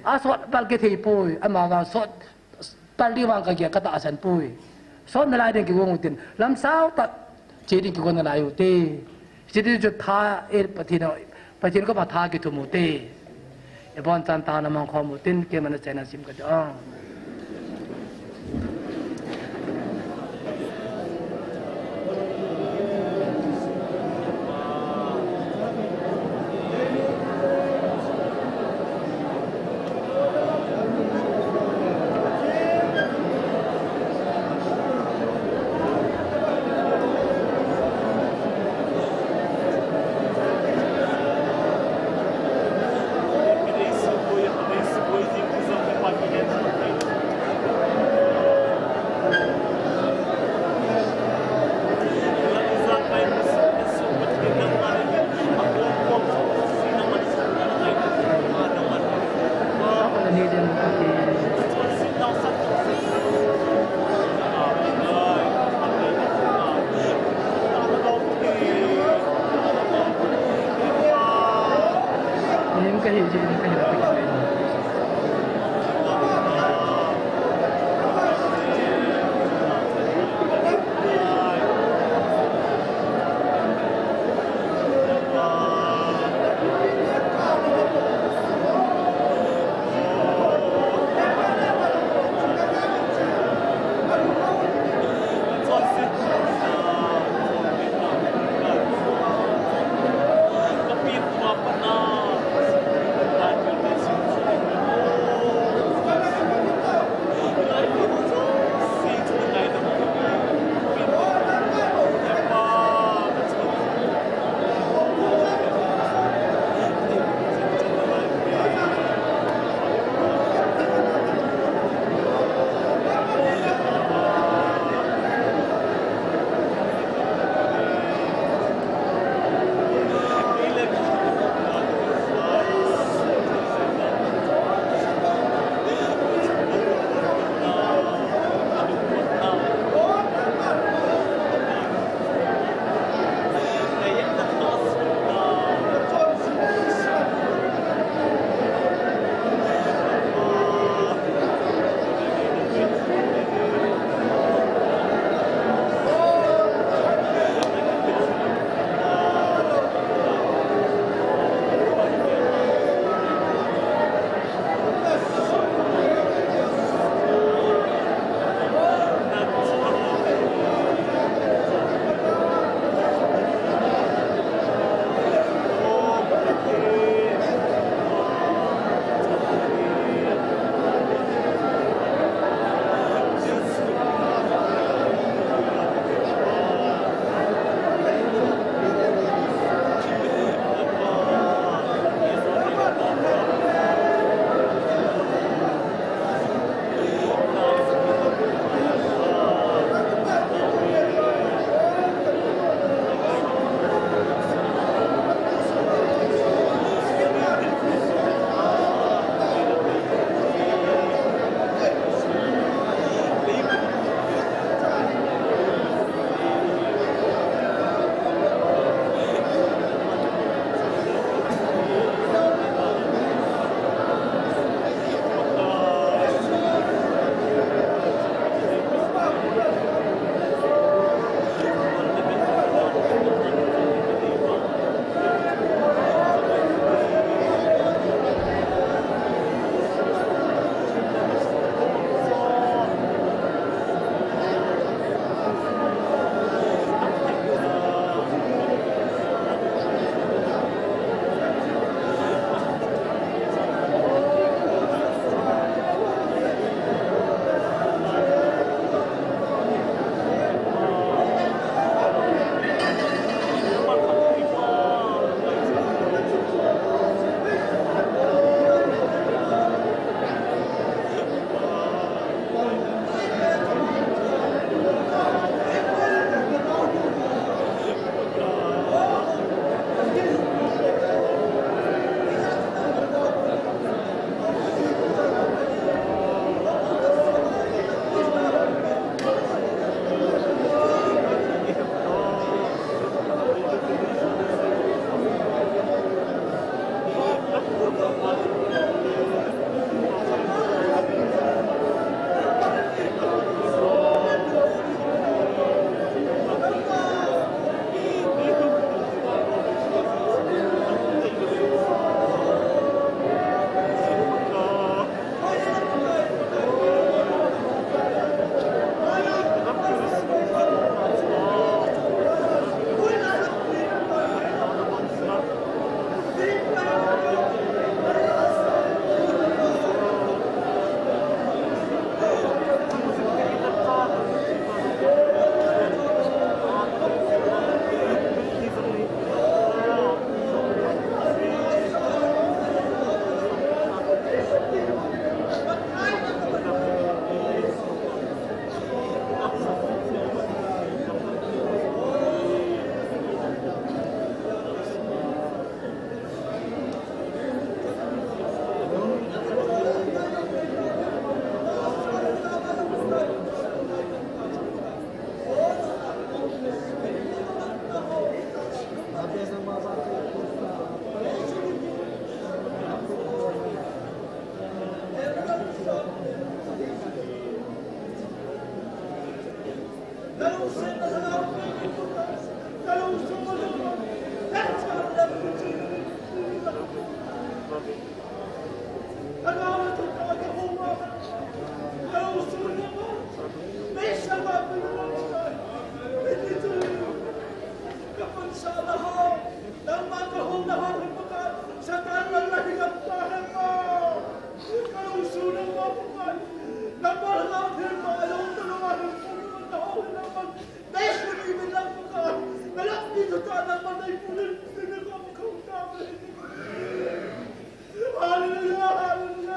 A sot pal ke thei poi, ama va sot, Pal ding vang ka gel ka tahsan poi. Sot nalai ding kigong u tin. Lam sao tah. Che ding kigong nalai u te. Che ding chu tha e Pathen, Pathen koma tha kithum u te. I bon chan tao na mang khom u tin keima na chena sim ka ti ong.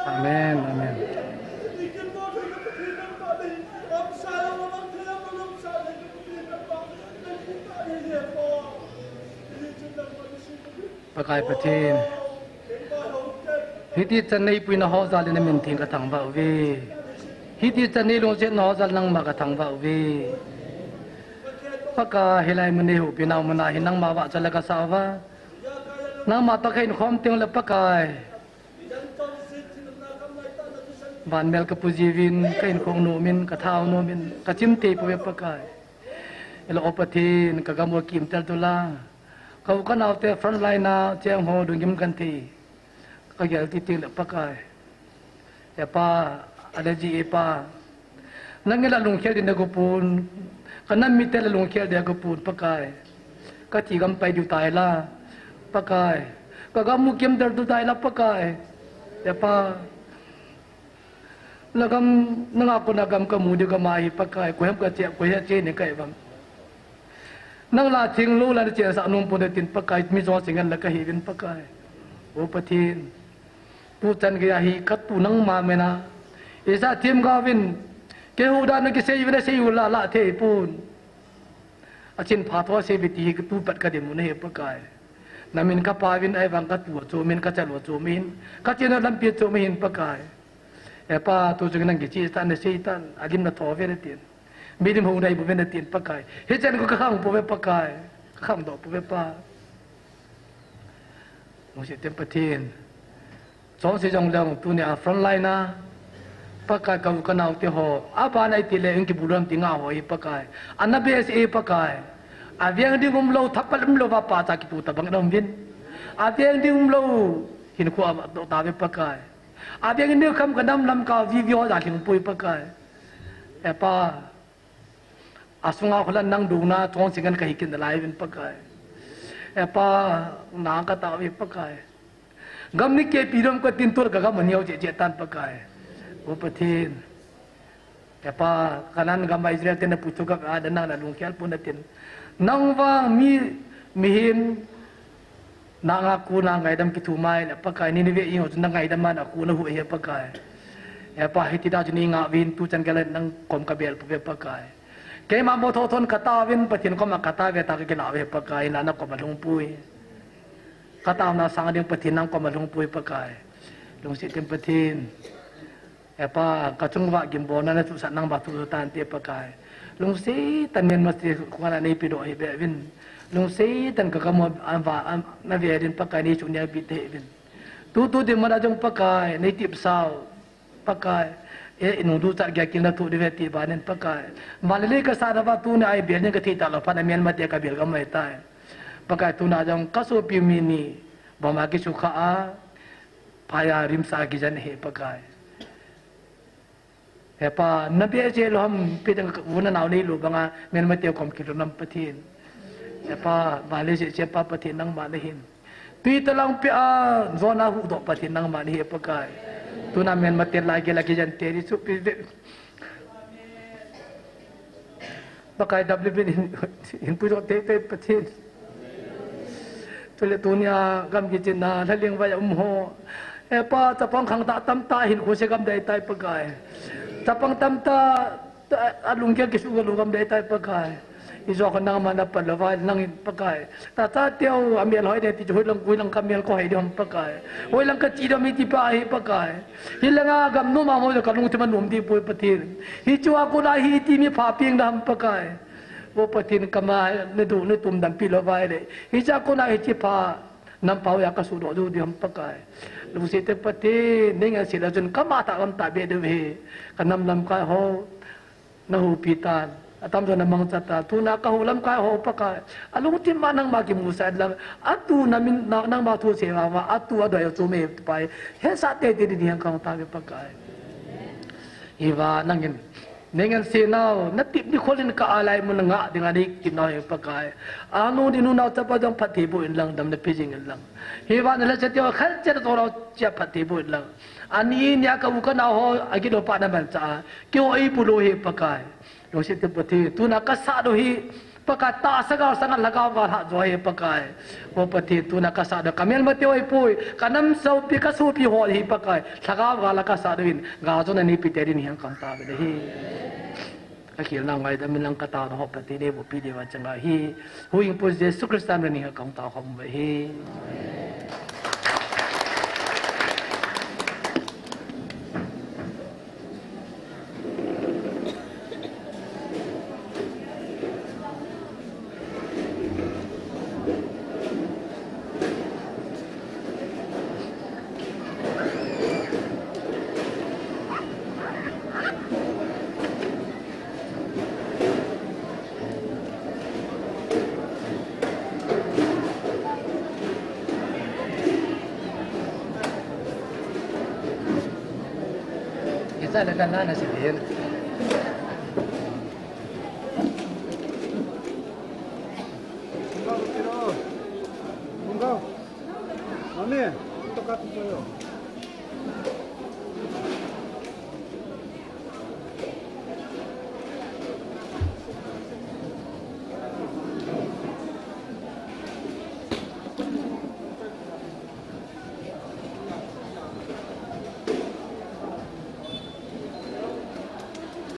Amen, amen. Pakai Pathen. Hiti chan neipuina ho jal in namin theng kathangvah uve. Hiti chan neilungsetna ho jal nangma kathangvah uve. Pakai hilai mun neihuhpi nau muna hi nangma vahchoi le kasah uva. Nangma toh kahinkhom teng le Pakai. Vanmel kapu jiuvin, kahinkhong nomin, kathao nomin, kachim tei pouve Pakai. Ela O Pathen, kagam u akimtel tu la. Ka u kanaote frontline a cheng ho lungkim kanthei. Kagel titi le Pakai. E Pa, ale ji e Pa. Nangin la lungkhel ding nagopon, kanam mite la lungkhel ding agopon Pakai. Kathi gam pai diu tai la, Pakai. Kagam u kimtel tu tai la Pakai. E Pa. Nagam, nanga kona gam kamu diu gam ahi Pakai. Koiham kache, koiham che ni kai bang. Nang la theng lou la nachensah nom pon tin Pakai, mi jong singan la kahiuvin Pakai. O Pathen. Tuchan geiya hi katu nangma mena. Isa themgaovin. Keiho dan kisei uvin asei u la la thei pon. Achin pha tho asei uve ti hi katu pat kadinmun ahi Pakai. Namin kapauvin ahivang katu achomin kachal u achomin. Kachena lampi achomin Pakai. E Pa, tuchung nang kicheh tan, nasei tan, alim natho uve natin. Milim hou nai bou uve natin Pakai. Hichan ko kakhang pouve Pakai. Kakhang doh pouve Pa. Lungset teng Pathen. Chonse jong leng tunia frontline a. Pakai ka u kanaote ho. Abana iti le in kibulhon ti nga ho hi Pakai. Ana behseh e Pakai. Aveng ding umlou, thapal umlou va pacha kitu tabang in aum uvin. Aveng ding umlou. Hinkho a doh tauve Pakai. Aveng in kham kanam lamkai vivi ho ja lhing poi Pakai. E Pa. Asunga kholan nang dungna chonse ngen kahi kit nalai uvin Pakai. E Pa, na katao uve Pakai. Gam ni kepi dom katin tul kagam aneo cheh cheh tan Pakai. O Pathen. E Pa, Canaan gam a Israel te napuitu kaka dan nang la lungkhel pon natin. Nang vang mi, mihem, nanga kona ngaidam kithu mai le Pakai, Nineveh in ho chu nangaidam a nakona hu ahi Pakai. E Pa, hiti dan chu nei ngah uvin tuchan geiya nang kom kabel pouve Pakai. Keima mo tho thon kataovin Pathen koma katao ve ta kakilah uve Pakai, na, na koma lhung poi. Kataona sang ding Pathen nang koma lhung poi Pakai. Lungset teng Pathen. E Pa, kachung uva gimbolna nathusah nangma thu tante Pakai. Lungset tah in Myanmar te kona neipe doh hih beh uvin. Lungset tah in kagam u a, a, nave ding Pakai neichu nia bit hih uvin. Tutu dinmun a jong Pakai, neitepsau. Pakai, e, inung duchat geiya kil nathoh diu ve ti banin Pakai. Van le lei kasah nauva tunia ibel ding kathei talou phat a Myanmar te kabel gam ahitai. Pakai tuna jong kasopi mi ni, bomb a kisukha a, phai a rimsa kijen ahi Pakai. He Pa, nabehseh lou ham, ipi dang ka u nanao neilou banga, Myanmar te kom kilhun ham Pathen. He Pa, van le leiset sempa Pathen nangma nahin. Tui talang pia, jona huhdoh Pathen nangma nahi Pakai. Tuna Myanmar te lai gel a kijen te di suhpi ve. Pakai dap le bin hin, hin puidoh teitei Pathen. Chule tunia gam kichenna, lhaling vai a um ho. He Pa, chapang khangtah tamtah hin khose gam dei tai Pakai. Chapang tamtah, ta, alunggel kisuh gam dei tai Pakai. Ijou kha nangma napalou vai nangin Pakai. Tachateu amel hoi ding ti chu hoilang koilang kamel kahoi ding ham Pakai. Hoilang kache ding ham iti pa hi Pakai. Hilanga gam nom a mo kalungthim anom ding poi Pathen. Hichea kona hi iti mi pha peng ding ham Pakai. O Pathen kama naduh natum dampi lou vai le. Hichea kona hiche pha nampao a kasuhdoh diu ding ham Pakai. Lungset tah Pathen, nei ngansena chun kama tah gam tah beh diu ahi. Kanam lamkai ho. Nahoupi tan, atamjo namangcha tan, tuna kahou lamkai ho Pakai. Alungthim a nangma kimusah in lang, atu namin, na, nangma thu sei vang uva, atu adei a chu me Pakai. Hesah teitei ding hen kahung tauve Pakai. Hiva nangin, nei ngansena u, natep nikho in ka alai mun ngah ding a nei kinoi Pakai. Anu ding nunao chapa jong phatthei boh in lang, damna pe jing in lang. Hiva nalhacha teu khat chet a tolou chia phatthei boh in lang. Ani nia ka u ka nao ho, agilou pa namanchah a. Keiho eipulou hi Pakai. Lungset tah Pathen. Tuna kasah doh hi Pakai, tahsa gal sanga lhagao gal hah jo ahi Pakai. O Pathen, tuna kasah doh, kamelmate ho ahipoi, kanam sopi, kasopi ho ahi Pakai. Lhagao gal a kasah doh in, gal jona neipeh tei dingin kahin tao uve ahi. Kakhelna ngaidam in lang katao ho Pathen, neiboh peh diu achang ahi. Huhhingpu Jesu Christa min in kahung tao khom uve ahi. Isa le kan na na si din. Mami, untuk apa tu?